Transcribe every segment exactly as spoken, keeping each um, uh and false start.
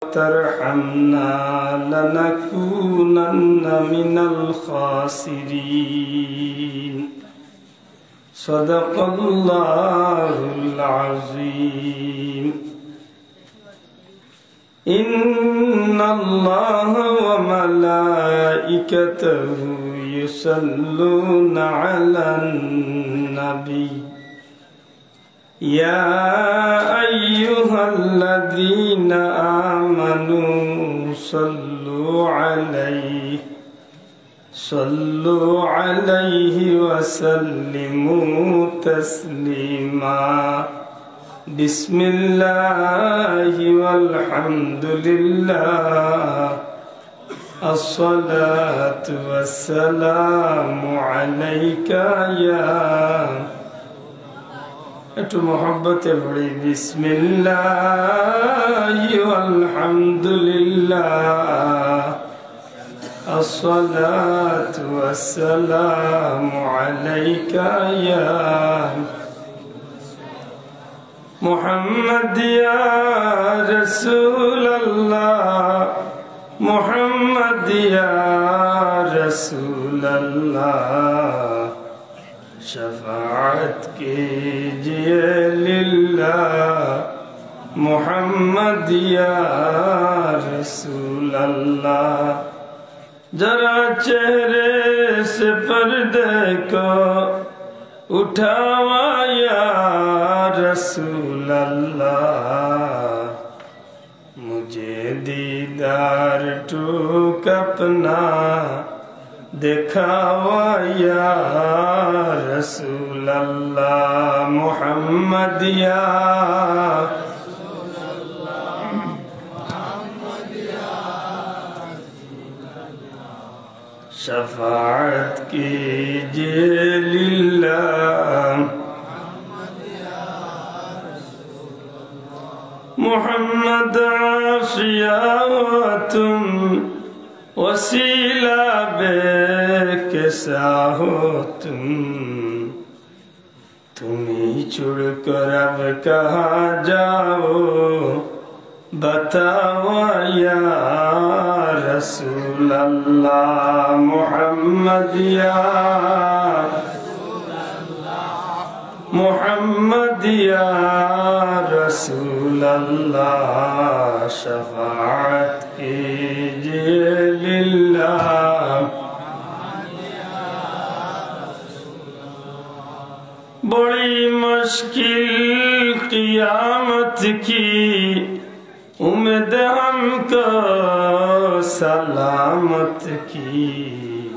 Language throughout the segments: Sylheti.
وترحمنا لنكونن من الخاسرين. صدق الله العظيم. إن الله وملائكته يصلون على النبي. يا أيها الذين آمنوا صلوا عليه، صلوا عليه وسلموا تسليما. بسم الله والحمد لله. الصلاة والسلام عليك يا، একটু মহব্বতে পড়ি, بسم الله والحمد لله، الصلاة والسلام عليك يا محمد يا رسول الله، محمد يا رسول الله، شفاعت کیجئے للہ، محمد يا رسول الله۔ ذرا چہرے سے پردے کو اٹھاوا یا رسول اللہ، مجھے دیدار ٹوک اپنا دکھاوا یا رسول اللہ، محمد یا شفاعت کیجئے للہ۔ محمد عافیہ ہو تم، وسیلہ بے کسا ہو تم، تمہیں چھوڑ کر اب کہاں جاؤ، بتاؤ یا رسول اللہ، محمد یا، محمد یا رسول اللہ، شفاعت کیجئے للہ۔ بڑی مشکل قیامت کی، امید ہم کو سلامت کی،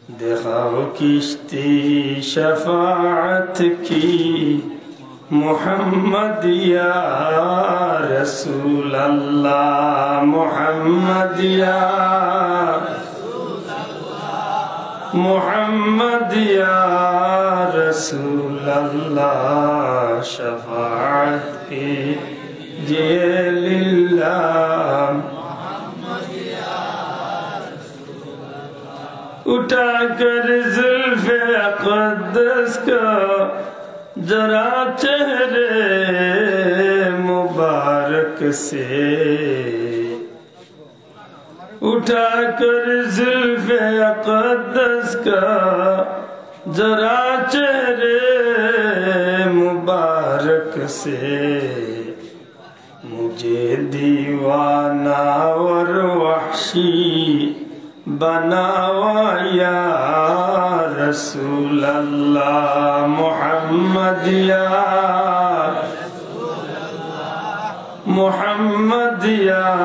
دکھاؤ کشتی شفاعت کی، محمد یا رسول اللہ، محمد یا، محمد یا رسول اللہ، شفاعت کیجئے للہ۔ اٹھا کر زلف اقدس کو ذرا چہرے مبارک سے، اٹھا کر زلف اقدس کا ذرا چہرے مبارک سے، مجھے دیوانہ اور وحشی بناوا یا رسول اللہ، محمد یا، محمد یا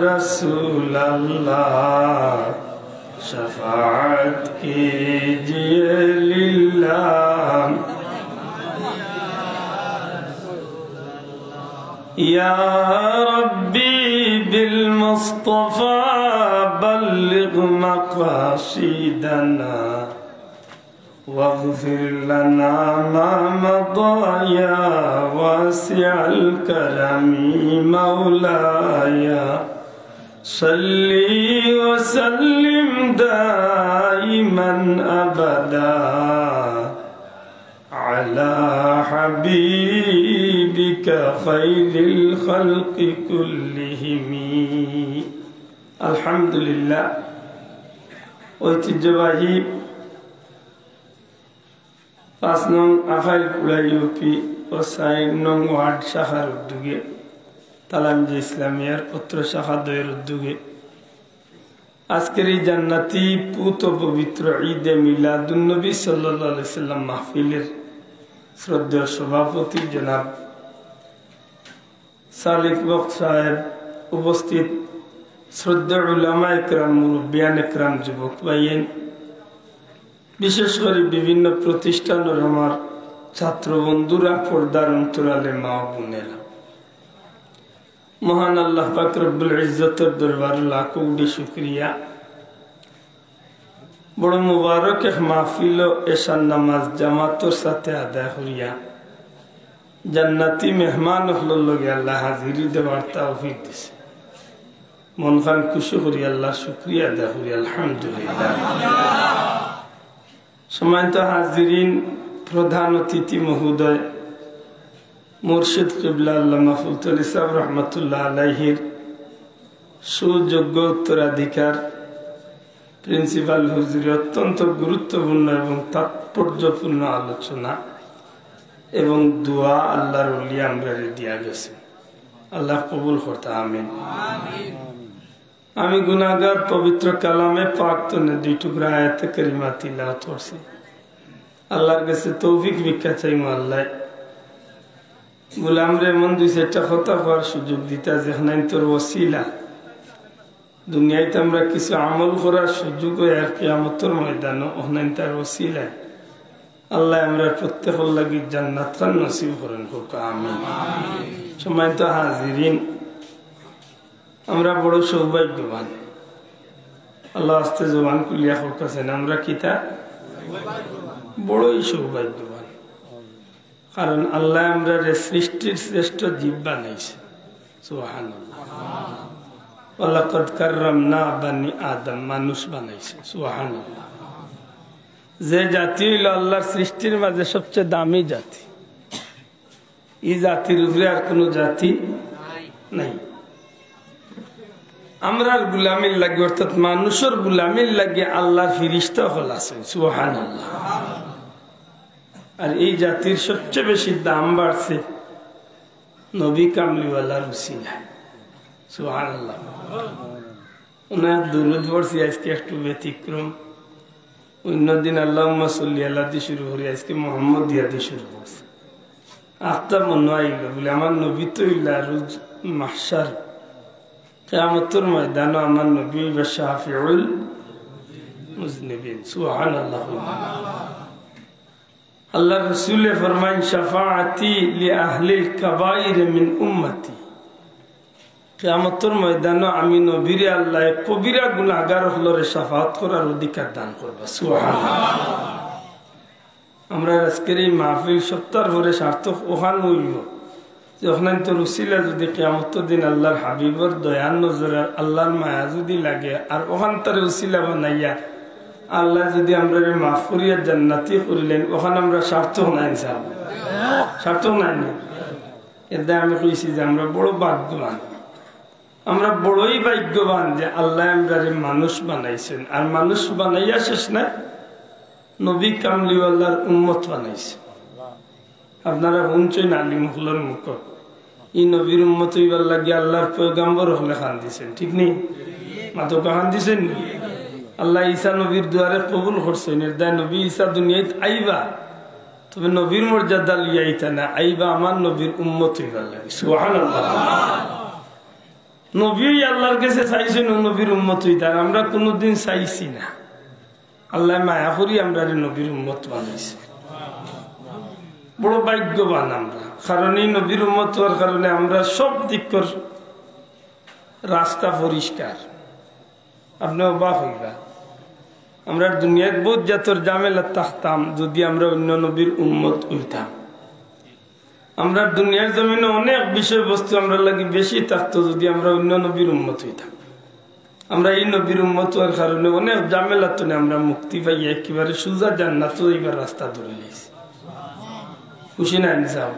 رسول اللہ، شفاعت کیجئے للہ۔ یا ربی بالمصطفی بلغ مقاصدنا، واغفر لنا ما مضى يا واسع الكرم مولاي، صل وسلم دائما أبدا على حبيبك خير الخلق كلهم. আলহামদুলিল্লাহ। ঐতিহ্যবাহী পাঁচ নং আখাইলকুড়া ইউপি ও চার নং ওয়ার্ড শাখার উদ্যোগে, তালামজে ইসলামিয়ার অত্র শাখা দ্বয়ের উদ্যোগে আজকের এই জান্নাতি পুত ও পবিত্র ঈদে মিলাদুন্নবী সাল্লাল্লাহু আলাইহি সাল্লাম মাহফিলের শ্রদ্ধেয় সভাপতি জনাব সালিক বক্স সাহেব, উপস্থিত শ্রদ্ধেয় উলামা একরাম, মুরব্বিয়ান একরাম, যুবক ভাইয়েন, বিশেষ করে বিভিন্ন প্রতিষ্ঠানের আমার ছাত্র বন্ধুরা, পর্দার অন্তরালে মা ও বোনেরা, মহান আল্লাহ পাক রব্বুল ইজ্জতের দরবারে লাখো কোটি শুকরিয়া। বড় মুবারক এক মাহফিল ও এশার নামাজ জামাতর সাথে আদায় করিয়া জান্নাতি মেহমান অকলর লগে আল্লাহ হাজিরি দেওয়ার তৌফিক দিছে। মন খান খুশি করি আল্লাহ শুকরিয়া আদায় করি, আলহামদুলিল্লাহ। সম্মানিত হাজিরিন, প্রধান অতিথি মহোদয়, মুর্শিদ কিবলা আল্লামা ফুলতলি সাহেব রহমতুল্লাহ আলাইহির সুযোগ্য উত্তরাধিকার, প্রিন্সিপাল হুজুরের অত্যন্ত গুরুত্বপূর্ণ এবং তাৎপর্যপূর্ণ আলোচনা এবং দোয়া আল্লাহর ওলি আমরারে দিয়া গেছে। আল্লাহ কবুল করতা, আমিন। আমি গুনাহগার, পবিত্র কালামে পাক তনে দুই টুকরা আয়াতে কারিমা তিলাওয়াত করছি। আল্লাহর কাছে তৌফিক ভিক্ষা চাইমু। আল্লাহ গোলামরে এমন দুই চাইরটা কথা কওয়ার সুযোগ দিতা, যেখানাইন তোর ওসিলা দুনিয়াত আমরা কিছু আমল করার সুযোগ অয়, আর কিয়ামতর ময়দানও ওখানাইন তার ওসিলায় আল্লাহ আমরা প্রত্যেকর লাগি জান্নাত খান নসিব করেন, কউক্কা আমিন। সম্মানিত হাজিরিন, আমরা বড় সৌভাগ্যবান। আল্লাহ আস্তে জবান খুলিয়া কউক্কা চাইন, আমরা কিতা? বড়ই সৌভাগ্যবান। কারণ আল্লাহ আমরারে সৃষ্টির শ্রেষ্ঠ জীব বানাইছে। সুবহানাল্লাহ। ওয়ালাকাদ কাররামনা বানি আদম, মানুষ বানাইছে। সুবহানাল্লাহ। যে জাতি অইলো আল্লাহর সৃষ্টির মাঝে সবচেয়ে দামি জাতি, ই জাতির উপরে আর কোনো জাতি নাই। আমরার গুলামির লাগি, অর্থাৎ মানুষর গুলামির লাগি আল্লাহর ফিরিস্তা অকল আছে। সুবহানাল্লাহ। আর এই জাতির সবচেয়ে বেশি দাম বাড়ছে নবী কামলিওয়ালার উসিলায়। সুবহানাল্লাহ। অনেক দুরুদ পড়ছি, আজকে একটু ব্যতিক্রম। অন্য দিন আল্লাহুম্মা সাল্লি আলা দি শুরু করি, আজকে মোহাম্মদিয়া দি শুরু করছি। আখতা মনো আইলো বুলে, আমার নবী তো অইলা রোজ মাহশার, কিয়ামতর ময়দানও আমার নবী অইবা শাফিউল মুজনিবিন। সুবহানাল্লাহ। আল্লাহর রসুলে ফরমাইন, "শাফাআতি লি আহলিল কাবাইর মিন উম্মতি।" কিয়ামতর ময়দানও আমি নবীরে আল্লায় কবিরা গুনাহগার অকলরে শাফাআত করার অধিকার দান করবা। সুবহানাল্লাহ। আমরার আজকের এই মাহফিল সপ্তাহর পরে সার্থক অখান অইবো। যে অখানতর উসিলা যদি কিয়ামতর দিন আল্লাহর হাবিবর দয়ার নজর আর আল্লাহর মায়া যদি লাগে, আর অখানতরে উসিলা বানাইয়া আল্লায় যদি আমরারে মাফ করিয়া জান্নাতি করিলাইন, অখান আমরা সার্থক নায় ইনশাআল্লাহ। সার্থক নায় নি? এরদায় আমি কইছি যে আমরা বড় ভাগ্যবান, আমরা বড়ই ভাগ্যবান যে আল্লায় আমরারে মানুষ বানাইছইন, আর মানুষ বানাইয়া শেষ নায়, নবী কামলিওয়ালার উম্মত বানাইছইন। আপনারা হুনছইন আলিম অকলর মুখো, ই নবীর উম্মত অইবার লাগি আল্লাহর পয়গাম্বর অকলে কান্দিছইন, ঠিক নি? মাতউক্কা, কান্দিছইন নি? আল্লায় ঈসা নবীর দুয়ারে কবুল করছইন, এরদায় নবী ঈসা দুনিয়াত আইবা, তবে নবীর মর্যাদা লইয়া আইতা না, আইবা আমার নবীর উম্মত অইবার লাগি। সুবহানাল্লাহ। নবী আল্লাহর গেছে চাইছইন নবীর উম্মত অইতা, আর আমরা কুনুদিন চাইছি না। আল্লায় মায়া করি আমরারে নবীর উম্মত বানাইছইন। বড় ভাগ্যবান আমরা, কারণ ই নবীর উম্মত অওয়ার কারণে আমরার সব দিকর রাস্তা পরিষ্কার। আপনে অবাক অইবা, আমরা দুনিয়াত বউত জাতর ঝামেলাত থাকতাম যদি আমরা অইন্য নবীর উম্মত অইতাম। আমরার দুনিয়ার জমিনো অনেক বিষয়বস্তু আমরার লাগি বেশি থাকতো যদি আমরা অইন্য নবীর উম্মত অইতাম। আমরা ই নবীর উম্মত অওয়ার কারণে অনেক ঝামেলা তনে আমরা মুক্তি পাইয়া একেবারে সুজা জান্নাতো যাইবার রাস্তা ধরিলাইছি। খুশি না ইনসাফ?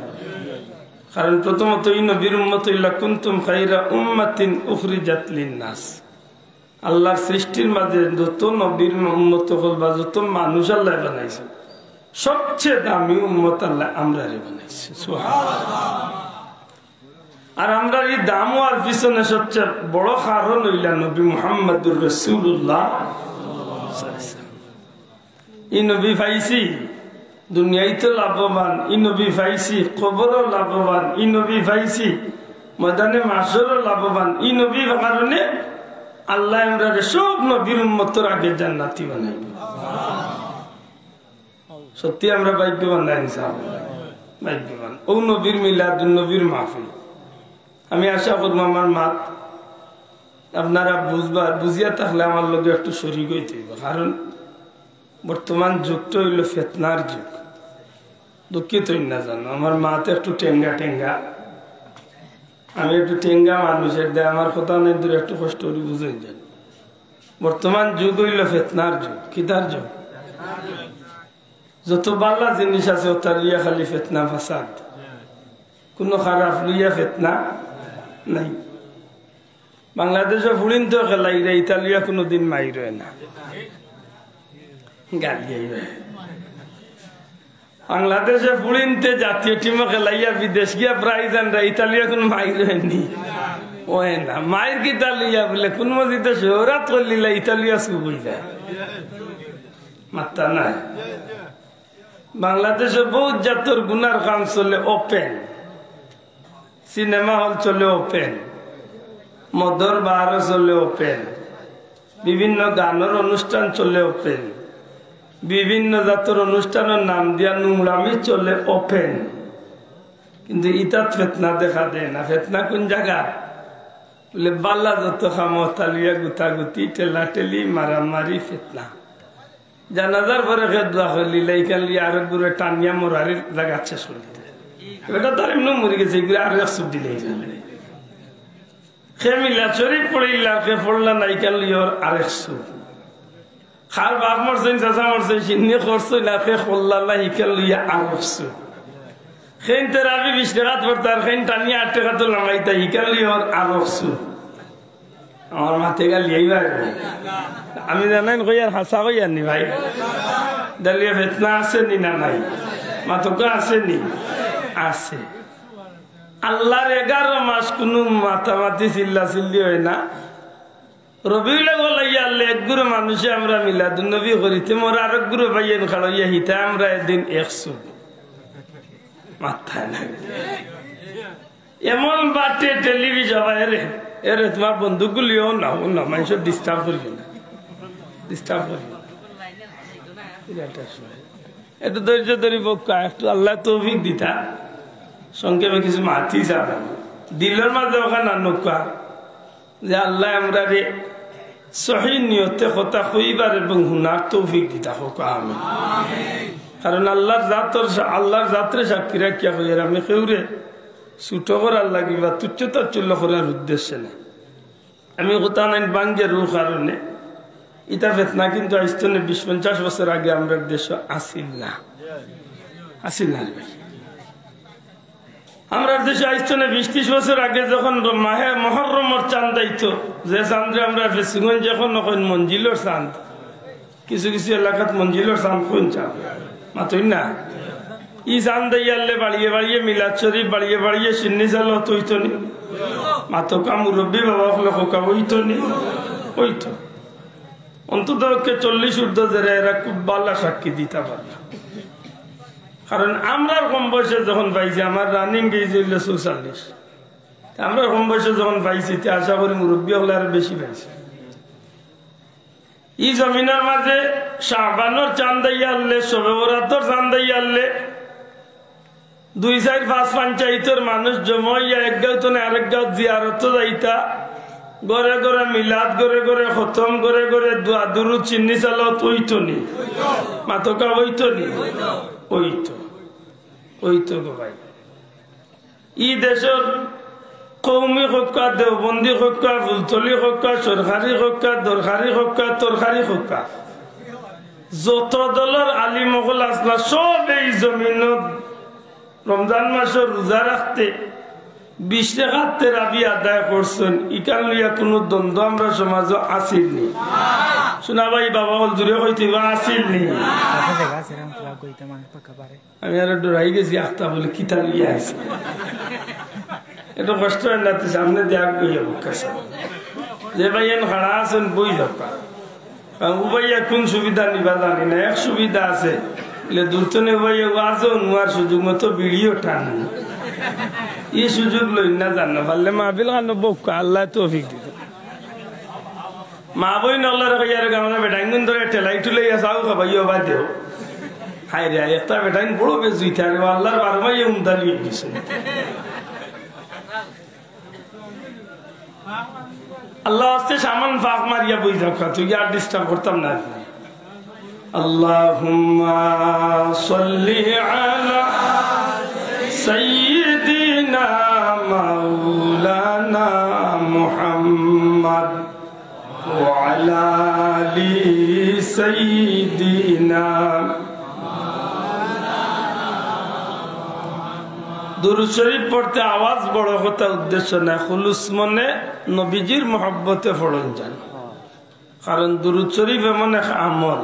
কারণ প্রথমত ই নবীর উম্মত অইলা কুনতুম খাইরা উম্মাতিন উখরিজাত লিন্নাস। আল্লাহর সৃষ্টির মাঝে যত নবীর উম্মত অকল বা যত মানুষ আল্লাহ বানাইছে, সবচেয়ে দামি উম্মত আল্লাহ আমরারে বানাইছে। সুবহানাল্লাহ। আর আমরার ই দাম অওয়ার পিছনে সবচেয়ে বড় কারণ অইলা নবী মুহাম্মাদুর রাসূলুল্লাহ। ই নবী পাইছি, দুনিয়াইত লাভবান, ই নবী পাইছি, কবরও লাভবান, ই নবী পাইছি, ময়দানে মাশরও লাভবান, ই নবীর কারণে আল্লাহ আমরারে সব নবীর উম্মতর আগে জান্নাতি বানাইল। সত্যি আমরা ভাগ্যবান না ইনসাফ? ভাগ্যবান। ও নবীর মিলাদুন নবীর মাহফিল। আমি আশা করবো আমার মাত আপনারা বুঝবা, বুঝিয়া থাকলে আমার লগে একটু শরিক অইতে অইবো, কারণ বর্তমান যুগটা অইলো ফিতনার যুগ। দুঃখিত অইন না জানো, আমার মাত একটু টেঙ্গা টেঙ্গা, আমি একটু টেঙ্গা মানুষ, এর দায় আমার কথা নাই, দূরে একটু কষ্ট করি বুঝইন যান। বর্তমান যুগ অইলো ফিতনার যুগ। কিতার যুগ? যত বালা জিনিস আছে, ওটা লইয়া খালি ফিতনা ফাসাদ, কোনো খারাপ লইয়া ফিতনা নাই। বাংলাদেশে ফুড়িন্তে খেলাইরা, ইটা লইয়া কোনোদিন মাইর অয় না, গালি অয়। বাংলাদেশে ফুড়িন্তে জাতীয় টিমও খেলাইয়া বিদেশ গিয়া প্রাইজ আনরা, ইটা লইয়া কোনো মাইর অয়নি, অয় না। মাইর কিতা লইয়া বুলে, কোন মসজিদে শোহরাত করলিলা, ইটা লইয়া চুপ অই যায়, মাত্তা নাই। বাংলাদেশে বহুত জাতর গুনার কাম চলে ওপেন, সিনেমা হল চলে ওপেন, মদর বারও চলে ওপেন, বিভিন্ন গানর অনুষ্ঠান চলে ওপেন, বিভিন্ন জাতর অনুষ্ঠানর নাম দিয়া নোংরামি চলে ওপেন। কিন্তু ইতাত ফিতনা দেখা দেয় না। ফিতনা কোন জাগাত? বুলে, বালা যত কাম, ওটা লইয়া গুতাগুতি, ঠেলাঠেলি, মারামারি, ফিতনা। জানাজার পরে কে দোয়া করলিলা, ইখান লইয়া আরো গুরে টানিয়া মরারির জাগাত শেষ করি দিতা। বেটা তার এমনেউ মরি গেছে, ইগুরে আরো এক চুপ দিলে ইখান। কে মিলাদ শরিফ পড়িলা, কে পড়লা না, ইখান লইয়া ওর আরেক চুপ। কার বাপ মরছইন, চাচা মরছইন, সিন্নি করছইন, আর কে করলা না, ইখান লইয়া আরেক চুপ। কেইন তেরাবি বিশ রেকাত পড়তা, আর কেইন টানিয়া আট রেকাতো লামাইতা, ইখান লইয়া ওর আরেক চুপ। আমার মাতে গালি এইবার। আমি জানাইন কই আর হাছা কই আর নি ভাই। ইটা লইয়া ফিতনা আছে নি না নাই? মাতকা আছে নি? আছে। আল্লাহর এগারো মাস কুনু মাতামাতি চিল্লাচিল্লি অয় না। রবিউল আউয়াল আইয়া আল্লাহ এক গুরু মানুষে আমরা মিলাদুন নবী করিতে মোর আরেক গুরু ভাইয়েন খাড়ইয়া হিতা আমরা এদিন একশো। মাথা নাই। এমন বাটে টেলিভিশন, এরে, এরে তোমার বন্দুকগুলিও না, ও না, মানুষের ডিস্টার্ব করিও না, ডিস্টার্ব করিও না। বিরাট এক সময়। একটু ধৈর্য ধরি বউক্কা, একটু আল্লাহ তৌফিক দিতা। সংক্ষেপে কিছু মাতি যাবে। দিলর মাঝে ওখান আনুকা যে আল্লাহ আমরারে সহি নিয়তে কথা কইবার এবং হুনার তৌফিক দিতা হোক, আমিন। কারণ আল্লাহর জাতর, আল্লাহর জাতরে সাক্ষী রাখিয়া কইয়ার আমি কেউরে ছোট করার লাগি বা তুচ্ছ তাচ্ছল্য করার উদ্দেশ্যে না। আমি কথা নাইন বাঙ্গের ও কারণে ইটা ফিতনা কিন্তু আইজ তনে বিশ পঞ্চাশ বছর আগে আমরার দেশো আছিল না, আছিল না রে ভাই। আমরার দেশো আইজ তনে বিশ ত্রিশ বছর আগে যখন র-, মাহে মহরমর চান্দ আইতো, যে চান্দরে আমরা ফেসুগঞ্জ এখন কইন মঞ্জিলর চান্দ, কিছু কিছু এলাকাত মঞ্জিলর চান্দ কইন চান্দ, মাতইন না? ই চান্দ আইয়ারলে বাড়িয়ে বাড়িয়ে মিলাদ শরিফ, বাড়িয়ে বাড়িয়ে সিন্নি সালাত অইতো নি? মাতকা মুরব্বি বাবা অকলে কউক্কা অইতো নি? অইতো। অন্তত পক্ষে চল্লিশ ঊর্ধ্ব যেরা এরা খুব বালা সাক্ষী দিতা পারবা। কারণ আমরার কম বয়সে যখন পাইছি, আমার রানিং এজ অইলো চৌচল্লিশ। তে আমরার কম বয়সে যখন পাইছি, তে আশা করি মুরব্বি অকলে আরো বেশি পাইছে। ই জমিনর মাঝে শাবানর চান্দ আইয়ারলে, শবে বরাতর চান্দ আইয়ারলে, দুই চাইর পাঁচ পঞ্চায়েতর মানুষ জমা অইয়া এক গাঁও তনে আরেক গাঁও জিয়ারতো যাইতা, ঘরে ঘরে মিলাদ, ঘরে ঘরে খতম, ঘরে ঘরে দোয়া দুরুদ, সিন্নি সালাত অইতো নি? মাতকা অইতো নি? অইতো, অইতো গো ভাই। ই দেশর কওমি কউক্কা, দেওবন্দি কউক্কা, ফুলতলি কউক্কা, সরকারি কউক্কা, দরকারি কউক্কা, তরকারি কউক্কা, যত দলর আলিম অকল আছলা, সব এই জমিনত রমজান মাসর রোজা রাখতে বিশ রেকাত তেরাবি আদায় করছইন, ইখান লইয়া কুনু দ্বন্দ্ব আমরার সমাজো আছিল নি? শুনা ভাই, বাবা অকল, জুরে কইতে অইবো, আছিল নি? আমি আরো ডরাই গেছি, আখতা বলে কিতা লইয়া আইছে। একটু কষ্ট অয় না, তুই সামনে দেখ বইয়া বুক কাছে। যে ভাইয়াইন খাড়া আছইন, বই যাউক্কা। কারণ উবাইয়া কুন সুবিধা নিবা জানি না, এক সুবিধা আছে। বলে দূর তনে উবাইয়া ওয়াজও হুনার সুযোগ মতো বিড়িও টান। ই সুযোগ লইন না জানো, পারলে মাহফিল খানো বউক্কা, আল্লায় তৌফিক দিতা। মা বইন অকলরে কইয়ার গামলা বেটাইন গুন ধরে ঠেলাই ঠুলাইয়া চাও খাবাইও বা দেও। হায় রে, একটা বেটাইন বড় বেজুইতা রে, আল্লার বারো মাইয়া উন্দালি অই গেছে। আল্লার ওয়াস্তে সামান্য ফাঁক মারিয়া বই যাউক্কা, তুই আর disturb করতাম না। اللهم صل على سيدنا مولانا محمد وعلى آل سيدنا। দুরূদ শরীফ পড়তে আওয়াজ বড় কথা উদ্দেশ্য নায়, খুলুস মনে নবীজির মহব্বতে পড়ইন যান। কারণ দুরূদ শরীফ এমন এক আমল,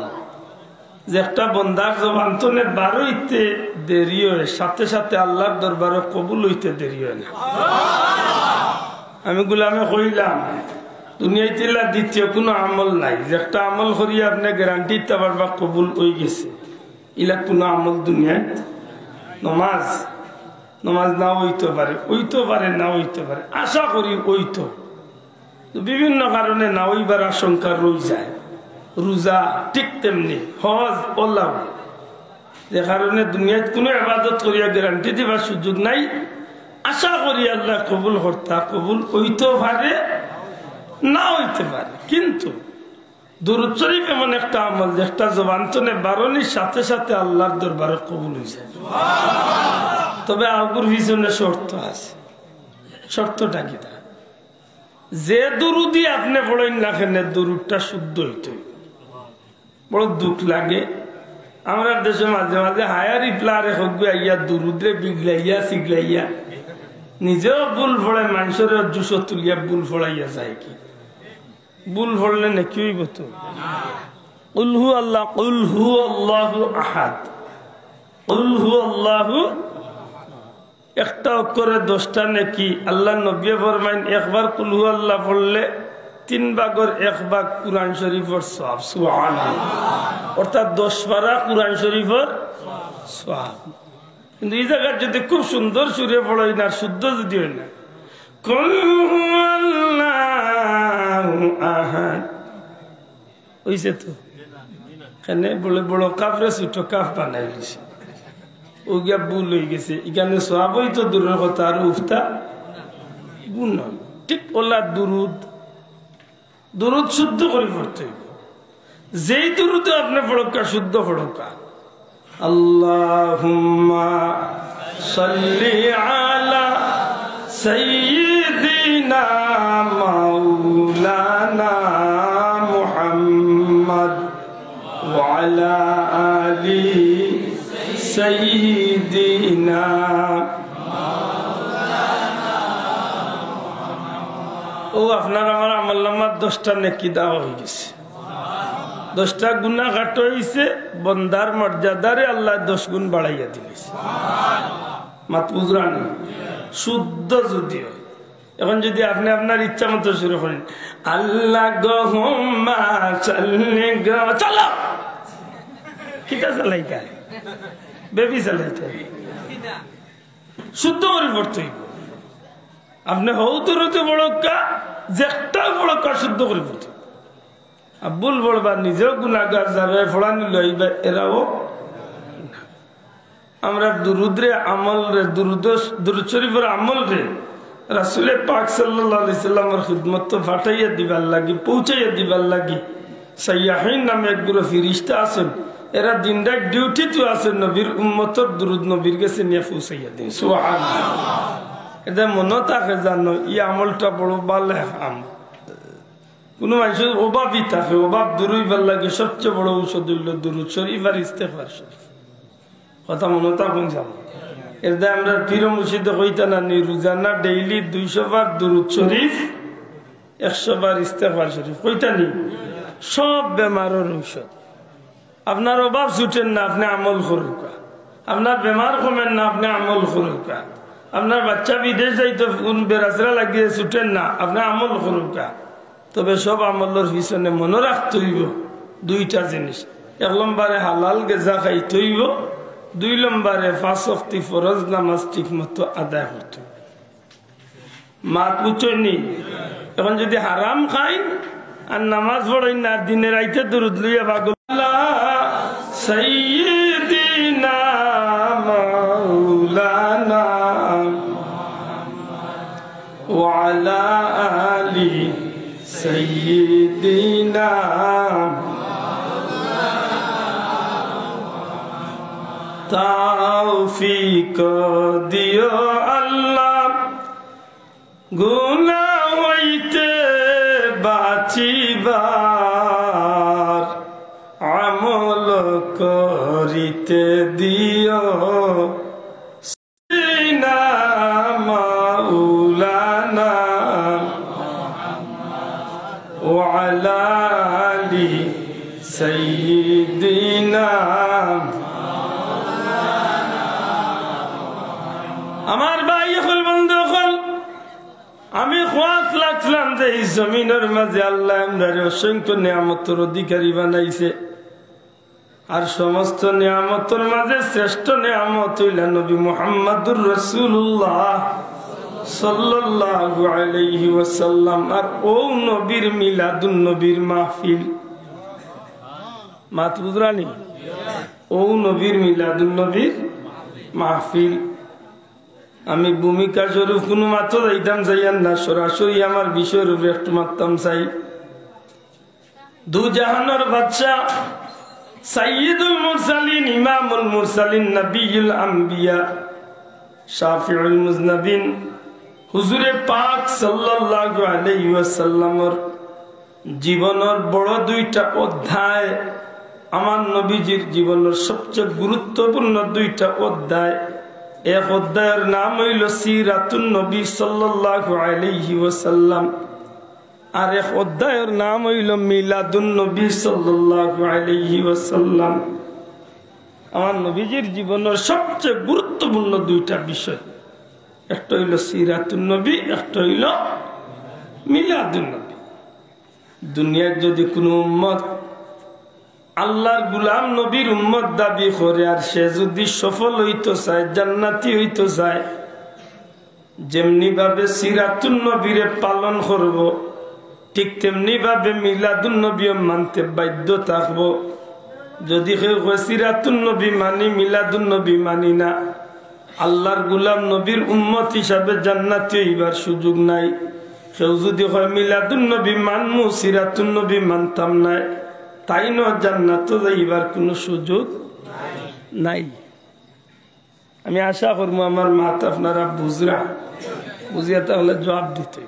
যে একটা বন্দার জবান তনে বারইতে দেরি অয়, সাথে সাথে আল্লার দরবারো কবুল অইতে দেরি অয় না। আমি গুলামে কইলাম, দুনিয়াত ইলা দ্বিতীয় কুনু আমল নাই, যে একটা আমল করি আপনে guarantee দিতা পারবা কবুল অই গেছে, ইলা কুনু আমল দুনিয়াত। নমাজ, নমাজ নাও অইতো পারে, অইতো পারে, নাও অইতো পারে, আশা করি অইতো। তো বিভিন্ন কারণে না অইবার আশঙ্কা রই যায়। রোজা ঠিক তেমনি, হজ অলাউ। যে কারণে দুনিয়াত কুনু ইবাদত করিয়া guarantee দিবার সুযোগ নাই। আশা করি আল্লায় কবুল করতা, কবুল অইতো পারে, না অইতে পারে, কিন্তু দুরূদ শরীফ এমন একটা আমল, যে একটা জবান তনে বারনির সাথে সাথে আল্লার দরবারো কবুল অই যায়। তবে অগুর পিছনে শর্ত আছে। শর্তটা কিতা? যে দুরূদই আপনে পড়ইন না কেনে, দুরূদটা শুদ্ধ অইতো অইবো। বড় দুখ লাগে, আমরার দেশো মাঝে মাঝে হায়ার ইফলারে হকবে আইয়া দুরূদরে বিগড়াইয়া সিগড়াইয়া নিজেও ভুল পড়ে, মানষরে জুশো তুলিয়া ভুল পড়াইয়া যায় কি? ভুল পড়লে নেকি অইবো তো? কুল হু আল্লাহ, কুল হু আল্লাহু আহাদ, কুল হু আল্লাহু একটা অক্ষরে দশটা নেকি। আল্লার নবীয়ে ফরমাইন, একবার কুল হু আল্লাহ পড়লে তিন ভাগর এক ভাগ কুরআন শরীফর সওয়াব। সুবহানাল্লাহ। অর্থাৎ দশ পারা কুরআন শরীফর সওয়াব। কিন্তু ই জাগাত যদি খুব সুন্দর সুরে পড়ইন আর শুদ্ধ যদি অয় না, কুল হু আল্লাহু আহাদ, অইছে তো? কেনে বলে বড় কাফরে ছোট কাফ বানাই দিছে, অউ গিয়া ভুল অই গেছে। ইখানে সওয়াব অইতো দূরর কথা, আর উফতা গুনা। ঠিক অলা দুরূদ, দুরূদ শুদ্ধ করি পড়তে অইবো। যেই দুরূদে আপনে পড়উক্কা, শুদ্ধ পড়উক্কা। اللهم صل على سيدنا مولانا محمد وعلى آل سيدنا। অউ আপনার আমার আমলনামাত দশটা নেকি দেওয়া অই গেছে। দশটা গুনা কাটা অইছে, বন্দার মর্যাদারে আল্লায় দশ গুণ বাড়াইয়া দিলাইছে। মাত বুঝরা নি? শুদ্ধ যদি অয়। এখন যদি আপনে আপনার ইচ্ছা মতো শুরু করেন, "আল্লাহুম্মা সাল্লি গ-," চলো। কিতা চালাইতা? বেবি চালাইতা। শুদ্ধ করি পড়তে অইবো। আপনে হউ দুরূদে পড়উক্কা, যেটাউ পড়উক্কা শুদ্ধ করি পড়তে অইবো। আর ভুল পড়বা, নিজেও গুনাগার, যারারে পড়ানি লইবা, এরাও। আমরা দুরূদরে আমলরে, দুরূদ, দুরূদ শরীফর আমলরে রাসূলে পাক সাল্লাল্লাহু আলাইহি সাল্লামর খিদমতো পাঠাইয়া দিবার লাগি, পৌঁছাইয়া দিবার লাগি সাইয়াহিন নামে এক গুরু ফিরিশতা আছইন, এরা দিন রাইত duty-ত আছইন, নবীর উম্মতর দুরূদ নবীর গেছে নিয়া পৌঁছাইয়া দেইন। সুবহানাল্লাহ। ইটা মনো থাকে জানো, ই আমলটা বড় ভালা আমল। কুনু মানষর অভাবি থাকে, অভাব দূর অইবার লাগি সবচে বড় ঔষধ অইলো দুরূদ শরীফ আর ইস্তেগফার শরীফ। কথা মনো থাকইন জানো। এর দায় আমরা পীর মুর্শিদে কইতা না নি, রোজানা ডেইলি দুইশো বার দুরুদ শরীফ, একশো বার ইস্তেগফার শরীফ, কইতা নি? সব বেমারর ঔষধ। আপনার অভাব ছুটের না, আপনে আমল করুক্কা। আপনার বেমার কমের না, আপনে আমল করুক্কা। আপনার বাচ্চা বিদেশ যাইতো, বেরাসরা লাগিয়ে ছুটের না, আপনে আমল করুক্কা। তবে সব আমলর পিছনে মনো রাখতে অইবো দুইটা জিনিস। এক নম্বরে হালাল গেজা খাইতে অইবো, দুই নম্বরে পাঁচ ওয়াক্তি ফরজ নামাজ ঠিক মতো আদায় করতে অইবো। মাত বুঝছইন নি? এখন যদি হারাম খাইন আর নামাজ পড়ইন না, আর দিনে রাইতে দুরুদ লইয়া পাগল, আলা সাইয়্যিদিনা মাওলানা ওয়া আলা আলি সাইয়্যিদিনা, তৌফিক দিও আল্লাহ, গুনাহ হইতে বাঁচিবার, আমল করিতে দিও। সাইয়্যিদিনা মাওলানা ওয়া আলা আলি সাইয়্যিদিনা। আমার ভাই অকল, বন্ধু অকল, আমি খোয়াত লাগছিলাম যে এই জমিনর মাঝে আল্লাহ আমরারে অসংখ্য নিয়ামতর অধিকারী বানাইছে। আর সমস্ত নিয়ামতর মাঝে শ্রেষ্ঠ নিয়ামত অইলা নবী মুহাম্মাদুর রাসূলুল্লাহ সাল্লাল্লাহু আলাইহি ওয়াসাল্লাম। আর ও নবীর মিলাদুন নবীর মাহফিল, মাত বুঝরা নি? ও নবীর মিলাদুন নবীর মাহফিল। আমি ভূমিকা স্বরূপ কোনো মাতো যাইতাম চাইয়ার না, সরাসরি আমার বিষয়র উপরে একটু মাততাম চাই। দু জাহানর বাদশা, সাইয়্যিদুল মুরসালিন, ইমামুল মুরসালিন, নবিয়ুল আম্বিয়া, শাফিউল মুজনাবিন, হুজুরে পাক সাল্লাল্লাহু আলাইহি ওয়াসাল্লামর জীবনর বড় দুইটা অধ্যায়, আমার নবীজির জীবনর সবচেয়ে গুরুত্বপূর্ণ দুইটা অধ্যায়। এক অধ্যায়র নাম অইলো সিরাতুন নবী সাল্লাল্লাহু আলাইহি ওয়াসাল্লাম, আর এক অধ্যায়র নাম অইলো মিলাদুন নবী সাল্লাল্লাহু আলাইহি ওয়াসাল্লাম। আমার নবীজির জীবনর সবচেয়ে গুরুত্বপূর্ণ দুইটা বিষয়, একটা অইলো সিরাতুন নবী, একটা অইলো মিলাদুন নবী। দুনিয়ার যদি কোনো উম্মত আল্লাহর গুলাম নবীর উম্মত দাবি করে আর সে যদি সফল অইতো চায়, জান্নাতি অইতো চায়, যেমনি ভাবে সিরাতুন নবীরে পালন করবো, ঠিক তেমনি ভাবে মিলাদুন নবীও মানতে বাধ্য থাকবো। যদি কেউ কয় সিরাতুন নবী মানি, মিলাদুন নবী মানি না, আল্লাহর গুলাম নবীর উম্মত হিসাবে জান্নাতি অইবার সুযোগ নাই। কেউ যদি কয় মিলাদুন নবী মানমু, সিরাতুন নবী মানতাম নায়, তাইনও জান্নাতো যাইবার কোনো সুযোগ নাই। আমি আশা করমু আমার মাত আপনারা বুঝরা, বুঝিয়া তাহলে জবাব দিতে।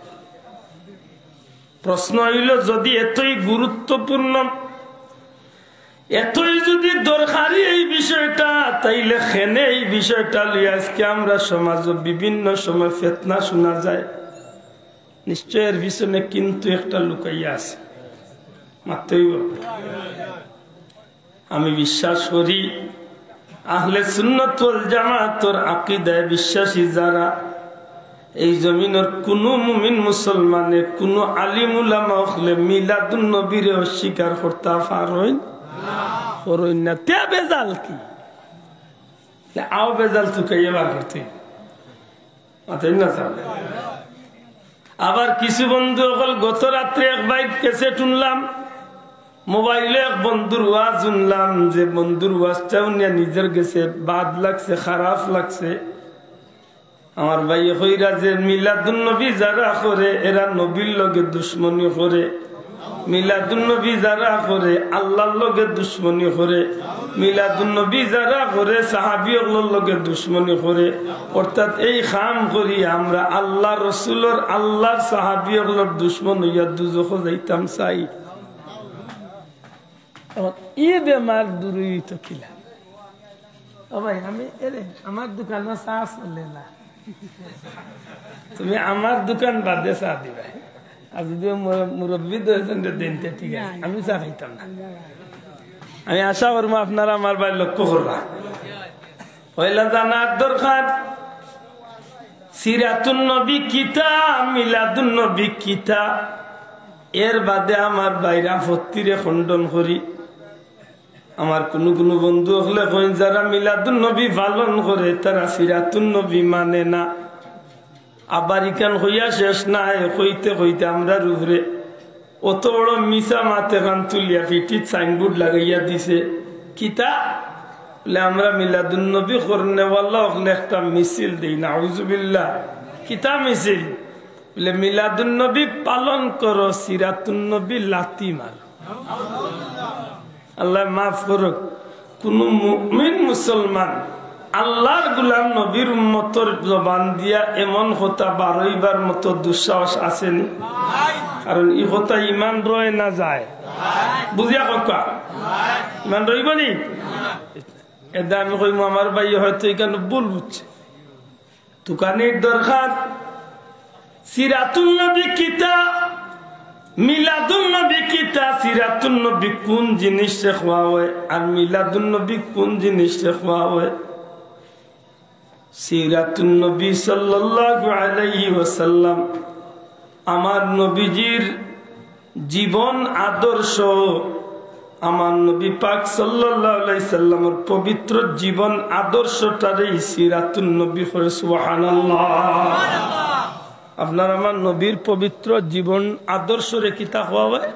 প্রশ্ন অইলো, যদি এতই গুরুত্বপূর্ণ, এতই যদি দরকারি এই বিষয়টা, তাইলে কেনে এই বিষয়টা লইয়া আজকে আমরা সমাজো বিভিন্ন সময় ফিতনা শুনা যায়? নিশ্চয় এর পিছনে কিন্তু একটা লুকাইয়া আছে। মাততে অইবো। আমি বিশ্বাস করি, আহলে সুন্নাত ওয়াল জামাতর আকীদায় বিশ্বাসী যারা, এই জমিনর কুনু মুমিন মুসলমানে, কুনু আলিম উলামা অকলে মিলাদুন নবীরে অস্বীকার করতা পারইন, পারইন না। তে বেজাল কি? আও বেজাল তুকাইয়া বার করতে। মাতইন না স্যার। আবার কিছু বন্ধু অকল, গত রাত্রে এক ভাইর ক্যাসেট হুনলাম, মোবাইলো এক বন্ধুর ওয়াজ হুনলাম, যে বন্ধুর ওয়াজটা হুনিয়া নিজর গেছে বাদ লাগছে, খারাপ লাগছে। আমার ভাইয়ে কইরা যে মিলাদুন নবী যারা করে, এরা নবীর লগে দুশমনি করে। মিলাদুন নবী যারা করে, আল্লাহর লগে দুশমনি করে। মিলাদুন নবী যারা করে, সাহাবী অকলর লগে দুশমনি করে। অর্থাৎ এই কাম করি আমরা আল্লাহর রসুলর, আল্লাহর সাহাবী অকলর দুশমন অইয়া দুজখো যাইতাম চাই। এখন ই বেমার দূর অইতো কিলা? ও ভাই, আমি এরে, আমার দোকানো চা চলে না। তুমি আমার দোকান বাদে চা দিবায়। আর যদি মুর-, মুরব্বি দুইজন দিনতে ঠিক আছে, আমি চা খাইতাম না। আমি আশা করমু আপনারা আমার বায় লক্ষ্য করবা। পয়লা জানার দরকার, সিরাতুন নবী কিতা, মিলাদুন নবী কিতা। এর বাদে আমার বাইরা ফত্তিরে খণ্ডন করি। আমার কুনু কুনু বন্ধু অকলে কইন, যারা মিলাদুন নবী পালন করে, তারা সিরাতুন নবী মানে না। আবার ইখান কইয়া শেষ নাই, কইতে কইতে আমরার উপরে অত বড় মিছা মাত এখান তুলিয়া পিঠিত সাইনবোর্ড লাগাইয়া দিছে। কিতা? বলে, "আমরা মিলাদুন নবী করনেওয়ালা অকলে একটা মিছিল দেই।" নাউজুবিল্লাহ। কিতা মিছিল? বলে, "মিলাদুন নবী পালন করো, সিরাতুন নবী লাথি মারো।" আল্লায় মাফ করুক, কুনু মুমিন মুসলমান আল্লার গুলাম নবীর উম্মতর জবান দিয়া এমন কথা বারইবার মতো দুঃসাহস আছেনি? কারণ ই কথা ইমান রয় না যায়? বুঝিয়া কউক্কা, ইমান রইবনি? এদা আমি কইমু, আমার ভাইয়ে হয়তো ইখান ভুল বুঝছে। তুকানির দরকার। সিরাতুন নবী কিতা, মিলাদুন নবী কিতা, সিরাতুন নবী কুন জিনিসরে কওয়া অয়, আর মিলাদুন নবী কুন জিনিসরে কওয়া অয়? সিরাতুন নবী সাল্লাল্লাহু আলাইহি ওয়াসাল্লাম আমার নবীজির জীবন আদর্শ, আমার নবী পাক সাল্লাল্লাহু আলাইহি সাল্লামর পবিত্র জীবন আদর্শটারেই সিরাতুন নবী কয়। সুবহানাল্লাহ। আপনার আমার নবীর পবিত্র জীবন আদর্শরে কিতা কওয়া অয়?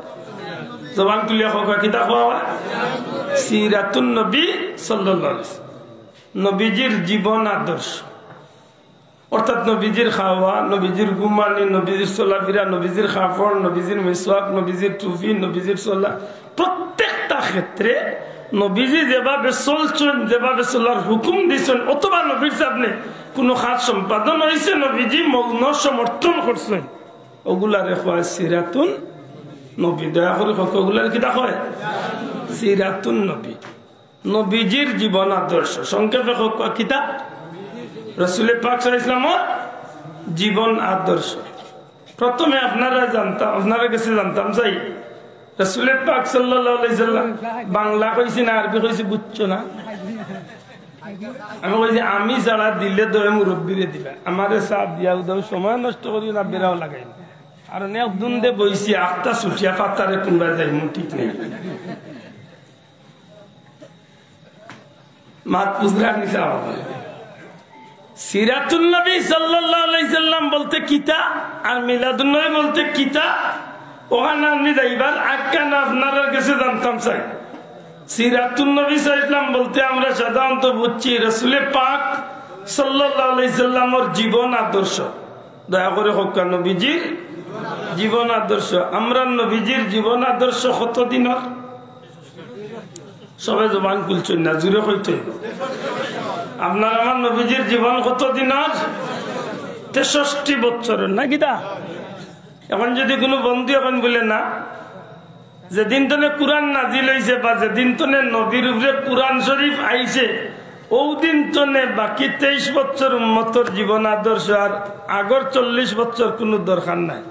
জবান তুলিয়া কউক্কা, কিতা কওয়া অয়? সিরাতুন নবী সাল্লাল্লাহু আলাইহি সাল্লাম। নবীজির জীবন আদর্শ। অর্থাৎ নবীজির খাওয়া, নবীজির ঘুমানি, নবীজির চলাফিরা, নবীজির কাপড়, নবীজির মিসওয়াক, নবীজির টুপি, নবীজির চলা, প্রত্যেকটা ক্ষেত্রে নবীজি যেভাবে চলছইন, যেভাবে চলার হুকুম দিছইন, অথবা নবীর সামনে কুনু কাজ সম্পাদন অইছে, নবীজি মৌন সমর্থন করছইন, অগুলারে কয় সিরাতুন নবী। দয়া করি কউক্কা, অগুলারে কিতা কয়? সিরাতুন নবী। নবীজির জীবন আদর্শ, সংক্ষেপে কউক্কা, কিতা? রসুলে পাক সাল্লাল্লাহু আলাইহি ওয়াসাল্লামর জীবন আদর্শ। প্রথমে আপনারা জানতাম, আপনারার গেছে জানতাম চাই, রসুলে পাক সাল্লাল্লাহু আলাইহি ওয়াসাল্লাম বাংলা কইছি না আরবি কইছি, বুঝছো না? আমি কইছি, "আমি ছাড়া দিলে দয় মুরব্বিরে দিবা, আমারে চা দিয়া উদাও সময় নষ্ট করিও না, বেড়াও লাগাই না।" আর অনেক দুন্দে বইছি, আখতা ছুটিয়া পাতারে কুনবা যাইমু, ঠিক নাই। মাত বুঝরা নি সাব? সিরাতুন নবী সাল্লাল্লাহু আলাইহি সাল্লাম বলতে কিতা আর মিলাদুন নবী বলতে কিতা, অখান আপনে যাইবার আক্কান আপনারার গেছে জানতাম চাই। সিরাতুন নবী সাল্লাল্লাহু আলাইহি সাল্লাম বলতে আমরা সাধারণত বুঝছি রসুলে পাক সাল্লাল্লাহু আলাইহি সাল্লামর জীবন আদর্শ। দয়া করি কউক্কা, নবীজির জীবন আদর্শ। আমরার নবীজির জীবন আদর্শ কত দিনর? সবে জবান খুলছইন না, জুরে কইতে অইবো। আপনার আমার নবীজির জীবন কত দিনর? তেষট্টি বছরর, না কিতা? এখন যদি কুনু বন্ধু এখন বলে না, যেদিন তনে কুরআন নাজিল অইছে বা যেদিন তনে নবীর উপরে কুরআন শরীফ আইছে, অউ দিন তনে বাকি তেইশ বছর উম্মতর জীবন আদর্শ আর আগর চল্লিশ বছর কুনু দরকার নাই।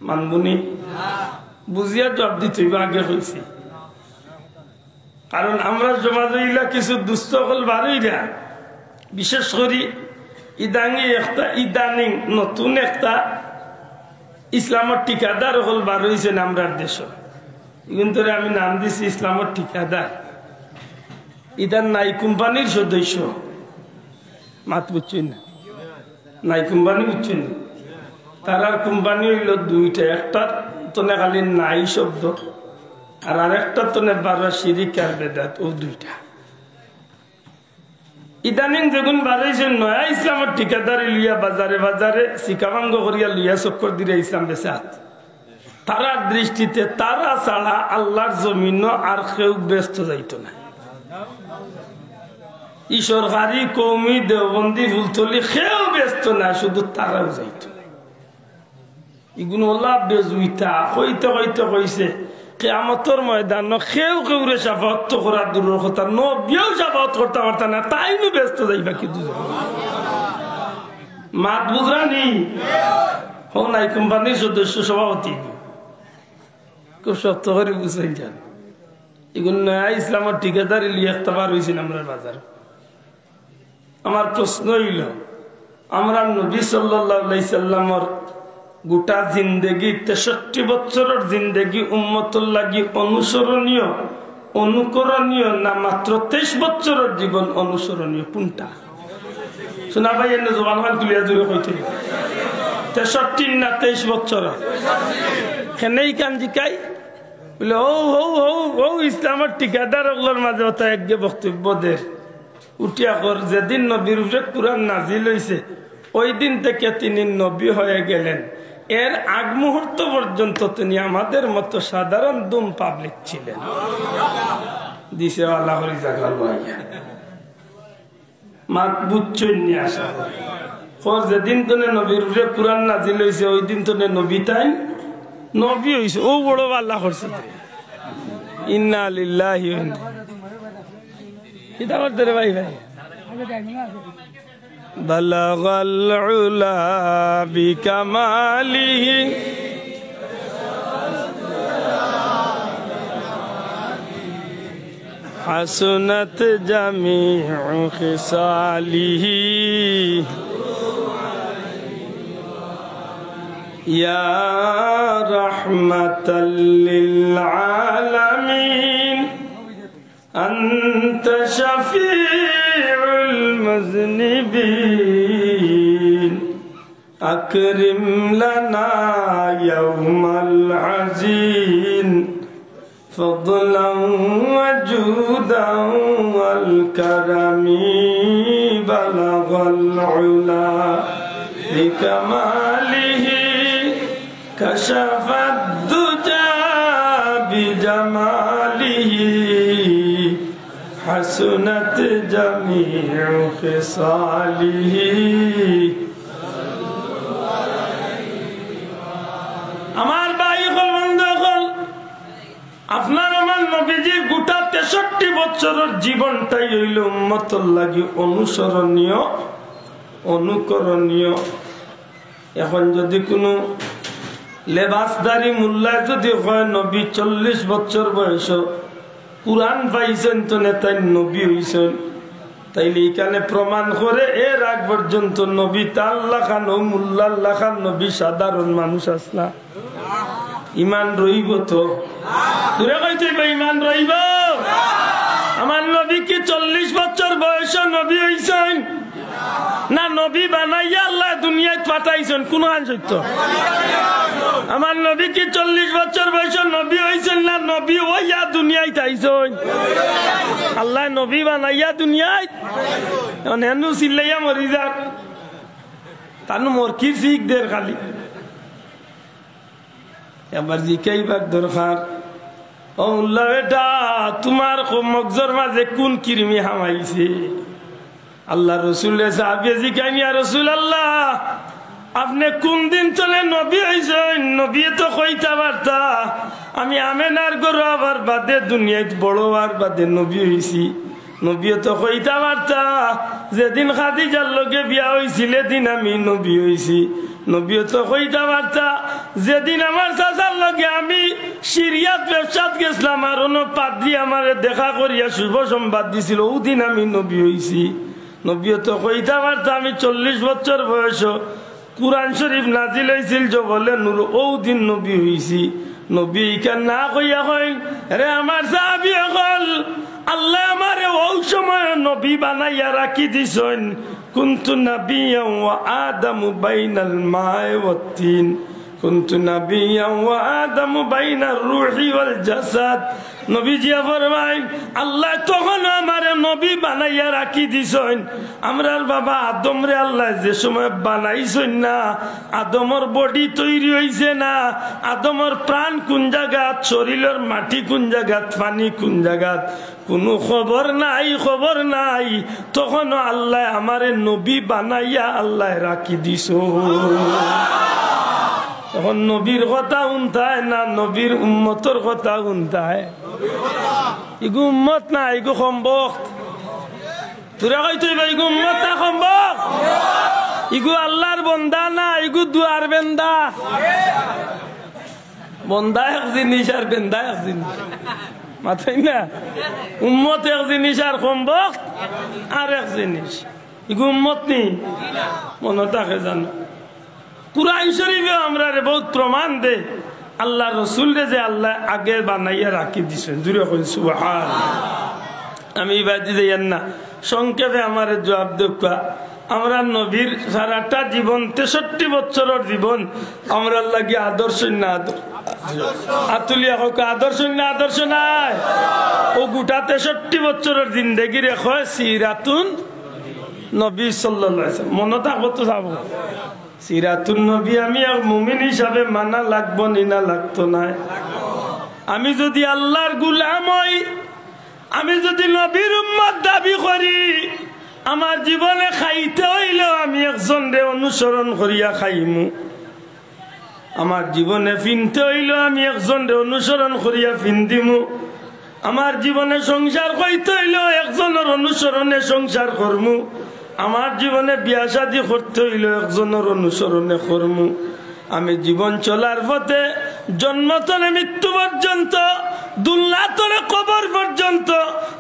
মানবনি? বুঝিয়া জবাব দিতে অইবো, আগে কইছি। কারণ আমরার সমাজো ইলা কিছু দুষ্ট অকল বারইরা, বিশেষ করি ইদানিং একটা, ইদানিং নতুন একটা ইসলামর ঠিকাদার অকল বারইছইন আমরার দেশো। ইগুনতরে আমি নাম দিছি ইসলামর ঠিকাদার। ইতা নাইক কোম্পানির সদস্য। মাত বুঝছইন না? নাইক কোম্পানি বুঝছইন না? তারার কোম্পানি অইলো দুইটা, একটার তনে খালি নাই শব্দ, আর আরেকটার তনে বারো শিরিক আর বেদাত, অউ দুইটা। ইদানিং যেগুন বারইছে নয়া ইসলামর ঠিকাদারি লইয়া বাজারে বাজারে সিকাবাঙ্গ করিয়া লইয়া চক্কর দিরা ইসলাম বেচাত। তারার দৃষ্টিতে তারা ছাড়া আল্লার জমিনো আর কেউ বেচতো যাইতো না। ই সরকারি, কওমি, দেওবন্দি, ফুলতলি কেউ বেচতো না, শুধু তারাউ যাইতো। ইগুন অলা বেজুইতা, কইতে কইতে কইছে, কিয়ামতর ময়দানো কেউ কেউরে শাফাআত তো করা দূরর কথা, নবীয়েও শাফাআত করতা পারতা না, তাইনও বেহেস্তো যাইবা কি দুজখো? মাত বুঝরানি? হো নাই কোম্পানির সদস্য সভাপতি, খুব শক্ত করি বুঝাই যান। ইগুন নয়া ইসলামর ঠিকাদারি লইয়া একটা বার অইছিল আমরার বাজার। আমার প্রশ্ন অইলো, আমরার নবী সাল্লাল্লাহু আলাইহি সাল্লামর গোটা জিন্দেগি, তেষট্টি বছরর জিন্দেগি উম্মতর লাগি অনুসরণীয়, অনুকরণীয়, না মাত্র তেইশ বছরর জীবন অনুসরণীয়? কোনটা? শোনা ভাই, এনে জবান খান তুলিয়া জুড়ে কইতে। তেষট্টি না তেইশ বছর? কেনে ইখান জিকাই? বলে, "ও, ও, ও, ও, ইসলামর ঠিকাদার অকলর মাঝে অতা একগে বক্তব্য দের।" উঠিয়া কর, "যেদিন নবীর উপরে কোরআন নাজিল অইছে, ওই দিন থেকে তিনি নবী হয়ে গেলেন। এর আগ মুহূর্ত পর্যন্ত তিনি আমাদের মতো সাধারণ দুম পাবলিক ছিলেন।" দিছে আল্লাহ করি জাগাল ভাইয়া। মাত বুঝছইন নি আশা করি। কর, "যেদিন তনে নবীর উপরে কোরআন নাজিল অইছে, ওই দিন তনে নবী তাইন নবী অইছে।" ও বড় আল্লাহ করছে। ইন্না লিল্লাহি ওয়া ইন্না, কিতা করতে রে ভাই, ভাই? بلغ العلا بكماله، حسنت جميع خصاله. يا رحمة للعالمين، أنت شفيع المذنبين، أكرم لنا يوم العزين، فضلا وجودا والكرم. بلغ العلا بكماله، كشف الدجى بجماله، حسنت جميع خصاله. আমার ভাই অকল, বন্ধু অকল, আপনার আমার নবীজির গোটা তেষট্টি বছরর জীবনটাই অইলো উম্মতর লাগি অনুসরণীয়, অনুকরণীয়। এখন যদি কুনু লেবাসদারি মুল্লায় যদি কয়, "নবী চল্লিশ বছর বয়স, কোরআন পাইছইন তনে তাইন নবী অইছইন", তাইলে ইখানে প্রমাণ করে এর আগ পর্যন্ত নবী তার লাখান ও মুল্লার লাখান নবী সাধারণ মানুষ আছলা। ইমান রইবো তো? জুরে কইতে অইবো, ইমান রইবো? আমার নবী কি চল্লিশ বছর বয়সো নবী অইছইন? না নবী বানাইয়া আল্লায় দুনিয়াত পাঠাইছইন? কুনখান সত্য? আমার নবী কি চল্লিশ বছর বয়সো নবী অইছইন, না নবী অইয়া দুনিয়াত আইছইন? আল্লায় নবী বানাইয়া দুনিয়াত। এখন হেনু চিল্লাইয়া মরি যার, তানু মরকির শিখ দের খালি। একবার জিকাইবার দরকার, "ও মুল্লা বেটা, তুমার ক-, মগজর মাঝে কুন কিরমি হামাইছে?" আল্লার রসুলরে সাহাবিয়ে জিকাইন, "ইয়া রাসুলাল্লাহ, আপনে কুন দিন তনে নবী অইছইন? নবীয়ে তো কইতা পারতা, আমি আমেনার গর্ভো আবার বাদে দুনিয়াত বড় অওয়ার বাদে নবী অইছি।" নবীয়ে তো কইতা পারতা, "যেদিন খাদিজার লগে বিয়া অইছিল, এদিন আমি নবী অইছি।" নবীয়ে তো কইতা পারতা, "যেদিন আমার চাচার লগে আমি সিরিয়াত ব্যবসাত গেছলাম, আর অনো পাদ্রি আমারে দেখা করিয়া শুভ সংবাদ দিছিল, অউ দিন আমি নবী অইছি।" নবীয়ে তো কইতা পারতা, "আমি চল্লিশ বছর বয়সো কুরআন শরিফ নাজিল অইছিল জবলে নূর, অউ দিন নবী অইছি।" নবীয়ে ইখান না কইয়া কইন, "রে আমার সাহাবি অকল, আল্লায় আমারে অউ সময় নবী বানাইয়া রাখি দিছইন। كنت نبيا وآدم بين الماء والطين، كنت نبيا وآدم بين الروح والجسد।" নবীজিয়ে ফরমাইন, "আল্লায় তখনও আমারে নবী বানাইয়া রাখি দিছইন।" আমরার বাবা আদমরে আল্লায় যে সময় বানাইছইন না, আদমর body তৈরি অইছে না, আদমর প্রাণ কুন জাগাত, শরীলর মাটি কুন জাগাত, পানি কুন জাগাত, কুনু খবর নাই, খবর নাই। তখনও আল্লায় আমারে নবী বানাইয়া আল্লায় রাখি দিছইন। অখন নবীর কথা হুনতায় না নবীর উম্মতর কথা হুনতায়? ইগু উম্মত না, ইগু কমবখত। তোরা কইতে অইবা, ইগু উম্মত না কমবখত? ইগু আল্লার বন্দা না, ইগু দুয়ার বেন্দা? বন্দা এক জিনিস আর বেন্দা এক জিনিস। মাতইন না? উম্মত এক জিনিস আর কমবখত আর এক জিনিস। ইগু উম্মত নি? মনো থাকে জানো? কুরআন শরীফে আমরারে বউত প্রমাণ দে, আল্লার রসুলরে যে আল্লায় আগে বানাইয়া রাখি দিছইন। জুরে কইন সুবহান। আমি ইবাদি যাইয়ার না, সংক্ষেপে আমারে জুয়াব দেউক্কা। আমরার নবীর সারাটা জীবন, তেষট্টি বছরর জীবন, আমরার লাগি আদর্শ না আদর্শ? আতুলিয়া কউক্কা, আদর্শ না আদর্শ নায়? অউ গুটা তেষট্টি বছরর জিন্দেগিরে কয় সিরাতুন নবী সাল্লাল্লাহু আলাইহি ওয়াসাল্লাম। মনো থাকবো তো? সিরাতুন নবী আমি এক মুমিন হিসাবে মানা লাগবো নি না লাগতো নায়? আমি যুদি আল্লার গুলাম অই, আমি যুদি নবীর উম্মত দাবি করি, আমার জীবনে খাইতে অইলেও আমি একজনরে অনুসরণ করিয়া খাইমু, আমার জীবনে ফিনতে অইলেও আমি একজনরে অনুসরণ করিয়া ফিন্দিমু, আমার জীবনে সংসার করতে অইলেও একজনর অনুসরণে সংসার করমু, আমার জীবনে বিয়া শাদি করতে অইলেও একজনর অনুসরণে করমু। আমি জীবন চলার পথে জন্ম তনে মৃত্যু পর্যন্ত, দুনিয়া তনে কবর পর্যন্ত,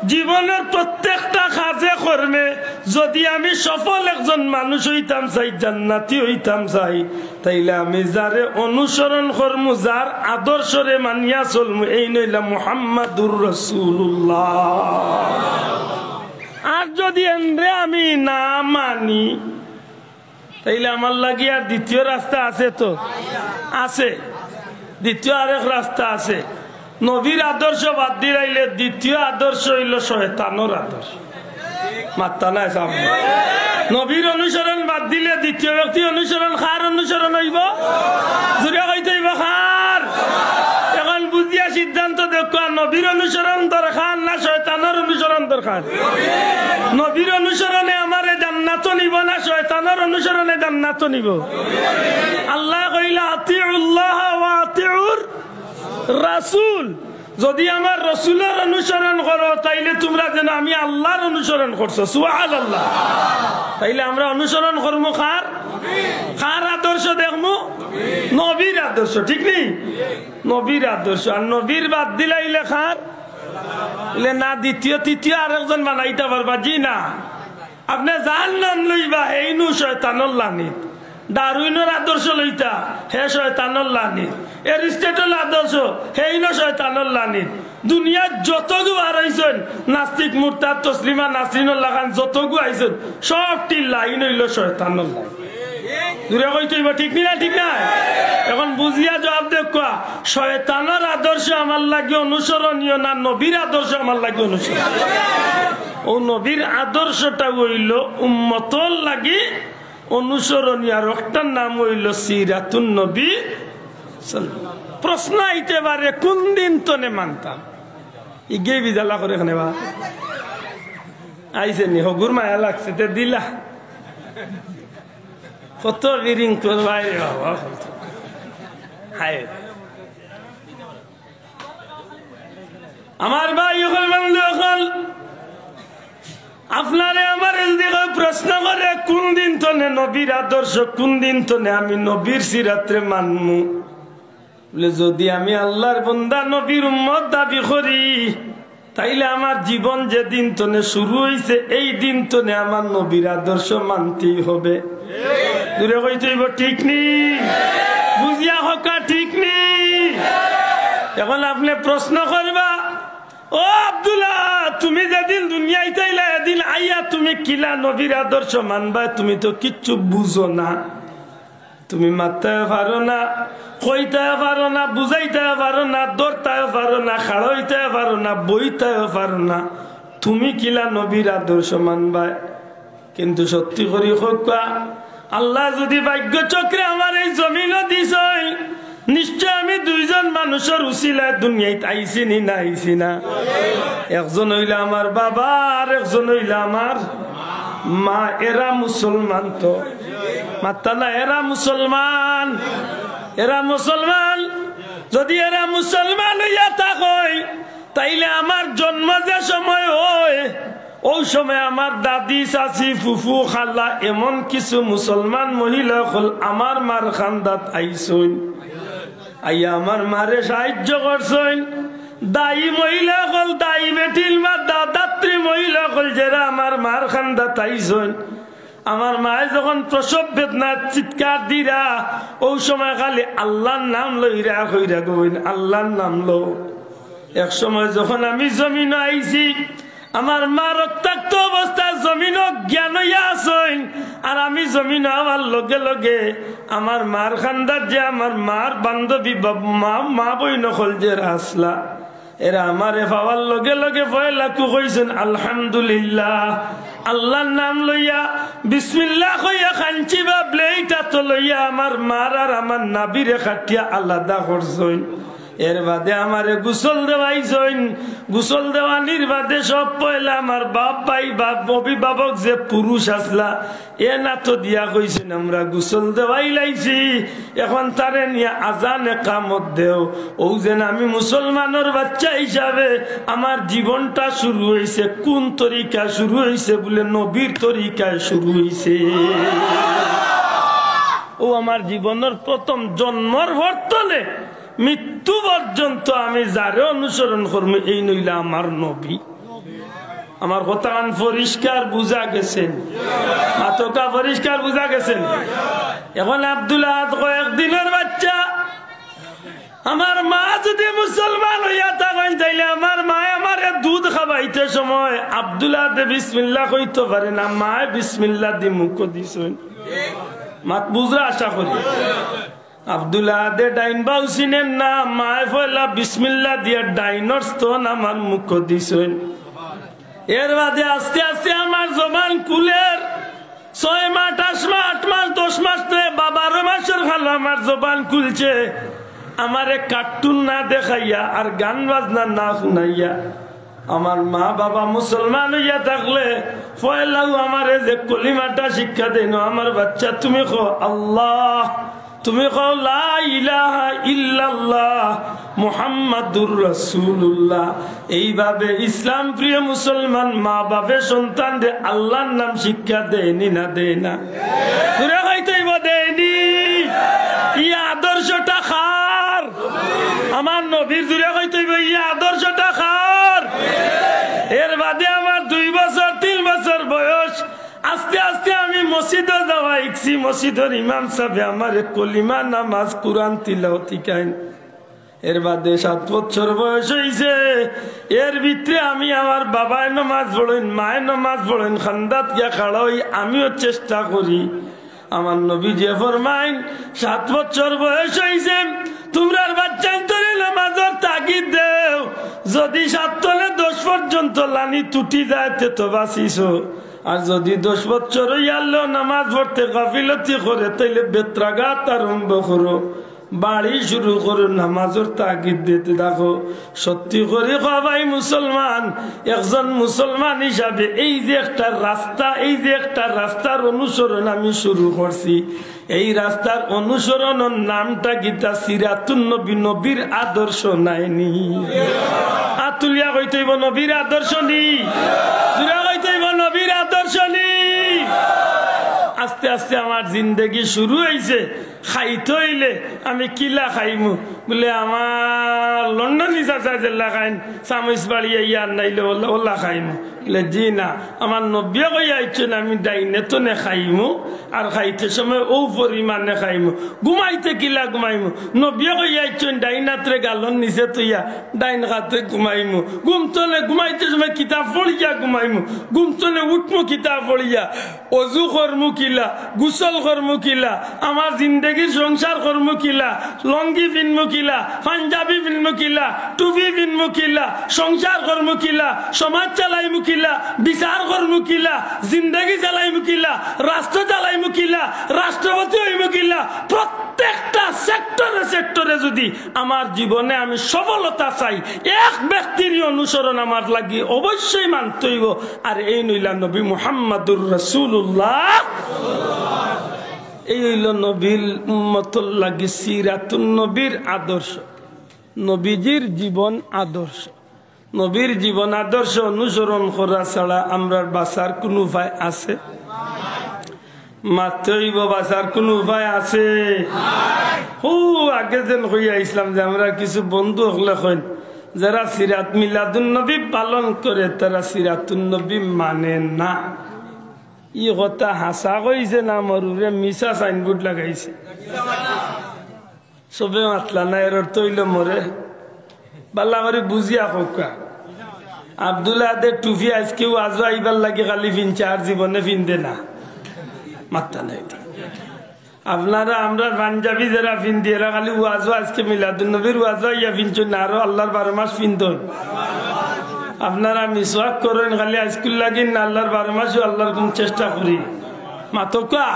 জীবনর প্রত্যেকটা কাজে কর্মে যুদি আমি সফল একজন মানুষ অইতাম চাই, জান্নাতি অইতাম চাই, তাইলে আমি যারে অনুসরণ করমু, যার আদর্শরে মানিয়া চলমু, এইন অইলা মুহাম্মাদুর রাসূলুল্লাহ। আর যুদি এনরে আমি না মানি, তাইলে আমার লাগি আর দ্বিতীয় রাস্তা আছে তো? আছে। দ্বিতীয় আরেক রাস্তা আছে। নবীর আদর্শ বাদ দিলাইলে দ্বিতীয় আদর্শ অইলো শয়তানর আদর্শ। মাত্তা নাই সামনে। নবীর অনুসরণ বাদ দিলে দ্বিতীয় ব্যক্তি অনুসরণ, কার অনুসরণ অইবো? জুরে কইতে অইবো, কার? অখন বুঝিয়া সিদ্ধান্ত দেউক্কা, নবীর অনুসরণ দরকার না শয়তানর অনুসরণ দরকার? নবীর অনুসরণে আমারে জান্নাতো নিবো না শয়তানর অনুসরণে জান্নাতো নিবো? আল্লায় কইলা, "আতিউল্লাহ ওয়া আতিউর রাসূল।" যুদি আমার রসুলর অনুসরণ করো, তাইলে তুমরা যেন আমি আল্লার অনুসরণ করছো। সুবহানাল্লাহ। তাইলে আমরা অনুসরণ করমু কার? কার আদর্শ দেখমু? নবীর আদর্শ, ঠিক নি? নবীর আদর্শ। আর নবীর বাদ দিলাইলে কার? বলে না, দ্বিতীয়, তৃতীয় আরেকজন বানাইতা পারবা? জি না। আপনে যার নাম লইবা, হেইনউ শয়তানর লানিত। ডারউইনর আদর্শ লইতা, হে শয়তানর লানিত। এরিস্টটলর আদর্শ, হেইনউ শয়তানর লানিত। দুনিয়াত যতগু বার অইছইন, নাস্তিক, মুরতাদ, তসলিমা, নাসরিনর লাখান যতগু আইছইন, সবটির লাইন অইলো শয়তানর লাইন। জুরে কইতে অইবো, ঠিক নি না? ঠিক না? অখন বুঝিয়া জুয়াব দেউক্কা, শয়তানর আদর্শ আমার লাগি অনুসরণীয় না, নবীর আদর্শ আমার লাগি অনুসরণীয়? অউ নবীর আদর্শটা অইলো উম্মতর লাগি অনুসরণীয়, আর অটার নাম অইলো সিরাতুন নবী সাল্লাল্লাহু আলাইহি ওয়াসাল্লাম। প্রশ্ন আইতে পারে, কুন দিন তনে মানতাম? ইগেউ বিজালা করে কেনে বা? আইছে নি, হগুর মায়া লাগছে, তে দিলা। কত বিরিং তোর ভাই রে বাবা, কত। হায়। আমার ভাই অকল, বন্ধু অকল, আপনারে আমারে যুদি কেউ প্রশ্ন করে, কুন দিন তনে নবীর আদর্শ, কুন দিন তনে আমি নবীর সিরাতরে মানমু? বলে, যুদি আমি আল্লার বন্দা, নবীর উম্মত দাবি করি, তাইলে আমার জীবন যেদিন তনে শুরু অইছে, এই দিন তনে আমার নবীর আদর্শ মানতেই হবে। জুরে কইতে অইবো, ঠিক নি? বুঝিয়া কউক্কা, ঠিক নি? অখন আপনে প্রশ্ন করবা, "ও আব্দুল্লাহ, তুমি যেদিন দুনিয়াত আইলা, এদিন আইয়া তুমি কিলা নবীর আদর্শ মানবায়? তুমি তো কিচ্ছু বুঝো না।" তুমি মাততায়ও পারো না, কইতায়ও পারো না, বুঝাইতায়ও পারো না, ধরতায়ও পারো না, খাড়া অইতায়ও পারো না, বইতায়ও পারো না। তুমি কিলা নবীর আদর্শ মানবায়? কিন্তু সত্যি করি কউক্কা, আল্লায় যুদি ভাগ্য চক্রে আমার এই জমিনো দিছইন, নিশ্চয় আমি দুইজন মানুষর উসিলায় দুনিয়াত আইছি নি না আইছি না? একজন অইলা আমার বাবা, আর একজন অইলা আমার মা। এরা মুসলমান তো? মাততা না, এরা মুসলমান। এরা মুসলমান, যদি এরা মুসলমান অইয়া থাকইন, তাইলে আমার জন্ম যে সময় অয়, অউ সময় আমার দাদি, চাচি, ফুফু, খালা, এমন কিছু মুসলমান মহিলা অকল আমার মার কান্দাত আইছইন, আইয়া আমার মারে সাহায্য করছইন। দায়ী মহিলা অকল, দায়ী বেটিন বা দাদাত্রী মহিলা অকল, যেরা আমার মার কান্দাত আইছইন, আমার মায়ে যখন প্রসব বেদনার চিৎকার দিরা, অউ সময় খালি আল্লার নাম লইরা কইরা, "গো বইন, আল্লার নাম লও।" এক সময় যখন আমি জমিনো আইছি, আমার মা রক্তাক্ত অবস্থায় জমিনো অজ্ঞান অইয়া আছইন, আর আমি জমিনো আওয়ার লগে লগে আমার মার কান্দাত যে আমার মার বান্ধবী বা মা, মা বইন অকল যেরা আছলা, এরা আমারে পাওয়ার লগে লগে পয়লা কু কইছইন, "আলহামদুলিল্লাহ।" আল্লার নাম লইয়া, বিসমিল্লাহ কইয়া কানছি বা ব্লেড আতো লইয়া আমার মার আর আমার নাবিরে কাটিয়া আলাদা করছইন। এর বাদে আমারে গোসল দেওয়াইছইন। গোসল দেওয়ানির বাদে সব পয়লা আমার বাপ, ভাই, বাপ, অভিভাবক যে পুরুষ আছলা, এন আতো দিয়া কইছইন, "আমরা গোসল দেওয়াইলাইছি, এখন তারে নিয়া আজান একামত দেও।" অউ যেন আমি মুসলমানর বাচ্চা হিসাবে আমার জীবনটা শুরু অইছে। কুন তরিকা শুরু অইছে? বুলে, "নবীর তরিকায় শুরু অইছে।" অউ আমার জীবনর প্রথম, জন্মর পর তনে মৃত্যু পর্যন্ত আমি যারে অনুসরণ করমু, এইন অইলা আমার নবী। আমার কথাখান পরিষ্কার বুঝা গেছে নি? মাতকা পরিষ্কার বুঝা গেছে নি? এখন আব্দুল আহাদ কয়েক দিনর বাচ্চা। আমার মা যদি মুসলমান অইয়া থাকইন, তাইলে আমার মায়ে আমারে দুধ খাবাইতে সময় আব্দুল আহাদে বিসমিল্লাহ কইতো পারে না, মায়ে বিসমিল্লাহ দি মুখ দিছইন। মাত বুঝরা আশা করি। আব্দুল আহাদে ডাইন বাউ চিনের না, মায়ে পয়লা বিসমিল্লাহ দিয়া ডাইনর স্তন আমার মুখো দিছইন। এর বাদে আস্তে আস্তে আমার জবান খুলের। ছয় মাস, আট মাস, আট মাস, দশ মাস ধরে বা বারো মাসর খালো আমার জবান খুলছে। আমারে কার্টুন না দেখাইয়া আর গান বাজনা না শুনাইয়া। আমার মা বাবা মুসলমান অইয়া থাকলে পয়লাউ আমারে যে কলিমাটা শিক্ষা দেইন, "আমার বাচ্চা, তুমি কও আল্লাহ, তুমি কও লা ইলাহা ইল্লাল্লাহ মুহাম্মাদুর রাসূলুল্লাহ।" এইভাবে ইসলাম প্রিয় মুসলমান মা বাপে সন্তানরে আল্লার নাম শিক্ষা দেয়নি না দেয় না? জুরে কইতে অইবো দেয়নি? ই আদর্শটা কার? আমার নবীর। জুরে কইতে অইবো, ই আদর্শটা কার? এর বাদে আমার দুই বছর, তিন বছর বয়স, আস্তে আস্তে আমি মসজিদো যাওয়া শিখছি। মসজিদর ইমাম সাবে আমারে কলিমা, নামাজ, কুরআন তিলাওয়াত শিখাইন। এর বাদে সাত বছর বয়স অইছে। এর ভিতরে আমি আমার বাবায় নমাজ পড়ইন, মায় নমাজ পড়ইন, কান্দাত গিয়া খাড়া অই আমিও চেষ্টা করি। আমার নবীজিয়ে ফরমাইন, "সাত বছর বয়স অইছে, তুমরার বাচ্চাইন্তরে নামাজর তাগিদ দেও। যদি সাত তনে দশ পর্যন্ত লানি তুটি যায়, তে তো বাঁচিছো। আর যদি দশ বছর অইয়ারলেও নামাজ পড়তে গাফিলতি করে, তাইলে বেত্রাঘাত আরম্ভ করো, বাড়ি শুরু করো, নামাজর তাগিদ দিতে থাকো।" সত্যি করি কও ভাই মুসলমান, একজন মুসলমান হিসাবে এই যে একটা রাস্তা, এই যে একটা রাস্তার অনুসরণ আমি শুরু করছি, এই রাস্তার অনুসরণর নামটা কিতা? সিরাতুন নবী, নবীর আদর্শ নায়নি? আত তুলিয়া কইতে অইবো, নবীর আদর্শ নি? জুরে কইতে অইবো, নবীর আদর্শ নি? আস্তে আস্তে আমার জিন্দেগি শুরু অইছে। খাইতে অইলে আমি কিলা খাইমু? বুলে, "আমার লন্ডনী চাচায় যেলা খাইন, চামচ বাড়িয়া ইয়ার নাইলে ওলা, ওলা খাইমু।" বুলে, "জি না, আমার নবীয়ে কইয়া আইছইন, আমি ডাইনে তনে খাইমু, আর খাইতে সময় অউ পরিমাণে খাইমু। ঘুমাইতে কিলা ঘুমাইমু? নবীয়ে কইয়া আইছইন, ডাইন আতরে গালর নিচে থইয়া ডাইন কাতে ঘুমাইমু। ঘুম তনে ঘুমাইতে সময় কিতাব পড়িয়া ঘুমাইমু। ঘুম তনে উঠমু কিতাব পড়িয়া।" অজু করমু কিলা, গোসল করমু কিলা, আমার জিন্দেগির সংসার করমু কিলা, লঙ্গি পিনমু কিলা, পাঞ্জাবি পিনমু কিলা, টুপি পিনমু কিলা, সংসার করমু কিলা, সমাজ চালাইমু কিলা, বিচার করমু কিলা, জিন্দেগি চালাইমু কিলা, রাষ্ট্র চালাইমু কিলা, রাষ্ট্রপতি অইমু কিলা, প্রত্যেকটা সেক্টরে সেক্টরে যদি আমার জীবনে আমি সফলতা চাই, এক ব্যক্তির অনুসরণ আমার লাগি অবশ্যই মানতে অইবো। আর এইন অইলা নবী মুহাম্মাদুর রাসূলুল্লাহ। এই অইলো নবীর উম্মতর লাগি সিরাতুন নবীর আদর্শ, নবীজির জীবন আদর্শ। নবীর জীবন আদর্শ অনুসরণ করা ছাড়া আমরার বাঁচার কুনু উপায় আছে? মাততে অইবো, বাঁচার কুনু উপায় আছে? হু, আগে যেন কইয়া আইছলাম যে আমরার কিছু বন্ধু অকলে কইন, যারা সিরাত মিলাদুন নবী পালন করে, তারা সিরাতুন নবী মানে না। ই কথা হাছা কইছে না, আমার উপরে মিছা সাইনবোর্ড লাগাইছে। সবে মাতলা না, এর অর্থ অইলো মরে। বালা করি বুঝিয়া কউক্কা। আব্দুল আহাদে টুপি আইজকে ওয়াজো আইবার লাগি খালি ফিনছে, আর জীবনে ফিনদে না। মাততা নাই তো। আপনারা, আমরার পাঞ্জাবি যারা ফিনদি, এরা খালি ওয়াজো, আইজকে মিলাদুন নবীর ওয়াজো আইয়া ফিনছইন না, আরো আল্লার বারো মাস ফিনতইন। আপনারা মিসওয়াক করইন, খালি আইজকুর লাগি না, আল্লার বারো মাসও আল্লার হুকুম চেষ্টা করি। মাতউক্কা।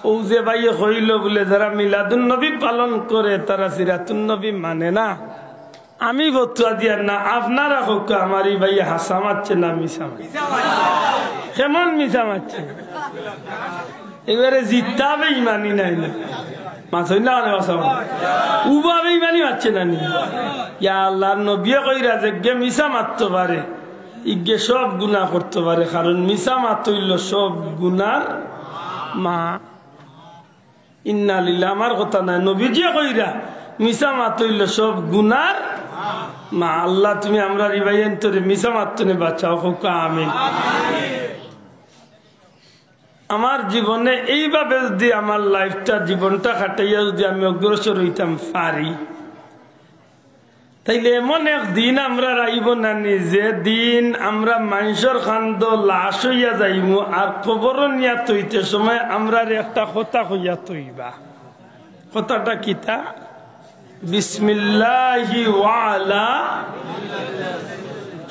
অউ যে ভাইয়ে কইলো বুলে, যারা মিলাদুন নবী পালন করে, তারা সিরাতুন নবী মানে না। আমি ফতুয়া দিয়ার না, আপনারা কউক্কা, আমার ই ভাইয়ে হাছা মাতছে না মিছা মাতছে? কেমন মিছা মাতছে? এবারে জিততা বেইমানি নায় না? মাতইন না, মানে, হাছা মাতছে। উবা বেইমানি মাতছে না নি? ইয়া আল্লার নবীয়ে কইরা যেগিয়ে মিছা মাততো পারে, ইগিয়ে সব গুনা করতো পারে, কারণ মিছা মাত অইলো সব গুনার মা। ইন্না লিল্লাহ, আমার কথা নায়, নবীজিয়ে কইরা, মিছা মাত অইলো সব গুনার মা। আল্লাহ, তুমি আমরার ই ভাইয়াইন্তরে মিছা মাত তনে বাঁচাও, কউক্কা আমিন। আমার জীবনে এইভাবে যুদি আমার লাইফটা, জীবনটা কাটাইয়া যুদি আমি অগ্রসর অইতাম পারি, তাইলে এমন এক দিন আমরার আইবো না নি, যে দিন আমরা মানষর কান্দো লাশ অইয়া যাইমু, আর কবরো নিয়া থইতে সময় আমরারে একটা কথা কইয়া থইবা। কথাটা কিতা? বিসমিল্লাহি ওয়া আলা।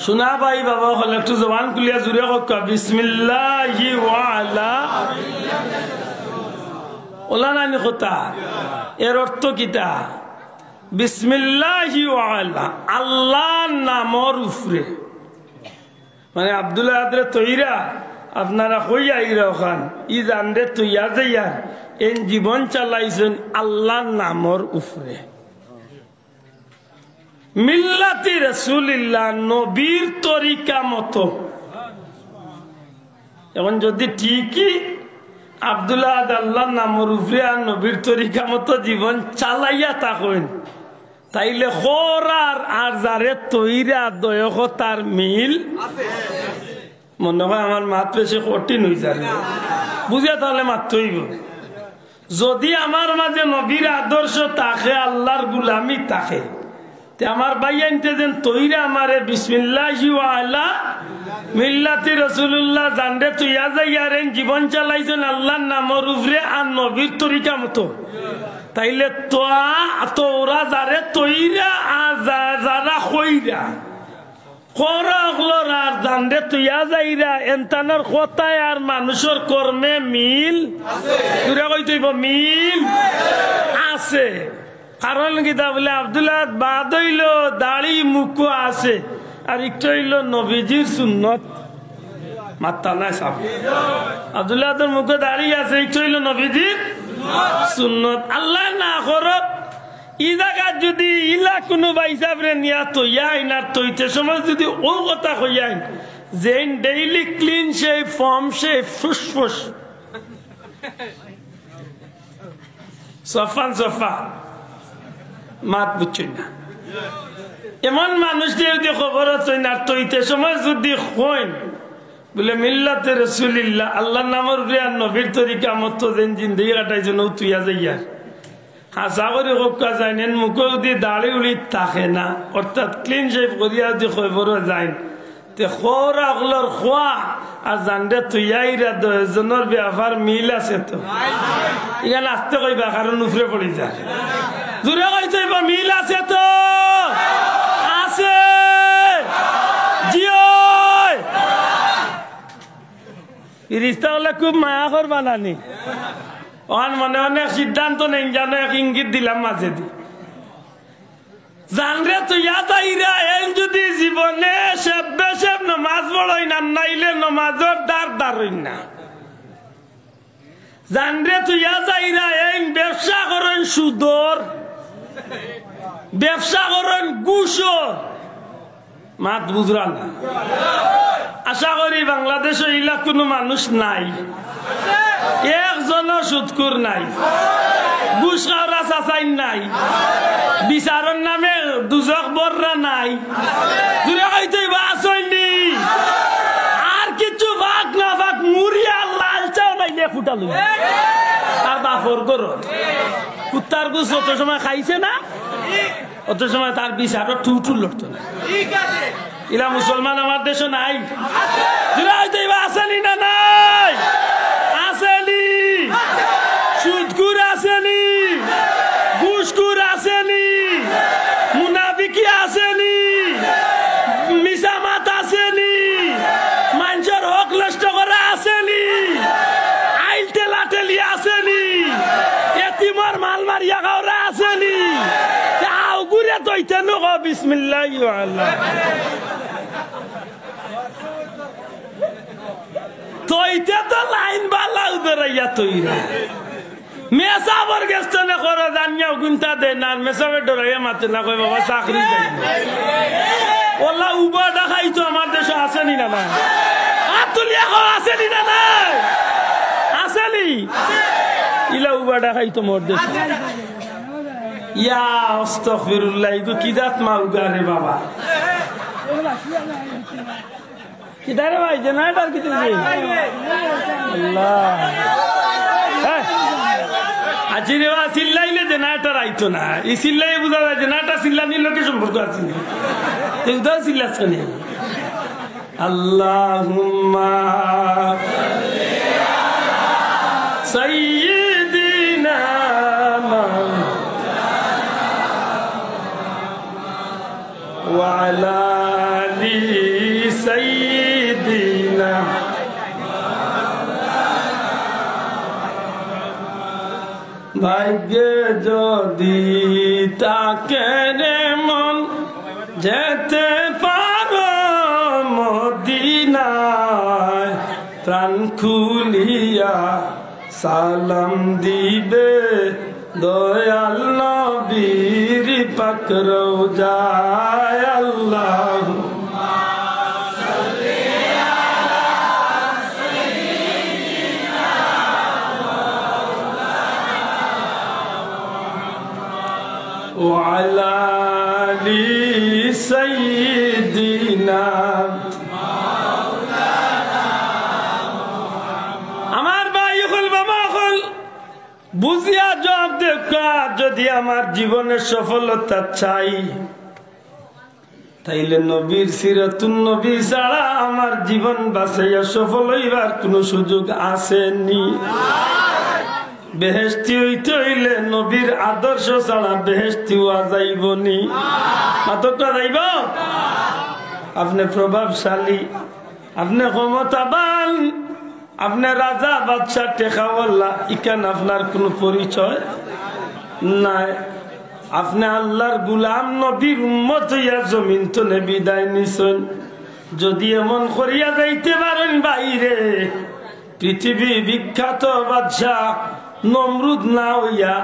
শুনা ভাই বাবা অকল, একটু জবান খুলিয়া জুরে কউক্কা, বিসমিল্লাহি ওয়া আলা। অলা নায় নি কথা? এর অর্থ কিতা? বিসমিল্লাহি ওয়া আলা, আল্লার নামর উপরে। মানে, আব্দুল আহাদরে থইরা, আপনারা কইয়া আইরা অখান, ই জানরে থইয়া যাইয়ার, এইন জীবন চালাইছইন আল্লার নামর উপরে। মিল্লাতি রাসূলিল্লাহ, নবীর তরিকা মতো। এখন যুদি ঠিকই আব্দুল আহাদ আল্লার নামর উপরে আর নবীর তরিকা মতো জীবন চালাইয়া থাকইন, তাইলে কওরার আর যারে থইরা দুইও কথার মিল। মনে অয় আমার মাত বেশি কঠিন অইযার, বুঝিয়া তাইলে মাততে অইবো। যুদি আমার মাঝে নবীর আদর্শ থাকে, আল্লার গুলামি থাকে, তে আমার ভাইয়াইন্তে যেন থইরা আমারে বিসমিল্লাহি ওয়া আলা মিল্লাতি রাসূলুল্লাহ জানরে থইয়া যাইয়ার এইন জীবন চালাইছইন আল্লার নামর উপরে আর নবীর তরিকা মতো। তাইলে তো, তো ওরা যারে থইরা আর যা-, যারা কইরা, কওরা অকলর আর জানরে থইয়া যাইরা, এনতানর কথায় আর মানুষর কর্মে মিল। জুরে কইতে অইবো, মিল আছে। কারণ কিতা বুলে, আব্দুল আহাদ বাদ অইলো দাড়ি মুখো আছে, আর ইকটা অইলো নবীজির সুন্নত। মাততা নায় সাব। আব্দুল আহাদর মুখো দাড়ি আছে, ইকটা অইলো নবীজির সুন্নত। আল্লায় না করউক, ই জাগাত যুদি ইলা কুনু ভাইসাবরে নিয়া থইয়া আইন আর থইতে সময় যুদি অউ কথা কইয়া আইন, যেইন daily clean shave, form shave, ফুসফুস। সফান সফা। মাত বুঝছইন না। এমন মানুষরে যুদি কবরো থইন আর থইতে সময় যুদি কইন, বুলে, মিল্লাতে রাসূলিল্লাহ, আল্লার নামর উপরে আর নবীর তরিকা মতো যেইন জিন্দেগি কাটাইছইন, অউ থইয়া যাইয়ার। হাছা করি কউক্কা যাইন, এইন মুখো যুদি দাড়ি উড়ি থাকে না, অর্থাৎ clean shave করিয়া যুদি কবরো যাইন, তে কওরা অকলর কওয়া আর জানরে থইয়া আইরা দুইও জনর ব্যাপার মিল আছে তো? ইখান আস্তে কইবা, কারণ উপরে পড়ি যায়। জুরে কইতে অইবো, মিল আছে তো? আছে। জি অয়। ফিরিস্তা অকলে খুব মায়া করবা না নি? অখান মনে মনে এক সিদ্ধান্ত নেইন, জানো, এক ইঙ্গিত দিলাম মাঝেদি। জানরে থইয়া যাইরা, এইন যুদি জীবনে shave বেশেভ নমাজ পড়ইন না, নাইলে নমাজর ধার ধারইন না। জানরে থইয়া যাইরা এইন ব্যবসা করইন সুদর, ব্যবসা করইন ঘুষর। মাত বুঝরা না? আশা করি বাংলাদেশো ইলা কুনু মানুষ নাই, একজনও সুদখুর নাই, ঘুষ খাওরা চাচাইন নাই, বিচারর নামে দুজখ বররা নাই। জুরে কইতে অইবো, আছইন নি? আর কিচ্ছু ফাক না ফাক মুড়িয়া লালচাও নাইলে ফুটা লইবো। তার বাপর ঘরো কুত্তার ঘুষ অত সময় খাইছে না, অত সময় তার বিচারও টুটু লড়তো না। ইলা মুসলমান আমার দেশো নাই। জুরে কইতে অইবো, আছেনি না নাই? আছেনি। সুদখুর আছেনি, ঘুষখুর আছেনি, মুনাফিকি আছেনি, মিছা মাত আছেনি, মানষর হক নষ্ট করা আছেনি, আইল ঠেলাঠেলি আছেনি, এতিমর মাল মারিয়া খাওরা আছেনি। তে আউগুরে তইতে নু কও বিসমিল্লাহি ওয়া আল্লাহ। তইতে তো লাইন বালা উদরাইয়া তইরা। মেসাবর গেছ থনে করো জানিয়াও গুনতা দে না, আর মেসাবে ডরাইয়া মাতে না, কয়, "বাবা, চাকরি যাই।" ওলা উবা ডাকাইতো আমার দেশো আছেনি না নাই? আত তুলিয়া কও, আছেনি না নাই? আছেনি? ইলা উবা ডাকাইতো মোর দেশো। ইয়া আস্তাগফিরুল্লাহ, ইগু কি জাত মাউগা রে বাবা। কিতা রে ভাই, জেনারেটর কিতা রে? আল্লাহ। হ্যাঁ। আজি রে বা, চিল্লাইলে জেনারেটর আইতো না। ই চিল্লাইলে বুঝা যায়, জেনারেটর চিল্লানির লগে সম্পর্ক আছে নি? তুই তো চিল্লাস কেনে? আল্লাহুম্মা সাইয়্যিদিনা মুহাম্মাদ। وعلى آل سيدنا। ভাগ্যে যদি থাকে রে মন, যেতে পারো মদিনায়, প্রাণ খুলিয়া সালাম দিবে দয়াল নবীর পাক রওজায়। আল্লাহুম্মা সাল্লি আলা সাইয়্যিদিনা মাওলানা মুহাম্মাদ ওয়া আলা আলি সাইয়্যিদিনা। আমার ভাই অকল, বাবা অকল, বুঝিয়া জবাব দেউক্কা, যদি আমার জীবনে সফলতা চাই, তাইলে নবীর সিরাতুন নবী ছাড়া আমার জীবন বাঁচাইয়া সফল অইবার কুনু সুযোগ আছে নি? বেহেশতি অইতে অইলে নবীর আদর্শ ছাড়া বেহেশতি অওয়া যাইবো নি? মাতউক্কা যাইবো? আপনে প্রভাবশালী, আপনে ক্ষমতাবান, আপনে রাজা, বাদশা, টেকাওয়ালা, ইখান আপনার কুনু পরিচয় নাই। আপনে আল্লার গুলাম, নবীর উম্মত অইয়া জমিন তনে বিদায় নিছইন। যদি এমন করিয়া যাইতে পারইন বাইরে, পৃথিবী বিখ্যাত বাদশা নমরুদ না অইয়া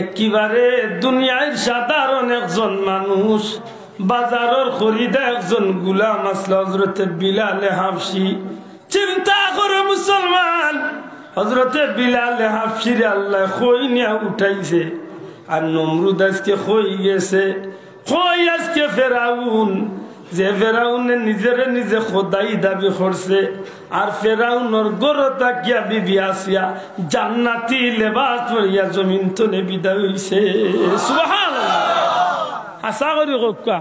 একেবারে দুনিয়ার সাধারণ একজন মানুষ, বাজারর খরিদা একজন গুলাম আছলা হযরতে বিলালে হাবশী। চিন্তা করো মুসলমান, হযরতে বিলালে হাবশীরে আল্লায় কই নিয়া উঠাইছে, আর নমরুদ আইজকে কই গেছে। কই আইজকে ফেরাউন, যে ফেরাউনে নিজরে নিজে খোদাই দাবি করছে, আর ফেরাউনর ঘরো থাকিয়া বিবি আসিয়া জান্নাতি লেবাস পরিয়া জমিন তনে বিদায় অইছে। সুবহানাল্লাহ। আশা করি কউক্কা,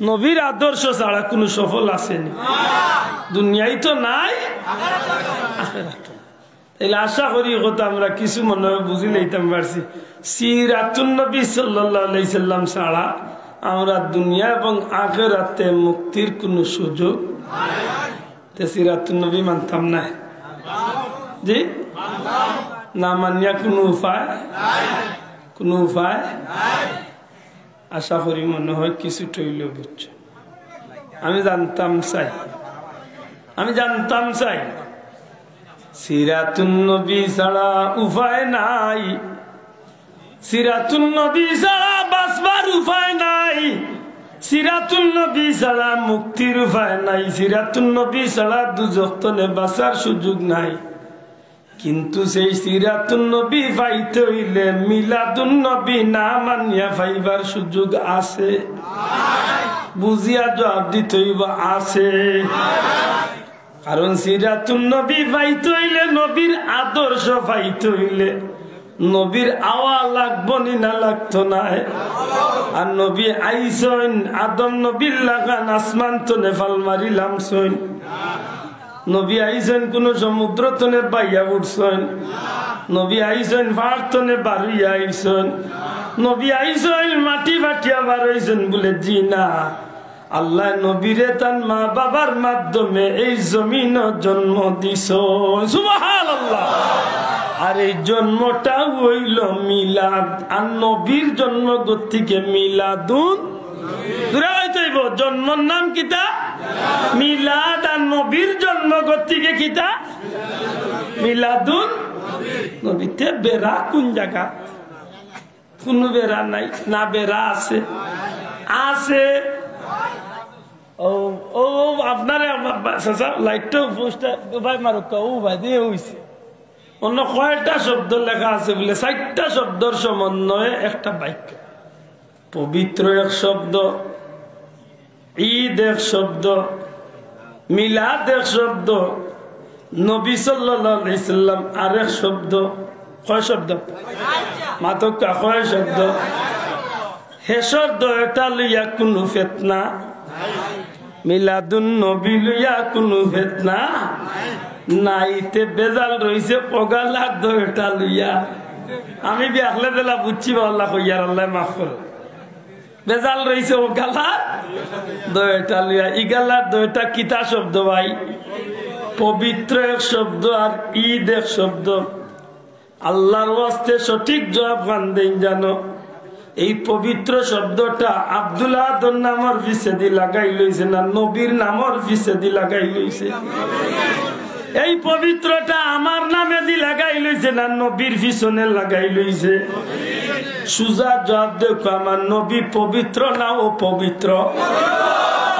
নবীর আদর্শ ছাড়া কুনু সফল আছে নি? দুনিয়ায় তো নাই, আখেরাত। তাইলে আশা করি ই কথা আমরা কিছু মনে হয় বুঝি লইতাম পারছি। সিরাতুন নবী সাল্লাল্লাহু আলাইহি সাল্লাম ছাড়া আমরা দুনিয়া এবং আখেরাতে মুক্তির কুনু সুযোগ। তে সিরাতুন নবী মানতাম না? জি, না মানিয়া কুনু উপায়, কুনু উপায়। আশা করি মনে হয় কিছু টইল বুঝছো। আমি জানতাম চাই, আমি জানতাম চাই, সিরাতুন নবী ছাড়া উপায় নাই, সিরাতুন নবী ছাড়া বাঁচবার উপায় নাই, সিরাতুন নবী ছাড়া মুক্তির উপায় নাই, সিরাতুন নবী ছাড়া দুজখ তনে বাঁচার সুযোগ নাই। কিন্তু সেই সিরাতুন নবী পাইতে অইলে মিলাদুন নবী না মানিয়া পাইবার সুযোগ আছে? বুঝিয়া জবাব দিতে অইবো, আছে। কারণ সিরাতুন নবী পাইতে অইলে, নবীর আদর্শ পাইতে অইলে নবীর আওয়া লাগবো নি না লাগতো নায়? আর নবী আইছইন, আদম নবীর লাখান আসমান তনে ফাল মারি লামছইন। নবী আইছইন কুনু সমুদ্র তনে বাইয়া উঠছইন? নবী আইছইন পাহাড় তনে বারইয়া আইছইন? নবী আইছইন মাটি ফাটিয়া বার অইছইন? বুলে, জি না। আল্লায় নবীরে তান মা বাবার মাধ্যমে এই জমিনো জন্ম দিছইন। সুবহানাল্লাহ। আর এই জন্মটা অইলো মিলাদ। আর নবীর জন্ম গতিকে মিলাদুন, জুরে কইতে অইবো, জন্মর নাম কিতা? মিলাদ। আর নবীর জন্ম গতিকে কিতা? মিলাদুন নবী। তে বেড়া কুন জাগাত? কুনু বেড়া নাই, না বেড়া আছে? আছে। ও, ও, ও, আপনারে, চাচা, লাইটটা, পোস্টটা, ভাই মারুক্কা, ও ভাই দিয়া অইছে। অন্য কয়টা শব্দ লেখা আছে বুলে, চাইরটা শব্দর সমন্বয়ে একটা বাক্য। পবিত্র এক শব্দ, ঈদ এক শব্দ, মিলাদ এক শব্দ, নবী সাল্লাল্লাহু আলাইহি সাল্লাম আরেক শব্দ। কয় শব্দ? মাতউক্কা, কয় শব্দ? হেশর দুইটা লইয়া কুনু ফেতনা, মিলাদুন নবী লইয়া কুনু ফেতনা নাই। তে বেজাল রইছে অগালার দুইটা লইয়া। আমি বেআক্কলে যেলা বুঝছি বা আল্লায় কইয়ার, আল্লায় মাফ করো। বেজাল রইছে অগালার দুইটা লইয়া। ইগালার দুইটা কিতা শব্দ ভাই? পবিত্র এক শব্দ আর ঈদ এক শব্দ। আল্লার ওয়াস্তে সঠিক জবাব খান দেইন জানো। এই পবিত্র শব্দটা আব্দুল আহাদর নামর পিছেদি লাগাই লইছে না নবীর নামর পিছেদি লাগাই লইছে? এই পবিত্রটা আমার নামেদি লাগাই লইছে না নবীর পিছনে লাগাই লইছে? সুজা জবাব দেখো, আমার নবী পবিত্র না অপবিত্র?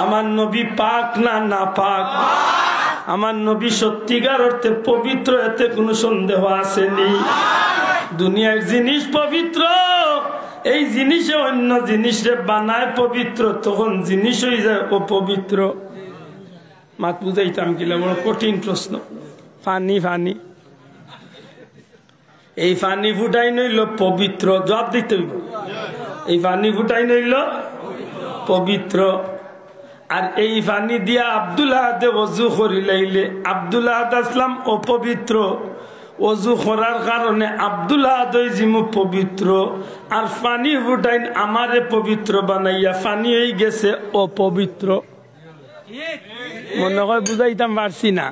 আমার নবী পাক না নাপাক? আমার নবী সত্যিকার অর্থে পবিত্র, এতে কুনু সন্দেহ আছে নি? দুনিয়ার জিনিস পবিত্র, এই জিনিসে অন্য জিনিসরে বানায় পবিত্র, তখন জিনিস অইযায় অপবিত্র। মাত বুঝাইতাম কিলা, বড় কঠিন প্রশ্ন। পানি, পানি। এই পানি ফুটাইন অইলো পবিত্র, জবাব দিতে অইবো। এই পানি ফুটাইন অইলো পবিত্র। আর এই পানি দিয়া আব্দুল আহাদে অজু করিলাইলে আব্দুল আহাদ আছলাম অপবিত্র, অজু করার কারণে আব্দুল আহাদ অইযিমু পবিত্র। আর পানি ফুটাইন আমারে পবিত্র বানাইয়া পানি অইগেছে অপবিত্র। মনে কয় বুঝাইতাম পারছি না।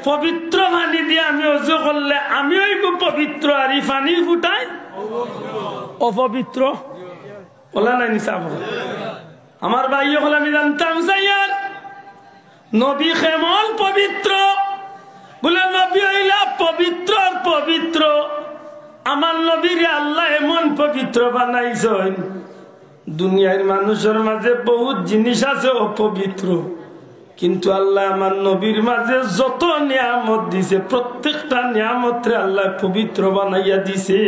পবিত্র পানি দিয়া আমি অজু করলে আমি অইমু পবিত্র, আর ই পানি ফুটাইন অপবিত্র। অলা নায় নি সাব? আমার ভাই অকল, আমি জানতাম চাইয়ার নবী কেমন পবিত্র। বুলে নবী অইলা পবিত্র আর পবিত্র। আমার নবীরে আল্লায় এমন পবিত্র বানাইছইন, দুনিয়ার মানুষর মাঝে বহুত জিনিস আছে অপবিত্র, কিন্তু আল্লায় আমার নবীর মাঝে যত নিয়ামত দিছে, প্রত্যেকটা নিয়ামতরে আল্লায় পবিত্র বানাইয়া দিছে।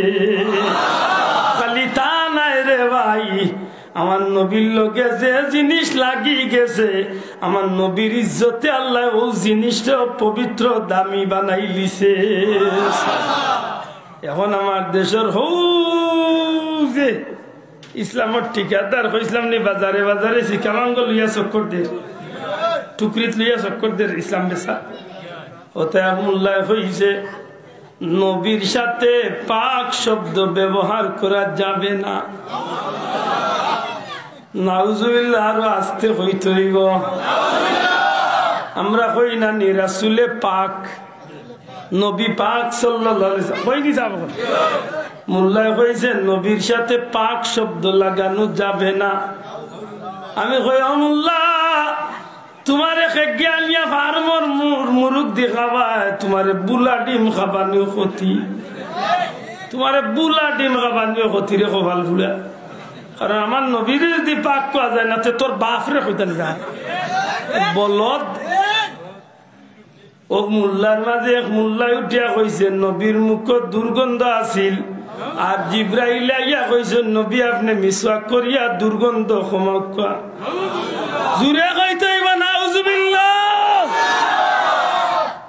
খালি তা নায় রে ভাই, আমার নবীর লগে যে জিনিস লাগি গেছে, আমার নবীর ইজ্জতে আল্লায় অউ জিনিসটাও পবিত্র দামি বানাইলিছে। এখন আমার দেশর হউ যে ইসলামর ঠিকাদার, কইছলাম নি, বাজারে বাজারে শিকামাঙ্গ লইয়া চক্কর দের, টুকরিত লইয়া চক্কর দের ইসলাম বেচা। অতা মোল্লায় কইছে, নবীর সাথে পাক শব্দ ব্যবহার করা যাবে না। নাউজুবিল্লাহ, আরো আস্তে কইতে অইবো। আমরা কই না নি রাসুলে পাক, নবী পাক সাল্লাল্লাহু আলাইহি ওয়াসাল্লাম। কই নি সাব? মোল্লায় কইছে নবীর সাথে পাক শব্দ লাগানো যাবে না। আমি কই, ও মোল্লা, তুমারে খেগিয়া আনিয়া ফার্মর মুর-, মুরুগ দি খাবায়, তুমারে বুলা ডিম খাবানিও ক্ষতি। তুমারে বুলা ডিম খাবানিও ক্ষতি রে কপাল ফুড়া। কারণ আমার নবীরে যুদি পাক কওয়া যায় না, তে তোর বাফরে কইতাম যা। বলদ। অউ মুল্লার মাজে এক মুল্লায় উঠিয়া কইছে, "নবীর মুখো দুর্গন্ধ আছিল।" আর জিব্রাইলে আইয়া কইছে, "নবী, আপনে মিসওয়াক করিয়া দুর্গন্ধ কমাউক্কা।" জুরে কইতে অইবো, "নাউজুবিল্লাহ।"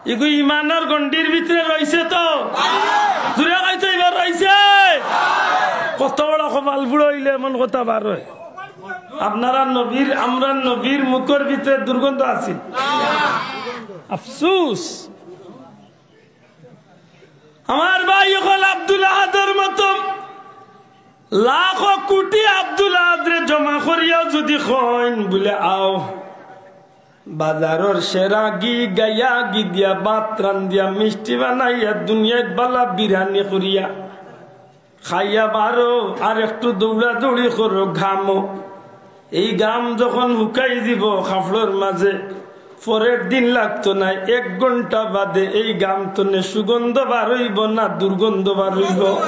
ইগু ইমানর গণ্ডির ভিতরে রইছে তো? জুরে কইতে অইবো, রইছে? কত বড় কপাল ফুড়া অইলে এমন কথা বার অয়। আপনারার নবীর, আমরার নবীর মুখর ভিতরে দুর্গন্ধ আছিল। আফসুস। আমার ভাই অকল, আব্দুল আহাদর মতো লাখো কুটি আব্দুল আহাদরে জমা করিয়াও যুদি কইন বুলে, "আও, বাজারর সেরা ঘি, গাইয়া ঘি দিয়া, ভাত রান্দিয়া, মিষ্টি বানাইয়া, দুনিয়াত বালা বিরানি করিয়া খাইয়া বারো, আর একটু দৌড়াদৌড়ি করো, ঘামো।" এই ঘাম যখন হুকাই যিবো কাপড়র মাজে, পরের দিন লাগতো নায়, এক ঘন্টা বাদে এই ঘাম তনে সুগন্ধ বার অইবো না দুর্গন্ধ বার অইবো?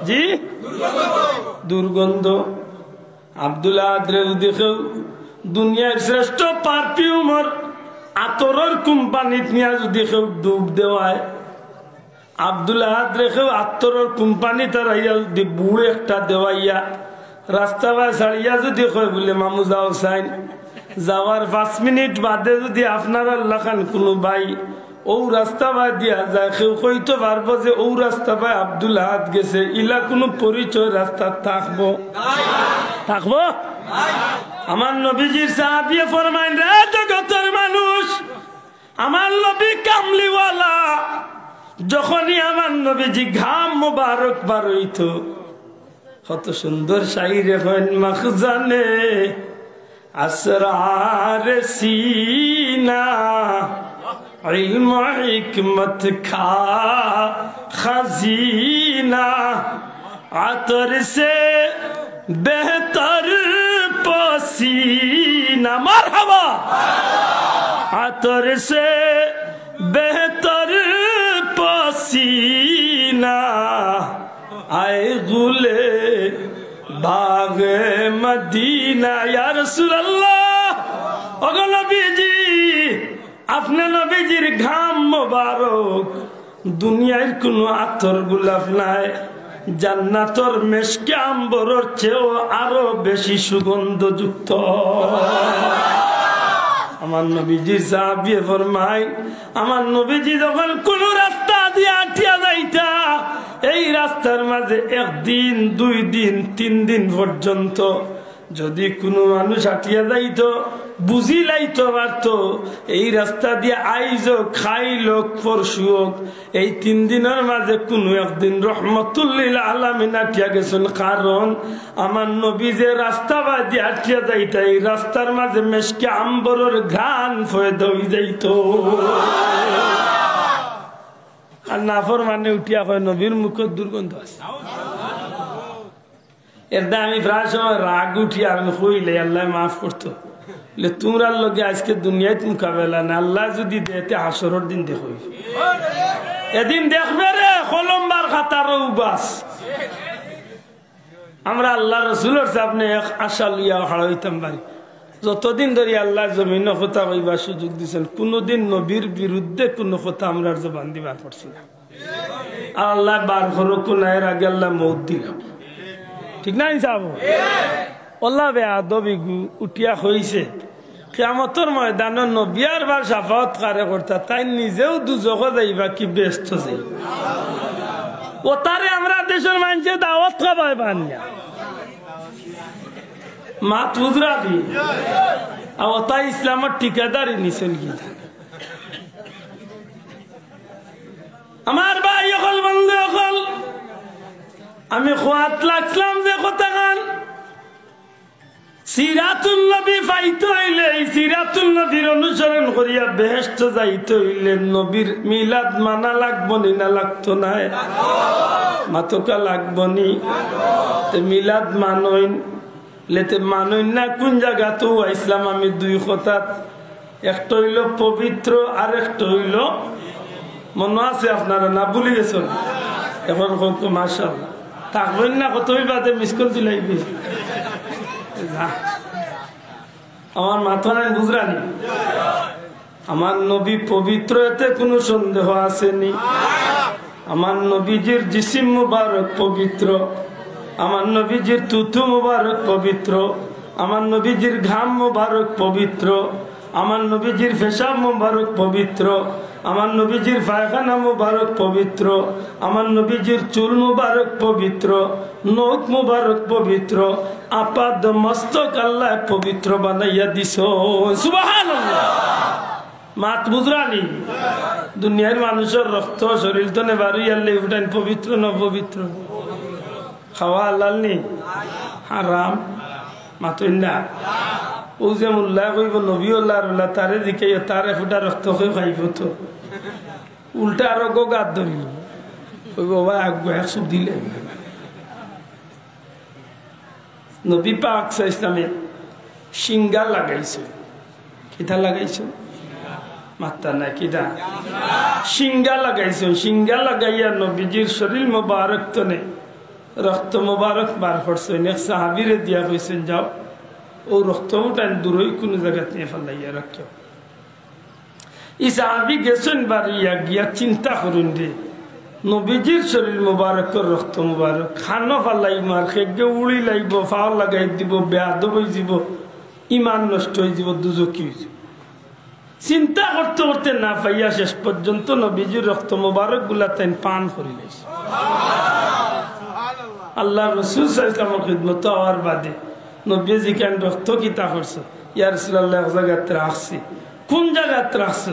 জি, দুর্গন্ধ। আব্দুল আহাদরে যুদি কেউ দুনিয়ার শ্রেষ্ঠ পারফিউমর আতরর কোম্পানিত নিয়া যুদি কেউ ডুব দেওয়ায়, আব্দুল আহাদরে কেউ আতরর কোম্পানিত আরাইয়া যুদি বুড় একটা দেওয়াইয়া রাস্তা বায় ছাড়িয়া যুদি কয় বুলে, "মামু যাও চাইন," যাওয়ার পাঁচ মিনিট বাদে যুদি আপনারার লাখান কুনু ভাই অউ রাস্তা বায় দিয়া যায়, কেউ কইতো পারবো যে অউ রাস্তা বায় আব্দুল আহাদ গেছে, ইলা কুনু পরিচয় রাস্তাত থাকবো? থাকবো? আমার নবীজির সাহাবিয়ে ফরমাইন, "রে জগতর মানুষ, আমার নবী কামলিওয়ালা।" যখনই আমার নবীজি ঘাম মোবারক বার অইতো, কত সুন্দর শাইরে কইন, "মখজানে আসরার সিনা, ইলম হিকমত কা খাজিনা, আতর সে বেহতর পসিনা।" মারহাবা। আতর সে বেহতর পসিনা, আয় গুলে বাগে মদিনা। ইয়া রাসূলুল্লাহ, ওগো নবীজি, আপনে নবীজির ঘাম মোবারক, দুনিয়ার কুনু আতর গোলাপ নাই, জান্নাতর মেশকে আম্বরর চেয়েও আরো বেশি সুগন্ধযুক্ত। আমার নবীজির সাহাবিয়ে ফরমাইন, আমার নবীজি যখন কুনু রাস্তা দিয়া আটিয়া যাইতা, এই রাস্তার মাজে একদিন, দুই দিন, তিন দিন পর্যন্ত যুদি কুনু মানুষ আটিয়া যাইতো, বুঝিলাইতো পারতো, এই রাস্তা দিয়া আইজ অউক, কাইল অউক, পরশু অউক, এই তিন দিনর মাজে কুনু একদিন রহমতুল্লিল আলামিন আটিয়া গেছইন। কারণ আমার নবী যে রাস্তা বায় দিয়া আটিয়া যাইতা, এই রাস্তার মাজে মেশকে আম্বরর ঘ্রাণ ফয়দা অই যাইতো। আর নাফরমানে উঠিয়া কয়, "নবীর মুখো দুর্গন্ধ আছে।" এরদায় আমি প্রায় সময় রাগ উঠি, আমি কইলে আল্লায় মাফ করতো। বলে, "তুমরার লগে আইজকে দুনিয়াত মোকাবেলা না, আল্লায় যুদি দেয় তে হাশরর দিন দেখো।" এদিন দেখবে রে, কলম বার খাতারও উবাস। আমরা আল্লার রসুলর সামনে এক আশা লইয়া খাড়া অইতাম পারি। যতদিন ধরি আল্লায় জমিনো কথা কইবার সুযোগ দিছইন, কুনুদিন নবীর বিরুদ্ধে কুনু কথা আমরার জবান দি বার করছি না। আর আল্লায় বার করউক না, এর আগে আল্লায় মউত দিলাম। ঠিক না নি সাব? অলা বেয়াদব ইগু উঠিয়া কইছে, কিয়ামতর ময়দানো নবী আর বার শাফাআত কারে করতা, তাইন নিজেও দুজখো যাইবা কি বেহেস্তো যাইবা? অতারে আমরার দেশর মানষে দাওয়াত খাবায় বানিয়া। মাত বুঝরা দি? আর অতায় ইসলামর ঠিকাদারি নিছইন কি? আমার ভাই অকল, বন্ধু অকল, আমি কওয়াত লাগছিলাম যে কথাখান, সিরাতুন নবী পাইতে অইলে, এই সিরাতুন নবীর অনুসরণ করিয়া বেহেস্তো যাইতে অইলে নবীর মিলাদ মানা লাগবো নি না লাগতো নায়? মাতউক্কা লাগবো নি? তে মিলাদ মানইন, লেতে মানইন না কুন জাগাত আইছলাম আমি দুই কথাত। একটা অইলো পবিত্র, আর একটা অইলো, মনো আছে আপনারা না ভুলি গেছইন? এখন কউক্কা মাশাআল্লাহ। থাকইন না, কতই বাদে miss call দিলাইবে। না। আমার মাতখান বুঝরানি? আমার নবী পবিত্র, এতে কুনু সন্দেহ আছেনি? আমার নবীজির জিসিম মুবারক পবিত্র, আমার নবীজির থুথু মুবারক পবিত্র, আমার নবীজির ঘাম মুবারক পবিত্র, আমার নবীজির পেশাব মুবারক পবিত্র, আমার নবীজির পায়খানা মুবারক পবিত্র, আমার নবীজির চুল মুবারক পবিত্র, নখ মুবারক পবিত্র, আপাদ মস্তক আল্লায় পবিত্র বানাইয়া দিছইন। সুবহানাল্লাহ। মাত বুঝরানি? দুনিয়ার মানুষর রক্ত শরীর তনে বারইয়ার লেই ফুটাইন পবিত্র না অপবিত্র? খাওয়া হালাল নি? হারাম? মাতইন না। অউ যে মুল্লায় কইবো নবী অলার অলা, তারে জিকাইও, তার এক ফুটা রক্ত কেউ খাইবো তো? উল্টা আরো গো গাত ধরিল, কইবো, "ভাই, আগুয়া এক চুপ দিলে।" নবী পাক সাল্লাল্লাহু আলাইহি ওয়াসাল্লামে শিঙ্গা লাগাইছইন। কিতা লাগাইছইন? মাত্তা না কিতা? শিঙ্গা লাগাইছইন। শিঙ্গা লাগাইয়া নবীজির শরীর মোবারক তনে রক্ত মোবারক বার করছইন। এক সাহাবীরে দিয়া কইছইন, "যাও, অউ রক্ত উঠাইন দূরই কুনু জাগাত নিয়া ফালাইয়া রাখিও।" ই সাহাবী গেছইন বারইয়া গিয়া চিন্তা করইন রে, নবীজির শরীর মোবারকর রক্ত মোবারক, খানো ফালাইমু আর খেগে উড়ি লাইবো, ফাও লাগাই দিবো, বেয়াদব অইযিবো, ইমান নষ্ট অইযিবো, দুজখি অইযিবো। চিন্তা করতে করতে না পাইয়া শেষ পর্যন্ত নবীজির রক্ত মোবারক গুলা তাইন পান করিলাইছইন। আল্লার রসুল সাল্লাল্লাহু আলাইহি ওয়াসাল্লামর খিদমতো আওয়ার বাদে নবীয়ে জিকাইন, "রক্ত কিতা করছো?" "ইয়া রাসূলুল্লাহ, এক জাগাত রাখছি।" "কুন জাগাত রাখছো?"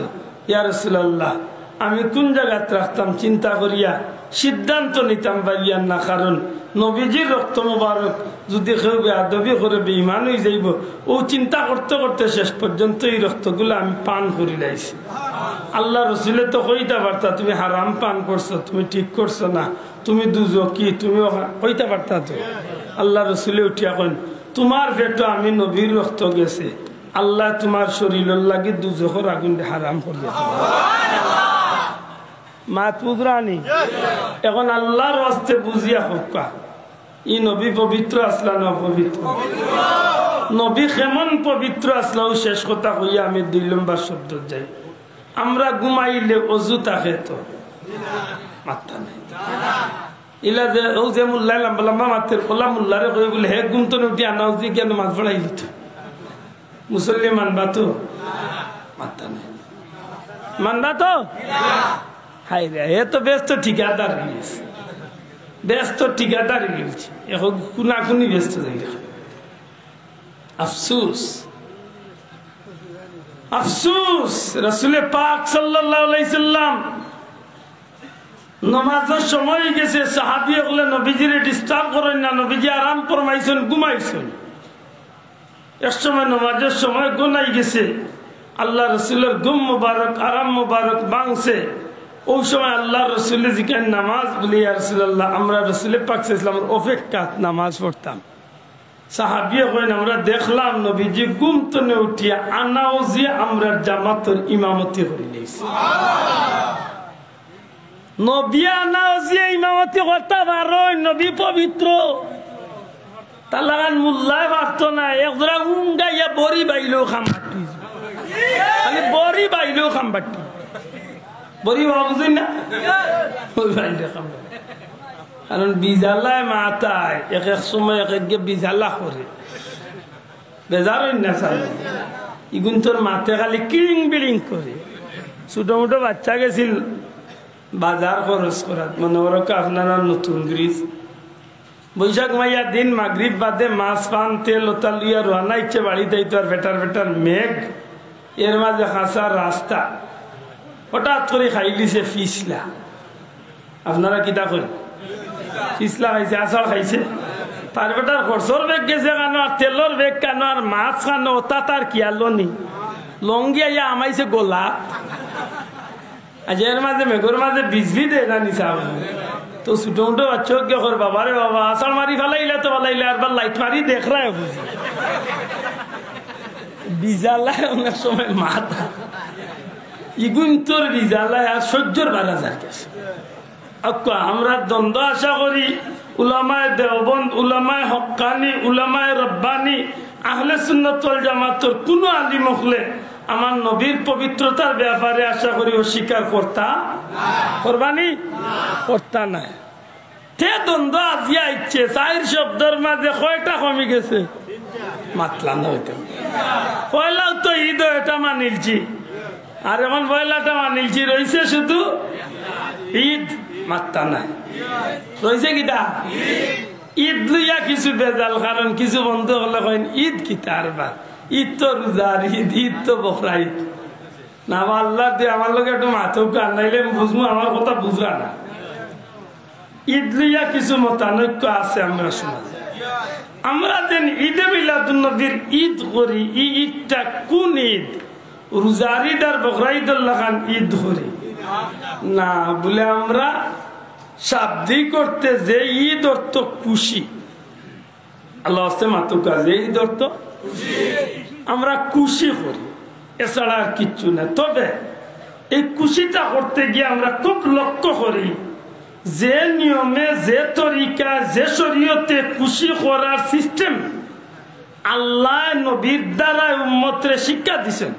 "ইয়া রাসূলুল্লাহ, আমি কুন জাগাত রাখতাম চিন্তা করিয়া সিদ্ধান্ত নিতাম পারিয়ার না, কারণ নবীজির রক্ত মোবারক যুদি কেউ বেয়াদবি করে বেঈমান অইযাইবো। অউ চিন্তা করতে করতে শেষ পর্যন্ত ই রক্তগুলা আমি পান করিলাইছি।" আল্লার রসুলে তো কইতা পারতা, "তুমি হারাম পান করছো, তুমি ঠিক করছো না, তুমি দুজখি, তুমি অখা-," কইতা পারতা তো। আল্লার রসুলে উঠিয়া কইন, "তুমার পেটো আমি নবীর রক্ত গেছে, আল্লায় তুমার শরীলর লাগি দুজখর আগুনরে হারাম করিয়া দিবা।" মাত বুঝরানি? এখন আল্লার ওয়াস্তে বুঝিয়া কউক্কা, ই নবী পবিত্র আছলা না অপবিত্র? নবী কেমন পবিত্র আছলা, অউ শেষ কথা কইয়া আমি দুই লম্বর শব্দত যাই। আমরা ঘুমাইলে অজু থাকে তো? মাত্তা নাই। ইলা যে, অউ যে মুল্লায় লম্বা লম্বা মাতের, অলা মুল্লারে কই বুলে, হে ঘুম তনে উঠিয়া আনা অজু গিয়া নমাজ পড়াইলিতো। মুসল্লি মানবা তো? মাত্তা নাই। মানবা তো? হায় রে, এ তো বেহেস্তো ঠিকাদার অইগেছে। বেহেস্তো ঠিকাদার অইগেছে। এখন কুনাকুনি বেহেস্তো যাইরা। আফসুস, আফসুস, রাসুলে পাক সাল্লাল্লাহু আলাইহি সাল্লাম নমাজর সময় অইগেছে, সাহাবী অকলে নবীজিরে disturb করইন না, নবীজি আরাম ফরমাইছইন, ঘুমাইছইন। এক সময় নমাজর সময় ঘনাই গেছে, আল্লার রসুলর ঘুম মোবারক, আরাম মোবারক ভাঙছে। অউ সময় আল্লার রসুলে জিকাইন, "নামাজ?" বুলে, "ইয়া রাসুলাল্লাহ, আমরা রসুলে পাক সাল্লাল্লাহু আলাইহি ওয়াসাল্লামর অপেক্ষাত নামাজ পড়তাম।" সাহাবীয়ে কইন, "আমরা দেখলাম নবীজি ঘুম তনে উঠিয়া আনা অজুয়ে আমরার জামাতর ইমামতি করিলাইছে।" নবী আনা অজুয়ে ইমামতি করতা পারইন, নবী পবিত্র। তার লাখান মুল্লায় পারতো না, এক জোড়া উঙ্গাইয়া বড়ি বাইলেও কাম বাট্টি। খালি বড়ি বাইলেও কাম বাট্টি। বড়ি বা বুঝইন না? বড়ি বাইলেও কাম বাট্টি। কারণ বিজালায় মাতায়, এক এক সময় এক একগে বিজালা করে। বেজার অইন না সালা। ইগুইন্তর মাতে খালি কিড়িং বিড়িং করে। ছোটো মোটো বাইচ্চা গেছিল বাজার খরচ করাত, মনো করউক্কা আপনারার নতুন ব্রিজ। বৈশাখ মাইয়া দিন মাগরিব বাদে মাছ পান তেল অতা লইয়া রওয়ানা অইছে বাড়িত আইতো, আর ফেটার ফেটার মেঘ, এর মাঝে কাঁচা রাস্তা। হঠাৎ করি খাইলিছে ফিছলা। আপনারা কিতা কইন? ফিছলা খাইছে, আছাড় খাইছে। তার বেটার খরচর বেগ গেছে কানো, আর তেলর বেগ কানো, আর মাছ কানো, অতা তার খিয়ালো নি। লঙ্গি আইয়া হামাইছে গলাত। আজ এর মাঝে মেঘর মাঝে বিজলি দেয় না নি সাব। তো ছোট মোটো বাচ্চা অকলে কর, "বাবা রে বাবা, আছাড় মারি ফালাইলা তো ফালাইলা, আরবার লাইট মারি দেখরায় বুঝি।" বিজালায় অনেক সময় মাথা। ইগুইন্তর বিজালায় আর সইজ্জর বারা যার গেছে। আক্কা, আমরা দ্বন্দ্ব আশা করি উলামায়ে দেওবন্দ, উলামায়ে হক্কানি, উলামায়ে রব্বানি, আহলে সুন্নাত ওয়াল জামাতর কুনু আলিম অকলে আমার নবীর পবিত্রতার ব্যাপারে আশা করি অস্বীকার করতা, করবানি? করতা নায়। তে দ্বন্দ্ব আজিয়া আইছে, চাইর শব্দর মাঝে কয়টা কমি গেছে? মাতলা না অইতো। পয়লাউ তো ইদ, ইটা মানিলছি। আর অখন পয়লাটা মানিলছি, রইছে শুধু ইদ, মাততা নায়। রইছে কিতা? ইদ লইয়া কিছু বেজাল, কারণ কিছু বন্ধু অকলে কইন, "ইদ কিতা আরবার? ইদ তো রোজার ইদ, ইদ তো বকরা ইদ।" না, আমার আল্লাহ দে, আমার লগে একটু মাতউক্কা, নাইলে আমি বুঝমু, আমার কথা বুঝরা না। ইদ লইয়া কিছু মতানৈক্য আছে আমরা সমাজে। আমরা যেন ইদে মিলাদুন নবীর ইদ করি, ই ইদটা কুন ইদ? রোজার ইদ আর বকরা ইদর লাখান ইদ করি না, বুলে আমরা শাব্দিক অর্থে যে ইদ অর্থ খুশি। আল্লাহ আস্তে মাতুকা যে ইদ অর্থ আমরা খুশি করি, এছাড়া আর কিচ্ছু না। তবে এই খুশিটা করতে গিয়া আমরা খুব লক্ষ্য করি যে নিয়মে, যে তরিকা, যে শরীয়তে খুশি করার সিস্টেম আল্লায় নবীর দ্বারায় উম্মতরে শিক্ষা দিছেন,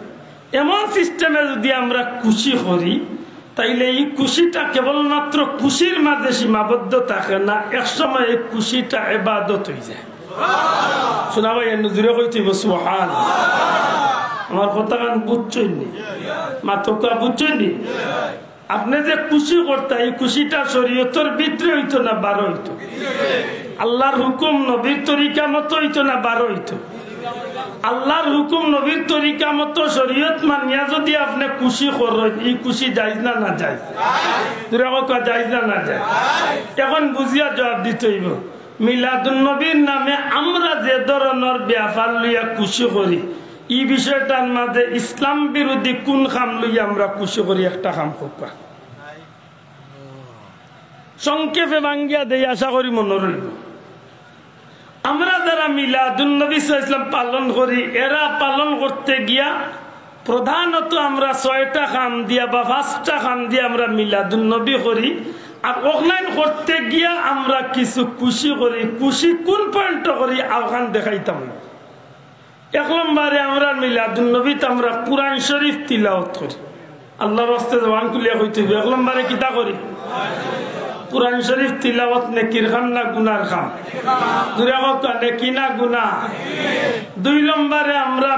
এমন সিস্টেমে যদি আমরা খুশি করি, তাইলে এই খুশিটা কেবলমাত্র খুশির মাঝে সীমাবদ্ধ থাকে না, এক সময় এই খুশিটা ইবাদত অইযায়। শোনা ভাই, এর নজরে কইতে হইব সুবহান। আমার কথাখান বুঝছইন নি? মাতুকা বুঝছইন নি? আপনে যে খুশি করতা, ই খুশিটা শরীয়তর ভিতরে অইতো না বারো অইতো? আল্লার হুকুম নবীর তরিকা মতো অইতো না বারো অইতো? আল্লার হুকুম নবীর তরিকা মতো শরীয়ত মানিয়া যদি আপনে খুশি করইন, ই খুশি জায়েজ না নাজায়েজ? জোরে কউক্কা, জায়েজ না নাজায়েজ? এখন বুঝিয়া জবাব দিতে অইব। মিলাদুন নবীর নামে আমরা যে ধরনর ব্যাপার লইয়া খুশি করি, ই বিষয়টার মাঝে ইসলাম বিরোধী কুন কাম লইয়া আমরা খুশি করি? একটা কাম কউক্কা। সংক্ষেপে ভাঙ্গিয়া দেই, আশা করি মনো রইব। আমরা যারা মিলাদুন নবী সাল্লাল্লাহু আলাইহি ওয়াসাল্লাম পালন করি, এরা পালন করতে গিয়া প্রধানত আমরা ছয়টা কাম দিয়া বা পাঁচটা কাম দিয়া আমরা মিলাদুন নবী করি। আর অখান করতে গিয়া আমরা কিছু খুশি করি। খুশি কুন পয়েন্টে করি, অখান দেখাইতাম। এক নম্বরে আমরা মিলাদুন নবীত আমরা কুরআন শরীফ তিলাওয়াত করি। আল্লার ওয়াস্তে জবান খুলিয়া কইতে অইব, এক নম্বরে কিতা করি? কুরআন শরীফ তিলাওয়াত নেকির কাম না গুনার কাম? জোরে কউক্কা, নেকি না গুনা? দুই নম্বরে আমরা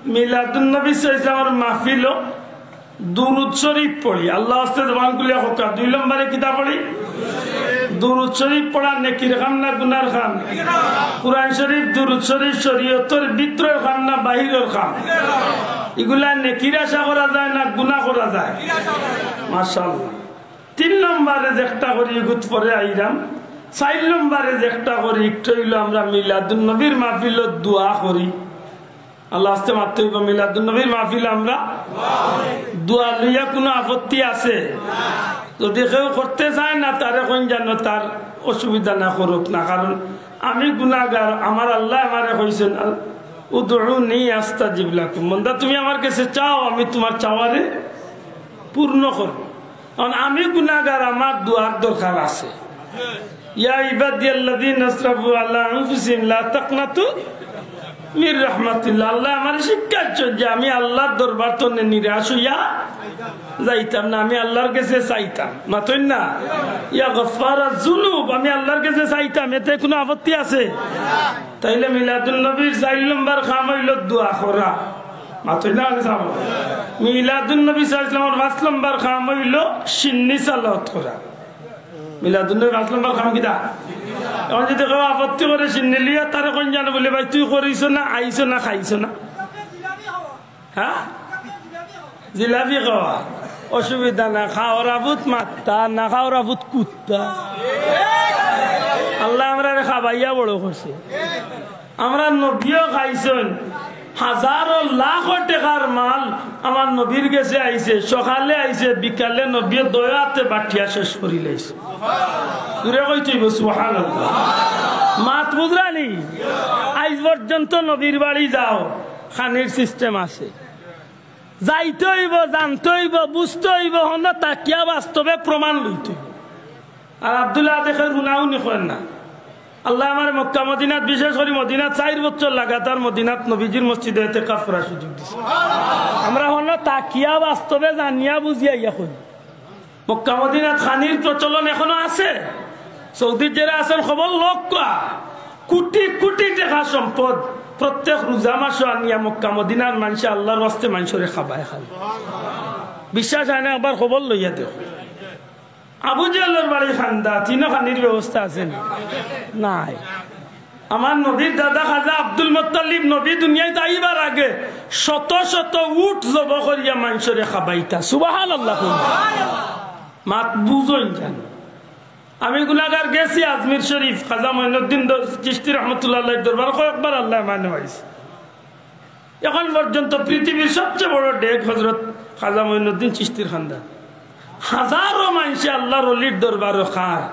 মিলাদুন নবী সাল্লাল্লাহু আলাইহি ওয়াসাল্লামর মাহফিলো দুরুদ শরীফ পড়ি। আল্লার ওয়াস্তে জবান খুলিয়া কউক্কা। দুই নম্বরে কিতা পড়ি? দুরুদ শরীফ পড়া নেকির কাম না গুনার কাম? কুরআন শরীফ, দুরুদ শরীফ শরীয়তর ভিতরর কাম না বাহিরর কাম? ইগুলা নেকির আশা করা যায় না গুনা করা যায়? মাশাআল্লাহ। তিন নম্বরে যেটা করি, ইগুত পরে আইরাম। চাইর নম্বরে যেটা করি, একটা অইলো আমরা মিলাদুন নবীর মাহফিলো দোয়া করি। আল্লার ওয়াস্তে মাততে অইব, মিলাদুন নবীর মাহফিল আমরা দোয়া লইয়া কুনু আপত্তি আছে? যদি কেউ করতে চায় না, তারে কইন যেন তার অসুবিধা না করউক না, কারণ আমি গুনাগার, আমার আল্লায় আমারে কইছইন, "উদউনি আস্তাজিব লাকুম।" বন্দা, তুমি আমার গেছে চাও, আমি তুমার চাওয়ারে পূর্ণ করমু। কারণ আমি গুনাগার, আমার দোয়ার দরকার আছে। ইয়া ইবাদিয়াল্লাযীনা আসরাফু আলা আনফুসিহিম লা তাকনাতু মির রাহমাতিল্লাহ। আল্লায় আমারে শিক্ষা দিছইন যে আমি আল্লার দরবার তনে নিরাশ অইয়া যাইতাম না, আমি আল্লার গেছে চাইতাম। মাতইন না? ইয়া গফফারাজ যুনুব, আমি আল্লার গেছে চাইতাম, এতে কুনু আপত্তি আছে? তাইলে মিলাদুন নবীর চাইর নম্বর কাম অইলো দোয়া করা। মাতইন না? মিলাদুন নবী সাল্লাল্লাহু আলাইহি ওয়াসাল্লামর পাঁচ নম্বর কাম অইলো শিন্নি সালাওয়াত করা। মিলাদুন নবীর পাঁচ নম্বর কাম কিতা? এখন যদি কেউ আপত্তি করে শিন্নি লইয়া, তারে কইন যেন বুলে, "ভাই, তুই করিছো না, আইছো না, খাইছো না?" হ্যাঁ? জিলাপি খাওয়া, অসুবিধা না, খাওয়ার আবুত মাত্তা, না খাওয়ার আবুত কুত্তা। আল্লায় আমরারে খাবাইয়া বড় করছে। আমরার নবীও খাইছইন, হাজারো লাখো টেকার মাল আমার নবীর গেছে আইছে, সকালে আইছে, বিকালে নবীয়ে দয়াতে বাটিয়া শেষ করিলাইছে। জুরে কইতে অইবো, সুবহানাল্লাহ। মাত বুঝরানি? আইজ পর্যন্ত নবীর বাড়ি যাও, খানির সিস্টেম আছে। যাইতে অইবো, জানতে অইবো, বুঝতে অইবো, হনো তাকিয়া বাস্তবে প্রমাণ লইতে অইবো। আর আব্দুল্লাহ দেখে রুনাউনি করেন না। আল্লায় আমারে মক্কা মদিনাত, বিশেষ করি মদিনাত চাইর বছর লাগাতার মদিনাত নবীজির মসজিদে এতেকাফ করার সুযোগ দিছে। আমরা হনো তাকিয়া বাস্তবে জানিয়া বুঝিয়া ইয়া করি। মক্কা মদিনাত খানির প্রচলন এখনো আছে। সৌদির যেরা আছেন খবর লউক্কা, কোটি কোটি টেকা সম্পদ প্রত্যেক রোজা মাসো আনিয়া মক্কা মদিনার মানষে আল্লার ওয়াস্তে মানষরে খাবায় খায়। বিশ্বাস অয় না, একবার খবর লইয়া দেও। আবু জেহেলর বাড়ি খান্দাত, ইনো খানির ব্যবস্থা আছে নি? নাই। আমার নবীর দাদা খাজা আব্দুল মুত্তালিব নবী দুনিয়াত আইবার আগে শত শত উট জবো করিয়া মানষরে খাবাইতা। সুবহানাল্লাহ। মাত বুঝইন জানো। আমি গুনাগার গেছি আজমির শরীফ, খাজা মঈনুদ্দিন দ-, চিশতি রহমতুল্লাহ আলাইহির দরবার কয়েকবার আল্লায় মানে আইছি। এখন পর্যন্ত পৃথিবীর সবচেয়ে বড় ডেগ হজরত খাজা মঈনুদ্দিন চিশতির খান্দাত। হাজারো মানষে আল্লার অলির দরবারো খায়,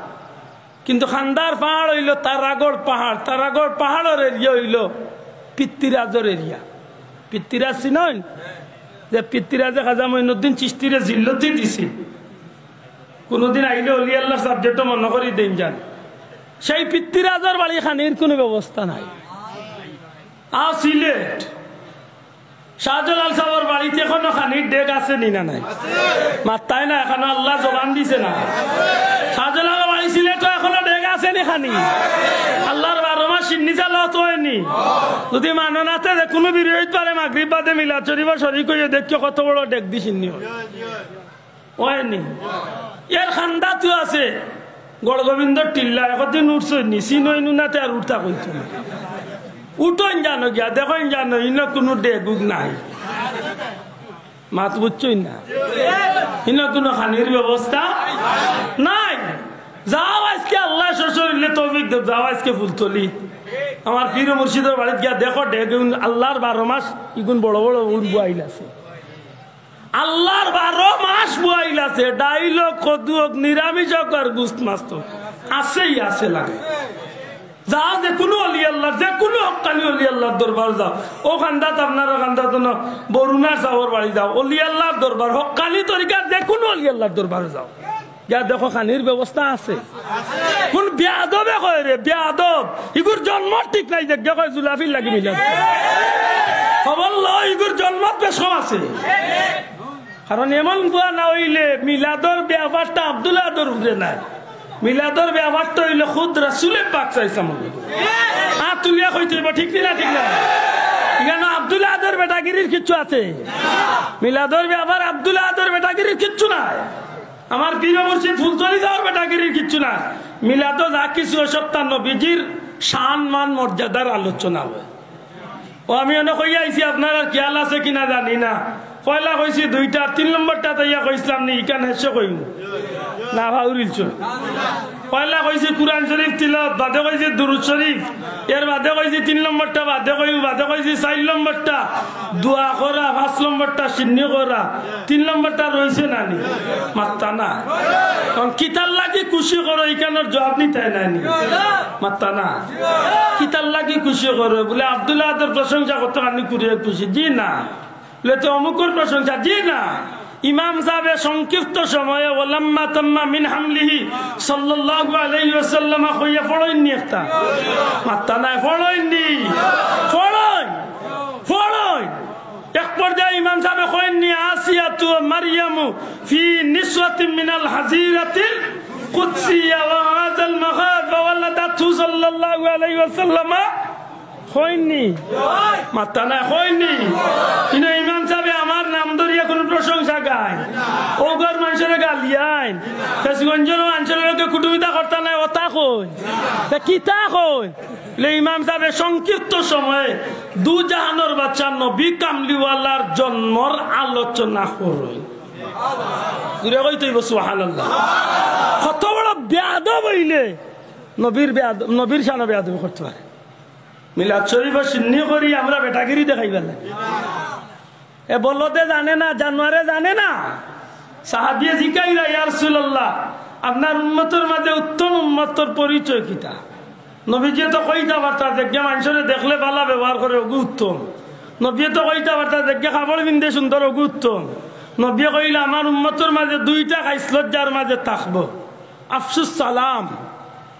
কিন্তু খান্দার পাহাড় অইলো তারাগড় পাহাড়, তারাগড় পাহাড়র এরিয়া অইলো পিত্তিরাজর এরিয়া। পিত্তিরাজ চিনইন? যে পিত্তিরাজে খাজা মঈনুদ্দিন চিশতিরে জিল্লতি দিছে। কুনুদিন আইলে অলি আল্লার সাবজেক্টো মনো করি দেইন যান। সেই পিত্তিরাজর বাড়ি খানির কুনু ব্যবস্থা নাই। আ, সিলেট। শাহজালাল সাবর বাড়িত এখনো খানির ডেগ আছে নি না নাই? মাত্তায় না, এখনো আল্লায় জবান দিছে না। শাহজালালর বাড়ি সিলেটো এখনো ডেগ আছে নি খানি? আল্লার বারো মাস সিন্নি চালাওয়াত অয়নি? যুদি মানো না তে যে কুনু বিরোধ পারে মাগরিব বাদে মিলাদ শরীফো শরিক অইয়া দেখিও কত বড় ডেগ দি সিন্নি অয়। অয়নি? এর খান্দাত আছে। গড়গোবিন্দর টিল্লা, একদিন উঠছইন নি, চিনইন না তে আর উঠতা কইতো না। উঠইন জানো গিয়া, দেখইন জানো, ইনো কুনু ডেগ উগ নাই। মাত বুঝছইন না? ইনো কুনু খানির ব্যবস্থা নাই। যাও আইজকে আল্লায় সশরীরে তৌফিক দেউক, যাও আইজকে ফুলতলি। আমার পীর মুর্শিদর বাড়িত গিয়া দেখো ডেগ, আল্লার বারো মাস ইগুন বড় বড় উন বুয়াইল আছে। আল্লার বারো মাস বুয়াইল আছে, ডাইল অউক, কদু অউক, নিরামিষ অউক আর গুস্ত মাছ তো আছেই আছে লাগে। যাও যে কুনু অলি আল্লার, যে কুনু হক্কানি অলি আল্লার দরবার যাও। অউ খান্দাত আপনারার খান্দাত অনো বরুণার সাবর বাড়ি যাও, অলি আল্লার দরবার, হক্কানি তরিকার যে কুনু অলি আল্লার দরবার যাও। গিয়া দেখো খানির ব্যবস্থা আছে। কুন বেয়াদবে কয় রে, বেয়াদব। ইগুর জন্মর ঠিক নাই, যে গিয়া কয় জুলাফির লাগি মিলাদ। খবর লও, ইগুর জন্মত বেশ কম আছে। কারণ এমন বুয়া না অইলে মিলাদর ব্যাপারটা আব্দুল আদর উপরে নাই। মিলাদর ব্যাপারটা অইলো খুদ রাসুলে পাক সাল্লাল্লাহু আলাইহি ওয়াসাল্লাম। আত তুলিয়া কইতে অইবো, ঠিক নি না, ঠিক না? ইখানো আব্দুল আদর বেটাগিরির কিচ্ছু আছে? মিলাদর ব্যাপার আব্দুল আদর বেটাগিরির কিচ্ছু নাই। আমার পীর মুর্শিদ ফুলতলি যাওয়ার বেটাগিরির কিচ্ছু নাই। মিলাদো যা কিছু অয় সবতা নবীজির শান মান মর্যাদার আলোচনা অয়। অউ আমি অনো কইয়া আইছি, আপনারার খিয়াল আছে কিনা জানি না। পয়লা কইছি দুইটা, তিন নম্বরটা তাইয়া কইছলাম নি, ইখান হেষে কইমু। না, ফাউরিলছো। পয়লা কইছি কুরআন শরিফ তিলাওয়াত, বাদে কইছি দুরুদ শরিফ, এর বাদে কইছি তিন নম্বরটা, বাদে কইমু, বাদে কইছি চাইর নম্বরটা দোয়া করা, পাঁচ নম্বরটা সিন্নি করা, তিন নম্বরটা রইছে না নি? মাত্তা না। অখন কিতার লাগি খুশি করো, ইখানর জুয়াব নিতায় না নি? মাত্তা না। কিতার লাগি খুশি করো? বুলে আব্দুল আদর প্রশংসা করতে খানি করিয়া খুশি? জি না। বুলে তে অমুকর প্রশংসা? জি না। ইমাম সাবে সংক্ষিপ্ত সময়ে "ওয়ালাম্মা তাম্মা মিন হামলিহি সাল্লাল্লাহু আলাইহি ওয়াসাল্লাম" কইয়া পড়ইন নি একটা? মাত্তা নাই, পড়ইন নি? পড়ইন, পড়ইন। এক পর্যায়ে ইমাম সাবে কইন নি, "আসিয়াতু ওয়া মারইয়ামু ফি নিসওয়াতিন মিনাল হাজিরাতিল কুদসিয়া ওয়া হাযাল মাখাদ ওয়া ওয়ালাদাতহু সাল্লাল্লাহু আলাইহি ওয়াসাল্লাম।" কইন নি? মাত্তা নাই, কইন নি? কিন্তু ইমাম সাবে আমার নাম ধরিয়া কুনু প্রশংসা গাইন? অউ ঘর মানষরে গালিয়াইন? ফেঞ্চুগঞ্জর মানষর লগে কুটুমিতা করতা নায়, অতা কইন। তে কিতা কইন? বুলে ইমাম সাবে সংক্ষিপ্ত সময়ে দু জাহানর বাদশা নবী কামলিওয়ালার জন্মর আলোচনা করইন। জুরে কইতে অইবো সুবহানাল্লাহ। কত বড় বেয়াদব অইলে নবীর বেয়াদ-, নবীর শানো বেয়াদবি করতে পারে। মিলাদ শরীফো শিন্নি করি আমরা বেটাগিরি দেখাইবার লাগি। এ বলদে জানে না, জানোয়ারে জানে না। সাহাবিয়ে জিকাইরা, "ইয়া রাসূলুল্লাহ, আপনার উম্মতর মাঝে উত্তম উম্মতর পরিচয় কিতা?" নবীজিয়ে তো কইতা পারতা, যেগিয়ে মানষরে দেখলে ভালা ব্যবহার করে, অগু উত্তম। নবীয়ে তো কইতা পারতা, যেগিয়ে কাপড় পিন্দে সুন্দর, অগু উত্তম। নবীয়ে কইলা, "আমার উম্মতর মাঝে দুইটা খাইছলত যার মাঝে থাকবো, আফসুস সালাম,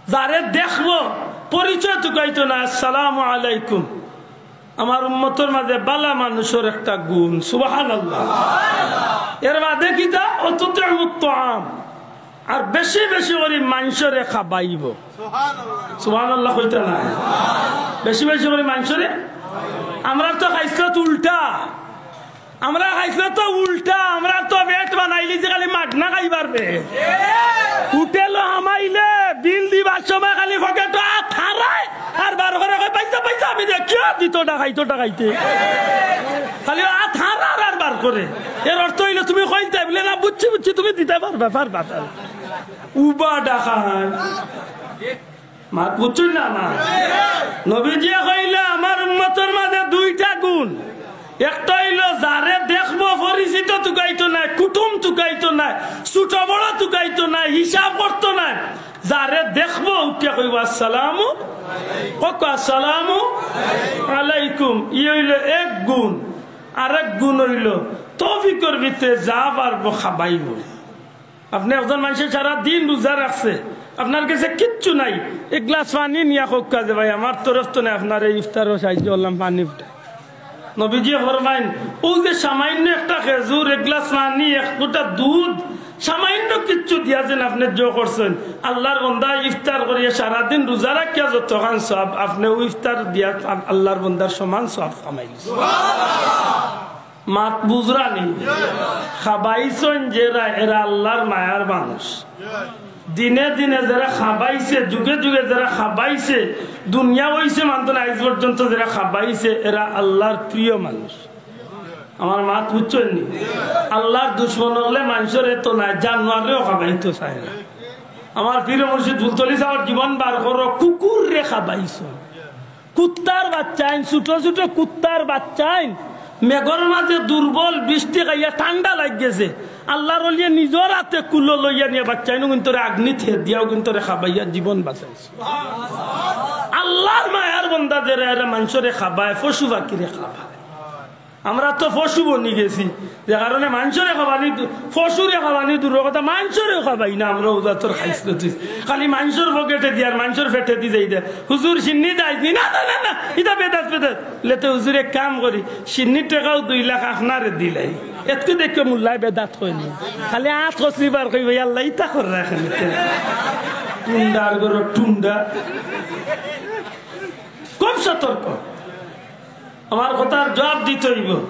যারে দেখবো পরিচয় তুকাইতো না, আসসালামু আলাইকুম।" আমার উম্মতর মাঝে ভালা মানুষর একটা গুণ, সুবহানাল্লাহ। এর বাদে কিতা? "ওয়া তুতিমুত তাআম।" আর বেশি বেশি করি মানষরে খাবাইবো। সুবহানাল্লাহ কইতা না? বেশি বেশি করি মানষরে। আমরা তো খাইছলত উল্টা, আমরা খাইছলত উল্টা, আমরা তো পেট বানাইলিছি খালি মাগনা খাইবার পেট। হোটেলো হামাইলে বিল দিবার সময় খালি পকেটো আত হারায় আর বার করে কয়, "পয়সা, পয়সা।" আমি দেখিও দিত না, খাইতো না খাইতে। খালি আত হারার আর বার করে। এর অর্থ অইলো তুমি কইতে বলে, "না, বুঝছি, বুঝছি, তুমি দিতে পারবা, পারবা, পারবা।" উবা ডাকায়। মাত বুঝছইন না, না? নবীজিয়ে কইলা, "আমার উম্মতর মাঝে দুইটা গুণ। একটা অইলো যারে দেখবো পরিচিত তুকাইতো নায়, কুটুম তুকাইতো নায়, ছোট বড় তুকাইতো নায়, হিসাব করতো নায়। যারে দেখবো উঠিয়া কইবো, 'আসসালামু', কউক্কা, 'আসসালামু আলাইকুম।' ই অইলো এক গুণ। আরেক গুণ অইলো তৌফিকর ভিতরে যা পারবো খাবাইবো।" আপনে একজন মানষে সারা দিন রোজা রাখছে, আপনার গেছে কিচ্ছু নাই, এক গ্লাস পানি নিয়া কউক্কা যে, "ভাই, আমার তরফ তনে আপনারে ইফতারো সাহায্য করলাম, পানি উঠাই।" নবীজিয়ে ফরমাইন, অউ যে সামান্য একটা খেজুর, এক গ্লাস পানি, এক কুটা দুধ, সামান্য কিচ্ছু দিয়া যেন আপনে জো করছইন, আল্লার বন্দা ইফতার করিয়া সারা দিন রোজা রাখিয়া যতখান সওয়াব, আপনে অউ ইফতার দিয়া আল্লার বন্দার সমান সওয়াব কামাইলিছইন। মাত বুঝরা নি? খাবাইছইন যেরা, এরা আল্লার মায়ার মানুষ। দিনে দিনে যেরা খাবাইছে, যুগে যুগে যেরা খাবাইছে, দুনিয়া অইছে মানতো না, আইজ পর্যন্ত যেরা খাবাইছে, এরা আল্লার প্রিয় মানুষ। আমার মাত বুঝছইন নি? আল্লার দুশমন অকলে মানষরে তো নায়, জানোয়াররেও খাবাইতো চায় না। আমার পীর মুর্শিদ ফুলতলি ছাবর জীবন বার করো, কুকুররে খাবাইছইন। কুত্তার বাচ্চাইন, ছোট ছোট কুত্তার বাচ্চাইন, মেঘর মাঝে দুর্বল, বৃষ্টি খাইয়া ঠান্ডা লাগি গেছে। আল্লার অলিয়ে নিজর আতে কুলো লইয়া নিয়া বাচ্চাইন অগুইন্তরে আগ্নিত হেদিয়া অগুইন্তরে খাবাইয়া জীবন বাঁচাইছে। আল্লার মায়ার বন্দা যেরা, এরা মানষরে খাবায়, পশু পাখিরে খাবায়। আমরা তো পশু বনি গেছি, যে কারণে মানষরে খাবানি দু-, পশুরে খাবানি দূরর কথা, মানষরেও খাবাই না আমরা। অউ জাতর খাইছলত অইছে। খালি মানষর পকেটে দি আর মানষর পেটে দি যাই দে, "হুজুর, শিন্নি দেইন নি?" "না, না, না, না, ইটা বেদাত, বেদাত।" লেতে হুজুর এক কাম করি, শিন্নির টেকাও দুই লাখ আপনারে দিলাই। এতকু দেখে মোল্লায় বেদাত কইন নি। খালি আত কচলি বার কইবো, "আল্লাহ, ইতা কররা কেনে?" টুন্ডার ঘরো টুন্ডা। খুব সতর্ক। আমার কথার জবাব দিতে অইবো।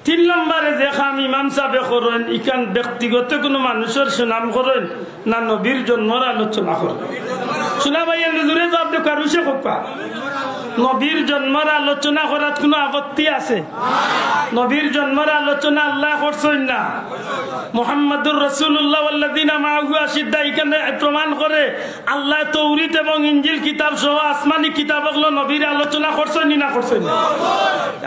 তিন নম্বরে যে কাম ইমাম সাবে করইন, ইখান ব্যক্তিগত কুনু মানষর সুনাম করইন না, নবীর জন্মর আলোচনা করইন। শুনা ভাই, এর জুরে জবাব দেউক্কা, রুশে কউক্কা। নবীর জন্মর আলোচনা করাত কুনু আপত্তি আছে? নবীর জন্মর আলোচনা আল্লায় করছইন না? মুহাম্মাদুর রাসূলুল্লাহ ওয়াল্লাযীনা মাআহু আশিদ্দা, ইখানে প্রমাণ করে আল্লায় তৌরিত এবং ইঞ্জিল কিতাব সহ আসমানি কিতাব অকলো নবীর আলোচনা করছইন নি না করছইন না?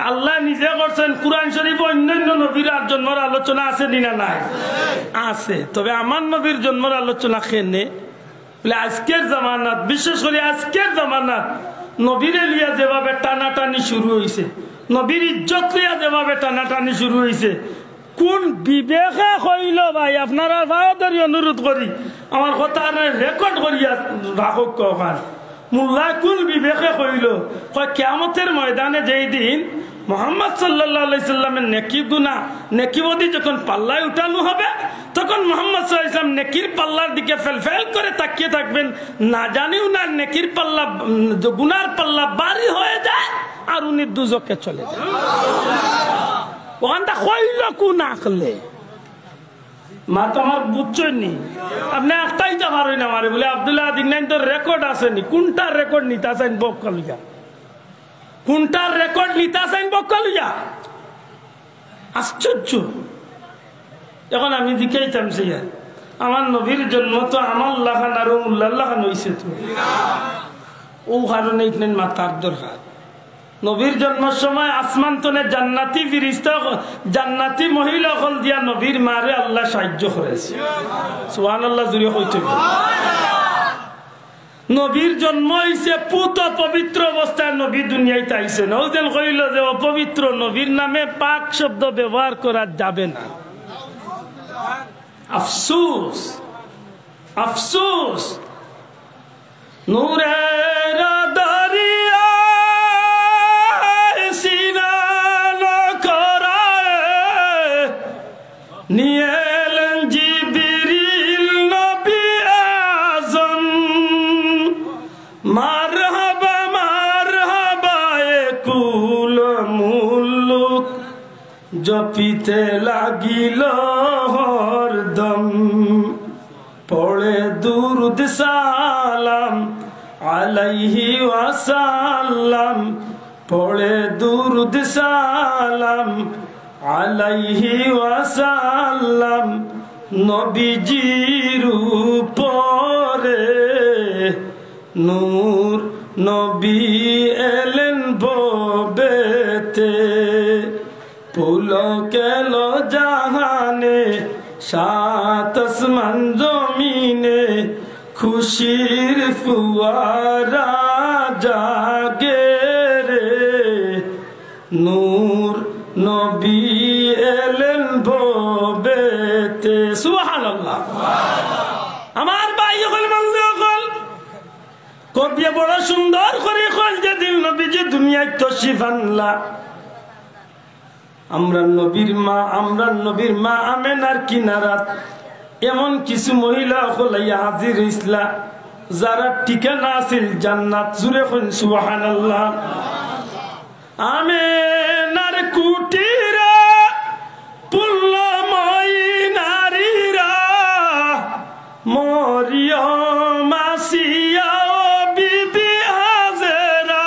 আল্লায় নিজে করছইন, কুরআন শরীফো অইন্য অইন্য নবীর আর জন্মর আলোচনা আছে নি না নাই? আছে। তবে আমার নবীর জন্মর আলোচনা কেনে? বলে আজকের জামানাত, বিশেষ করি আজকের জামানাত নবীরে লইয়া যেভাবে টানাটানি শুরু অইছে, নবীর ইজ্জত লইয়া যেভাবে টানাটানি শুরু অইছে, কুন বিবেকে কইলো ভাই, আপনারার পাও ধরি অনুরোধ করি, আমার কথারে রেকর্ড করিয়া রাখউক্কা অখান। মোল্লায় কুন বিবেকে কইলো, কয়, কিয়ামতের ময়দানে যেই দিন মুহাম্মদ সাল্লাল্লাহু আলাইহি সাল্লামের নেকি গুনা, নেকি বদি যখন পাল্লায় উঠানো হবে, তখন মুহাম্মদ সাল্লাল্লাহু আলাইহি সাল্লাম নেকির পাল্লার দিকে ফেলফেল করে তাকিয়ে থাকবেন, না জানি উনার নেকির পাল্লা, উম, গুনার পাল্লা ভারী হয়ে যায় আর উনি দুজখে চলে যান। অখানটা কইলো কুন আকলে? মাত আমার বুঝছইন নি? আপনে আটকাইতা পারইন আমারে, বলে, "আব্দুল্লাহ আদিক নাইন তো রেকর্ড আছে নি, কুনটার রেকর্ড নিতা চাইন বউক্কা লইয়া? কুনটার রেকর্ড নিতা চাইন বউক্কা লইয়া?" আশ্চর্য। এখন আমি জিকাইতাম চাইয়ার, আমার নবীর জন্ম তো আমার লাখান আর অউ মোল্লার লাখান অইছে তো। অউ কারণে ইখান মাতার দরকার। নবীর জন্মর সময় আসমান তনে জান্নাতি ফিরিস্তা, জান্নাতি মহিলা অকল দিয়া নবীর মারে আল্লায় সাহায্য করাইছে। সুবহানাল্লাহ, জুরে কইতে অইবো। নবীর জন্ম অইছে পুত অপবিত্র অবস্থায়, নবী দুনিয়াইত আইছে না। অউ যেন কইল যে অপবিত্র নবীর নামে পাক শব্দ ব্যবহার করা যাবে না। আফসোস, আফসোস। নূরের দরিয়ায় সিনান করায় নিয়ে এলেন জিবরিল নবী আজম। মারহাবা, মারহাবা, এ কুল মুলুক জপিতে লাগিল হরদম। পড়ে দুরুদ সালাম আলাইহি ওয়াসাল্লাম, পড়ে দুরুদ সালাম আলাইহি ওয়াসাল্লাম। নবীজির উপরে নূর নবী এলেন ভবেতে। পুলক এলো জাহানে, সাত আসমান জমিনে, খুশির ফুয়ারা জাগে রে। নূর নবী এলেন ভবেতে। সুবহানাল্লাহ। আমার ভাই অকল, বন্ধু অকল, কবিয়ে বড় সুন্দর করি কইল, যেদিন নবীজি দুনিয়াত তশরিফ আনলা, আমরার নবীর মা, আমরার নবীর মা আমেনার কিনারাত এমন কিছু মহিলা অকল আইয়া হাজির অইছলা, যারার ঠিকানা আছিল জান্নাত। জুরে কইন সুবহানাল্লাহ। আমেনার কুটিরা পুণ্যময়ী নারীরা, মরিয়ম, আসিয়া ও বিবি হাজেরা।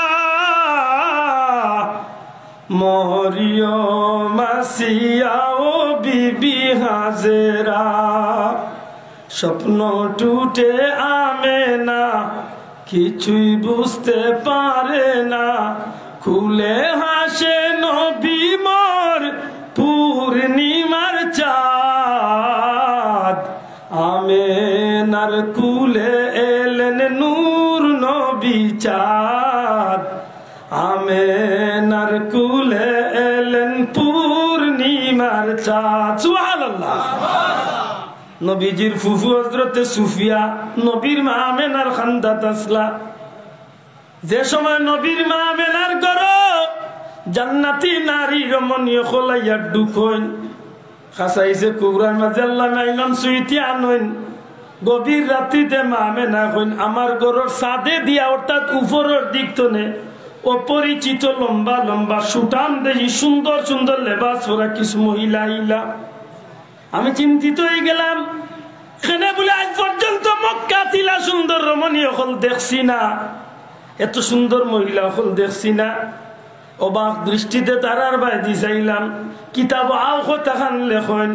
মরিয়ম, আসিয়া ও বিবি হাজেরা। স্বপ্ন টুটে আমেনা, কিছুই বুঝতে পারে না। কুলে হাসে নবী মোর পূর্ণিমার চাঁদ। আমেনার কুলে এলেন নূর নবী চাঁদ। আমেনার কুলে এলেন পূর্ণিমার চাঁদ। সুবহানাল্লাহ। নবীজির ফুফু হযরতে সুফিয়া নবীর মা আমেনার খান্দাত আছলা। যে সময় নবীর মা আমেনার ঘরো জান্নাতি নারী রমণী অকল আইয়া ঢুকইন, খাসাইসে কুবরার মাঝে আল্লামা ইমাম সুয়ুতি আনইন, গভীর রাত্রিতে মা আমেনা কইন, আমার ঘরর ছাদে দিয়া, অর্থাৎ উপরর দিক তনে অপরিচিত লম্বা লম্বা সুঠাম দেহি সুন্দর সুন্দর লেবাস পরা কিছু মহিলা আইলা। আমি চিন্তিত অইগেলাম, কেনে বুলে আইজ পর্যন্ত মক্কাত ইলা সুন্দর রমণী অকল দেখছি না, এত সুন্দর মহিলা অকল দেখছি না। অবাক দৃষ্টিতে তারার বায়দি চাইলাম, কিতাবো আও কথাখান লেখইন।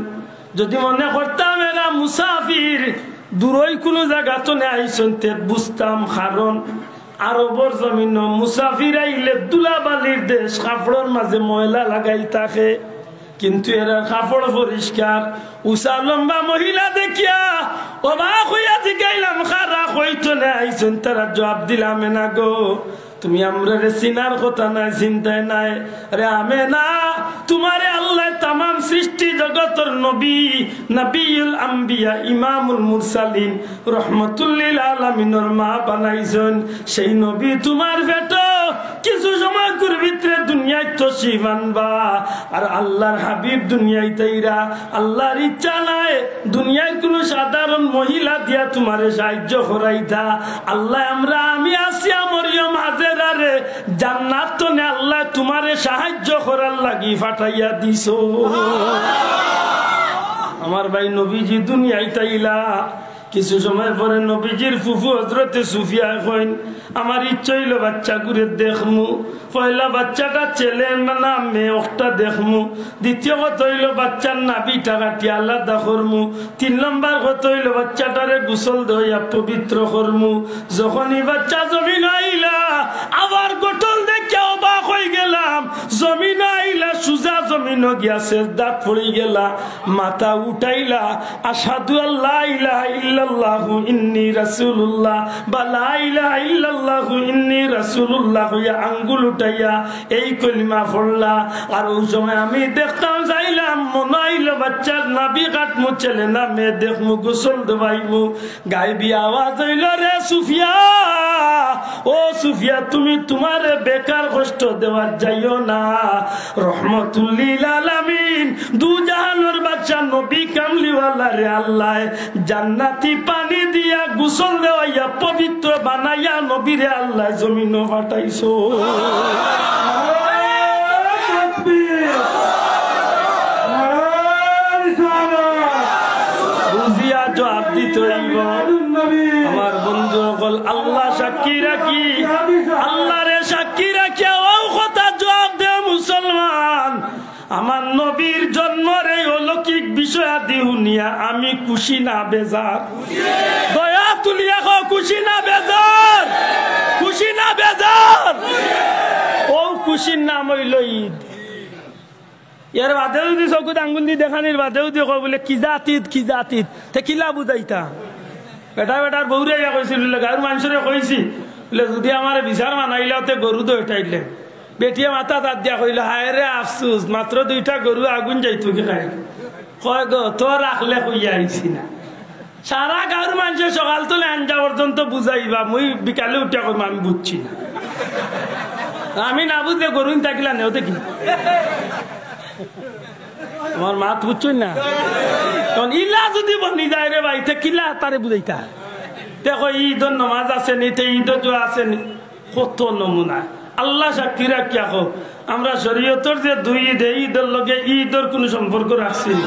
যদি মনে করতাম এরা মুসাফির, দূরই কুনু জাগা তনে আইছইন, তে বুঝতাম, কারণ আরবর জমিনো মুসাফির আইলে ধুলাবালির দেশ, কাপড়র মাঝে ময়লা লাগাইল থাকে, কিন্তু এরার কাপড় পরিষ্কার। উচা লম্বা মহিলা দেখিয়া অবাক অইয়া জিগাইলাম, কারা, কই তনে আইছইন? তারা জুয়াব দিলা, আমেনা গো, তুমি আমরারে চিনার কথা নায়, চিন্তায় নায়। আরে আমেনা, তুমারে আল্লায় তামাম সৃষ্টি জগতর নবী, নবিয়ুল আম্বিয়া, ইমামুল মুরসালিন, রহমতুল্লিল আলামিনর মা বানাইছইন। সেই নবী তুমার পেটো কিছু সময়কুর ভিতরে দুনিয়াত তশরিফ আনবা। আর আল্লার হাবিব দুনিয়াত আইরা, আল্লার ইচ্ছা নায় দুনিয়ার কুনু সাধারণ মহিলা দিয়া তুমারে সাহায্য করাইতা। আল্লায় আমরা, আমি, আসিয়া, মরিয়ম, হাজেরারে জান্নাত তনে আল্লায় তুমারে সাহায্য করার লাগি পাঠাইয়া দিছো। আমার ভাই, নবীজি দুনিয়াত আইলা, কিছু সময় পরে নবীজির ফুফু হজরতে সুফিয়ায় কইন, আমার ইচ্ছা অইলো বাচ্চাগুরে দেখমু। পয়লা বাচ্চাটা ছেলে না মেয়ে অকটা দেখমু। দ্বিতীয় কথা অইলো বাচ্চার নাভিটা কাটিয়া আলাদা করমু। তিন নম্বর কথা অইলো বাচ্চাটারে গোসল দেওয়াইয়া পবিত্র করমু। যখনই বাচ্চা জমিনো আইলা, আবার গঠন দেখিয়া অবাক অইগেছি। জমিনো গিয়া সেজদাত পড়ি গেলা, মাথা উঠাইলা, আশহাদু আল্লা ইলাহা ইল্লাল্লাহু ইন্নী রাসূলুল্লাহ বা লা ইলাহা ইল্লাল্লাহু ইন্নী রাসূলুল্লাহ কইয়া আঙ্গুল উঠাইয়া এই কলিমা পড়লা। আর অউ সময় আমি দেখতাম চাইলাম, মনো অইলো বাচ্চার নাভি কাটমু, ছেলে না মেয়ে দেখমু, গোসল দেওয়াইমু। গাইবি আওয়াজ অইলো, "রে সুফিয়া, ও সুফিয়া, তুমি তুমারে বেকার কষ্ট দেওয়াত যাইও না।" রহমতুল্লিল আলামিন, দু জাহানর বাদশা নবী কামলিওয়ালারে আল্লায় জান্নাতি পানি দিয়া গোসল দেওয়াইয়া পবিত্র বানাইয়া নবীরে আল্লায় জমিনো পাঠাইছো। বুঝিয়া জবাব দিতে অইবো। আমার বন্ধু অকল, আল্লা সাক্ষী রাখি, আল্লারে সাক্ষী রাখিয়া অউ কথা জবাব দে মুসলমান। আমার নবীর জন্মর এই অলৌকিক বিষয়াদি হুনিয়া আমি খুশি না বেজার? দয়া তুলিয়া কও, খুশি না বেজার? খুশি না বেজার? অউ খুশির নাম অইলো ঈদ। এর বাদে যুদি চকুত আঙ্গুল দি দেখানির বাদে যুদি কয় বুলে, "কি জাত ঈদ, কি জাত ঈদ?" তে কিলা বুঝাইতা? বেটা বেটার বউরে আইয়া কইছিল বুলে, গাউর মানষরে কইছি বুলে, "যুদি আমারে বিচার মানাইলাও তে গরু দুইটা আইলে।" বেটিয়ে মাথাত আত দিয়া কইলো, "হায় রে আফসুস, মাত্র দুইটা গরু আগুন যাইতো কি খাই?" কয় গো, "তোর রাখলে কইয়া আইছি না।" সারা গাউর মানষে সকাল তলে আঞ্জা পর্যন্ত বুঝাইবা, মুই বিকালে উঠিয়া কইমু, "আমি বুঝছি না।" আমি না বুঝলে গরুইন থাকিলা নেও দেখি। আমার মাত বুঝছইন না? তখন ইলা যুদি বনি যায় রে ভাই, তে কিলা তারে বুঝাইতা? দেখো, ঈদর নমাজ আছে নি, তে ঈদর দোয়া আছে নি? কত নমুনা। আল্লা সাক্ষী রাখিয়া কও, আমরা শরীয়তর যে দুই ঈদ, এই ঈদর লগে ই ঈদর কুনু সম্পর্ক রাখছি নি?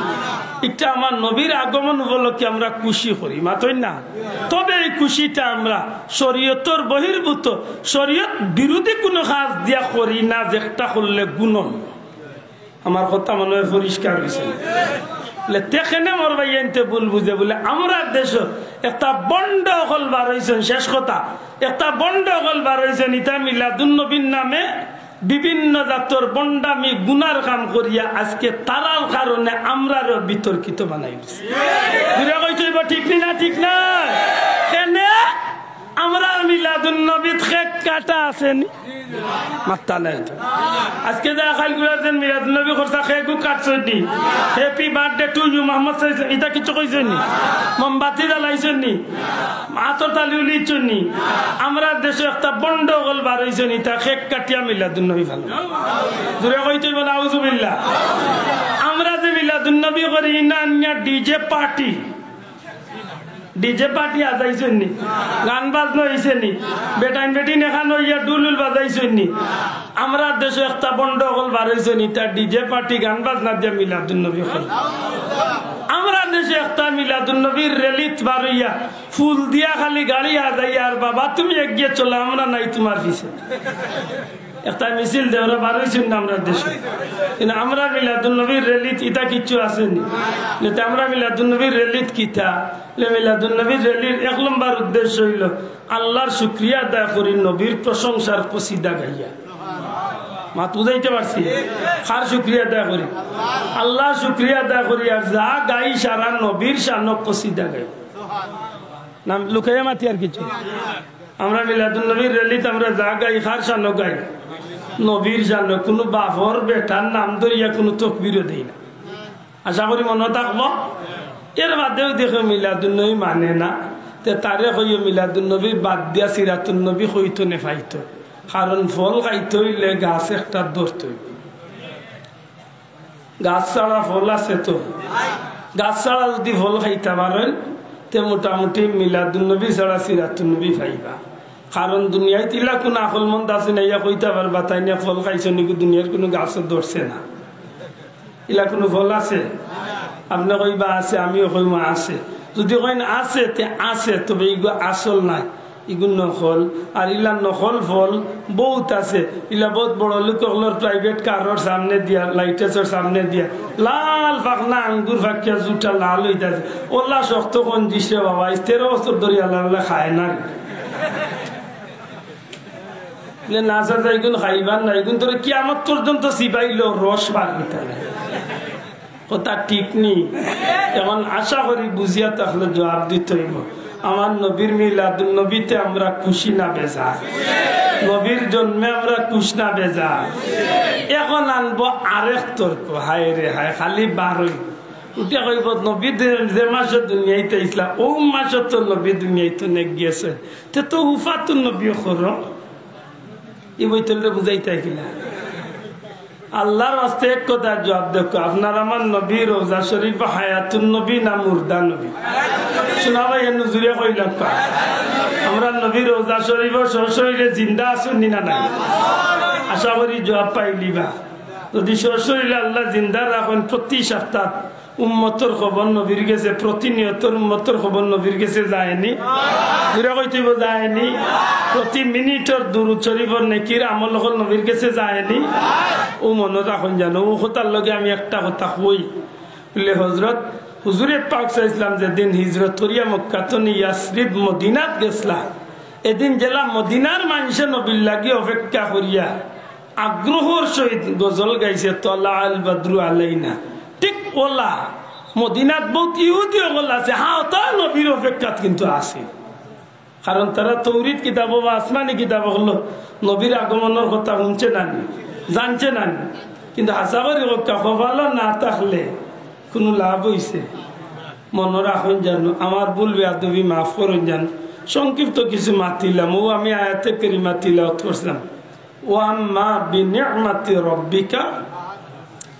ইটা আমার নবীর আগমন উপলক্ষে আমরা খুশি করি, মাতইন না? তবে এই খুশিটা আমরা শরীয়তর বহির্ভূত, শরীয়ত বিরোধী কুনু কাজ দিয়া করি না, যেটা করলে গুনা অইবো। আমার কথা মনো অয় পরিষ্কার অইছে। বুলে, তে কেনে মোর ভাইয়াইন্তে ভুল বুঝে? বুলে, আমরার দেশো একটা ভন্ড অকল বার অইছইন, শেষ কথা, একটা ভন্ড অকল বার অইছইন, ইতা মিলাদুন নবীর নামে বিভিন্ন জাতর ভন্ডামি গুনার কাম করিয়া আজকে তারার কারণে আমরারেও বিতর্কিত বানাই দিছে। জুরে কইতে অইবো, ঠিক নি না? ঠিক না? কেনে? আমরার মিলাদুন নবীত কেক কাটা আছে নি? মাত্তা নাই তো। আজকে যে আকাইল গুলার যেন মিলাদুন নবী করছা, কেকও কাটছইন নি? Happy birthday to you Mohammad সাল্লাল্লাহু আলাইহি ওয়াসাল্লাম, ইতা কিচ্ছু কইছইন নি? মোমবাতি জ্বালাইছইন নি? আতর তালি উলিছইন নি? আমরার দেশো একটা ভন্ড অকল বার অইছইন, ইতা কেক কাটিয়া মিলাদুন নবী পালন। জুরে কইতে অইবো, নাউজুবিল্লাহ। আমরা যে মিলাদুন নবী করি, ইনা আনিয়া ডিজে পার্টি, ডিজে পার্টি আজাইছইন নি? গান বাজনা অইছে নি? বেটাইন বেটিন এখান অইয়া ঢুল উল বাজাইছইন নি? আমরার দেশো একটা ভন্ড অকল বার অইছইন নি, তারা ডিজে পার্টি গান বাজনা দিয়া মিলাদুন নবী অকল। আমরার দেশো একটা মিলাদুন নবীর র‍্যালিত বার অইয়া ফুল দিয়া খালি গাড়ি আজাইয়া, আর বাবা তুমি এগিয়ে চলো, আমরা নাই তুমার পিছে। একটা মিছিল দেওরা বার অইছইন না আমরার দেশো। কিন্তু আমরার মিলাদুন নবীর র‍্যালিত ইতা কিচ্ছু আছে নি? তে আমরার মিলাদুন নবীর র‍্যালিত কিতা? লে মিলাদুন নবীর র‍্যালির এক নম্বর উদ্দেশ্য অইলো আল্লার শুকরিয়া আদায় করি, নবীর প্রশংসার কসিদা গাইয়া। মাত বুঝাইতে পারছি? কার শুকরিয়া আদায় করি? আল্লার শুকরিয়া আদায় করি, আর যা গাই সারা নবীর শানো কসিদা গাই। নাম লুকাইয়া মাতি আর কিচ্ছু। আমরা মিলাদুন নবীর র‍্যালিত আমরা যা গাই, কার শানো গাই? নবীর শানো। কুনু বাপর বেটার নাম ধরিয়া কুনু তকবিরও দেই না। আশা করি মনো থাকবো। এর বাদেও দেখো মিলাদুন নবী মানে না, তে তারে কইও মিলাদুন নবী বাদ দিয়া সিরাতুন নবী কইতো নে পাইতো। কারণ ফল খাইতে অইলে গাছ একটা ধরতে অইবো। গাছ ছাড়া ফল আছে তো? গাছ ছাড়া যুদি ফল খাইতা পারইন, তে মোটামুটি মিলাদুন নবী ছাড়া সিরাতুন নবী পাইবা। কারণ দুনিয়াত ইলা কুনু আকলমন্দ আছে না, ইয়া কইতা পারবা, তাইন ফল খাইছইন নি, দুনিয়ার কুনু গাছও ধরছে না। ইলা কুনু ফল আছে? আপনে কইবা আছে, আমিও কইমু আছে। যুদি কইন আছে, তে আছে, তবে ইগু আসল নায়। ইগু নকল, আর ইলা নকল ফল বউত আছে। ইলা বউত বড় লোক অকলর প্রাইভেট কারর সামনে দিয়া, লাইটেসর সামনে দিয়া, লাল ফাকনা আঙ্গুর ফাকিয়া জুটা লাল অইতাছে। ওলা শক্ত কঞ্জিস রে বাবা, ইস তেরো বছর ধরি আল্লাহ আল্লাহ খায় না। যে না চাচা, ইগুন খাইবার না, ইগুন তোরে কিয়ামত পর্যন্ত চিবাইলেও রস বার অইতো নায়। কথা ঠিক নি? এখন আশা করি বুঝিয়া থাকলে জবাব দিতে অইবো। আমার নবীর মিলাদুন নবীতে আমরা খুশি না বেজার? নবীর জন্মে আমরা খুশ না বেজার? এখন আনবো আরেক তর্ক। হায় রে হায়, খালি বার অইবো। উঠে কইবো, "নবী দে-, যে মাসে দুনিয়াইত আইছলা, অউ মাসে তো নবী দুনিয়াইত নে গেছে, তে তো উফাতুন নবী করো।" ই বইতলরে বুঝাইতা কিলা? আল্লাহর ওয়াস্তে এক কথা জবাব দেখো, আপনার আমার নবী রওজা শরীফ হায়াতুন নবী না মুর্দা নবী? শোনা ভাই, এ নজুরে কইলাম কা? আমরা নবী রওজা শরীফ সশরীরে জিন্দা আছইন নি না নাই? আশা করি জবাব পাইলিবা। যদি সশরীরে আল্লাহ জিন্দা রাখইন, প্রতি সপ্তাহ উম্মতর খবর নবীর গেছে, প্রতিনিয়তর উম্মতর খবর নবীর গেছে যায়নি? জুরে কইতে অইবো যায়নি? প্রতি মিনিটর দুরুদ শরীফর নেকির আমল অকল নবীর গেছে যায়নি? অউ মনো রাখইন জানো, অউ কথার লগে আমি একটা কথা কই। বুলে, হজরত, হুজুরে পাক সাল্লাল্লাহু আলাইহি ওয়াসাল্লাম যেদিন হিজরত করিয়া মক্কা তনে ইয়াসরিব মদিনাত গেছলা, এদিন যেলা মদিনার মানষে নবীর লাগি অপেক্ষা করিয়া আগ্রহর সহিত গজল গাইছে, "তলা আল বাদরু আলাইনা।" ঠিক অউলা মদিনাত বউত ইহুদি অকল আছে, হ্যাঁ, তারা নবীর অপেক্ষাত কিন্তু আছে। কারণ তারা তৌরিত কিতাব বা আসমানি কিতাব অকল নবীর আগমনর কথা হুনছে না নি, জানছে না নি। কিন্তু হাছা করি কউক্কা, কপালো না থাকলে কুনু লাভ অইছে? মনো রাখইন জানো, আমার ভুল বেয়াদবি মাফ করইন জানো। সংক্ষিপ্ত কিছু মাতিলাম, অউ আমি আয়াতে কারিমা তিলাওয়াত করছিলাম। "ওয়া আম্মা বিনি'মাতি রাব্বিকা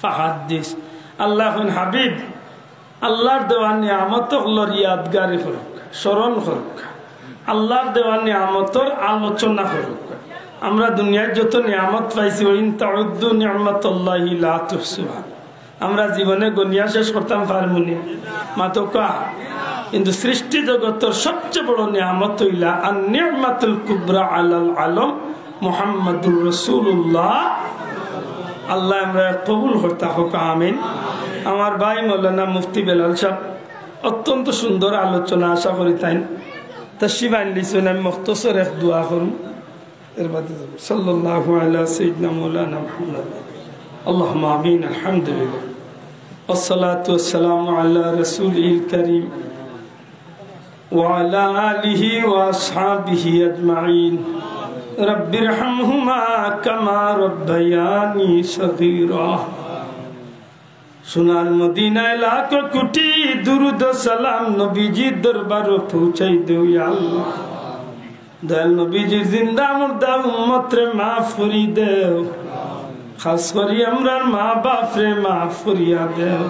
ফাহাদ্দিস।" আল্লায় কইন, হাবিব, আল্লার দেওয়া নিয়ামত অকলর ইয়াদগারি করউক্কা, স্মরণ করউক্কা, আল্লার দেওয়া নিয়ামতর আলোচনা করউক্কা। আমরা দুনিয়ার যত নিয়ামত পাইছি, "ওয়া ইন তাউদ্দু নি'মাতাল্লাহি লা তুহসুহা।" আমরা জীবনে গনিয়া শেষ করতাম পারমুনি? মাতউক্কা। কিন্তু সৃষ্টি জগতর সবচেয়ে বড় নিয়ামত অইলা আর নি'মাতুল কুবরা আলাল আলম মুহাম্মাদুর রাসূলুল্লাহ। আল্লায় আমরারে কবুল করতা হউক, আমিন। আমার ভাই মাওলানা মুফতি বেলাল সাব অত্যন্ত সুন্দর আলোচনা, আশা করি তাইন তশরিফ আনলিছইন। আমি মুখতসর এক দোয়া করমু। এর বাদে যাইমু। সাল্লাল্লাহু আলা সাইয়্যিদিনা মাওলানা মুহাম্মদ। আল্লাহুম্মা আমিন। আলহামদুলিল্লাহ। والصلاة والسلام على رسوله الكريم وعلى آله وأصحابه أجمعين. رب ارحمهما كما ربياني صغيرا. সোনার মদিনায় লাখো কোটি দুরুদ ও সালাম নবীজির দরবারো পৌঁছাই দেও ইয়া আল্লাহ। দয়াল নবীজির জিন্দা মুর্দা উম্মতরে মাফ করি দেও, খাস করি আমরার মা বাপরে মাফ করিয়া দেও।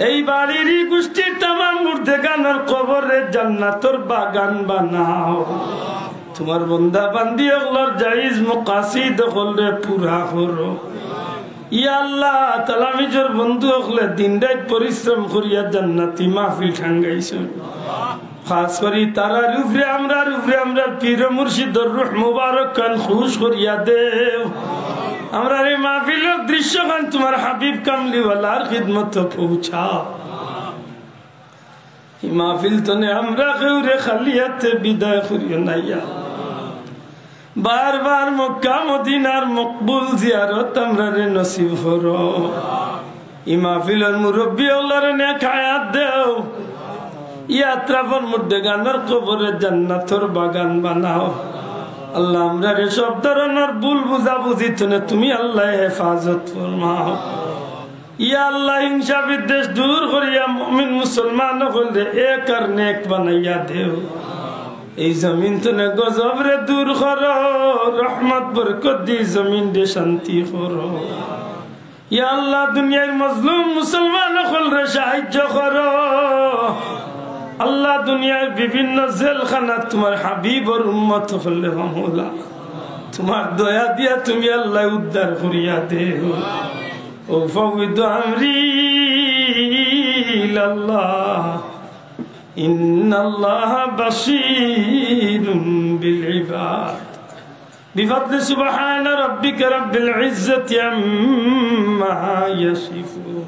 এই বাড়ির ই গুষ্টির তামাম মুর্দেগানর কবররে জান্নাতর বাগান বানাও। তুমার বন্দা বান্দি অকলর জায়েজ মাকাসিদ অকলরে পুরা করো। ইয়া আল্লাহ, তালামিজর বন্ধু অকলে দিন রাইত পরিশ্রম করিয়া জান্নাতি মাহফিল টাঙ্গাইছইন। খাস করি তারার উপরে, আমরার উপরে, আমরার পীর মুর্শিদর রুহ মুবারক খান খুশ করিয়া দেও। আমরার ই মাহফিলর দৃশ্যখান তুমার হাবিব কামলিওয়ালার খিদমতো পৌঁছাও। ই মাহফিল তনে আমরা কেউরে খালি আতে বিদায় করিও না ইয়া। বারবার মক্কা মদিনার মকবুল জিয়ারত আমরারে নসিব করো। ই মাহফিলর মুরব্বি অকলরে নেক হায়াত দেও। ই আতরাফর মুর্দেগানর কবররে জান্নাতর বাগান বানাও। আল্লাহ, আমরারে সব ধরনর ভুল বুঝাবুঝি তনে তুমি আল্লাহ হেফাজত ফরমাও। ইয়া আল্লাহ, হিংসা বিদ্বেষ দূর করিয়া মুমিন মুসলমান অকলরে এক আর নেক বানাইয়া দেও। এই জমিন তনে গজবরে দূর করো, রহমত বরকত দি জমিনরে শান্তি করো। ইয়া আল্লাহ, দুনিয়ার মজলুম মুসলমান অকলরে সাহায্য করো। আল্লাহ, দুনিয়ার বিভিন্ন জেলখানাত তুমার হাবিবর উম্মত অকলরে মাওলা, তুমার দয়া দিয়া তুমি আল্লাহ উদ্ধার করিয়া দেও। أفوض أمري إلى الله إن الله بصير بالعباد. بفضل سبحان ربك رب العزة عما يصفون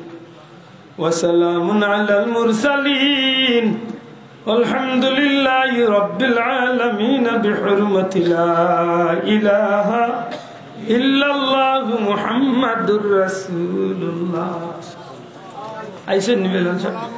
وسلام على المرسلين الحمد لله رب العالمين بحرمة لا إله إلا الله محمد رسول الله. আইছেন নি মিলন সাহেব?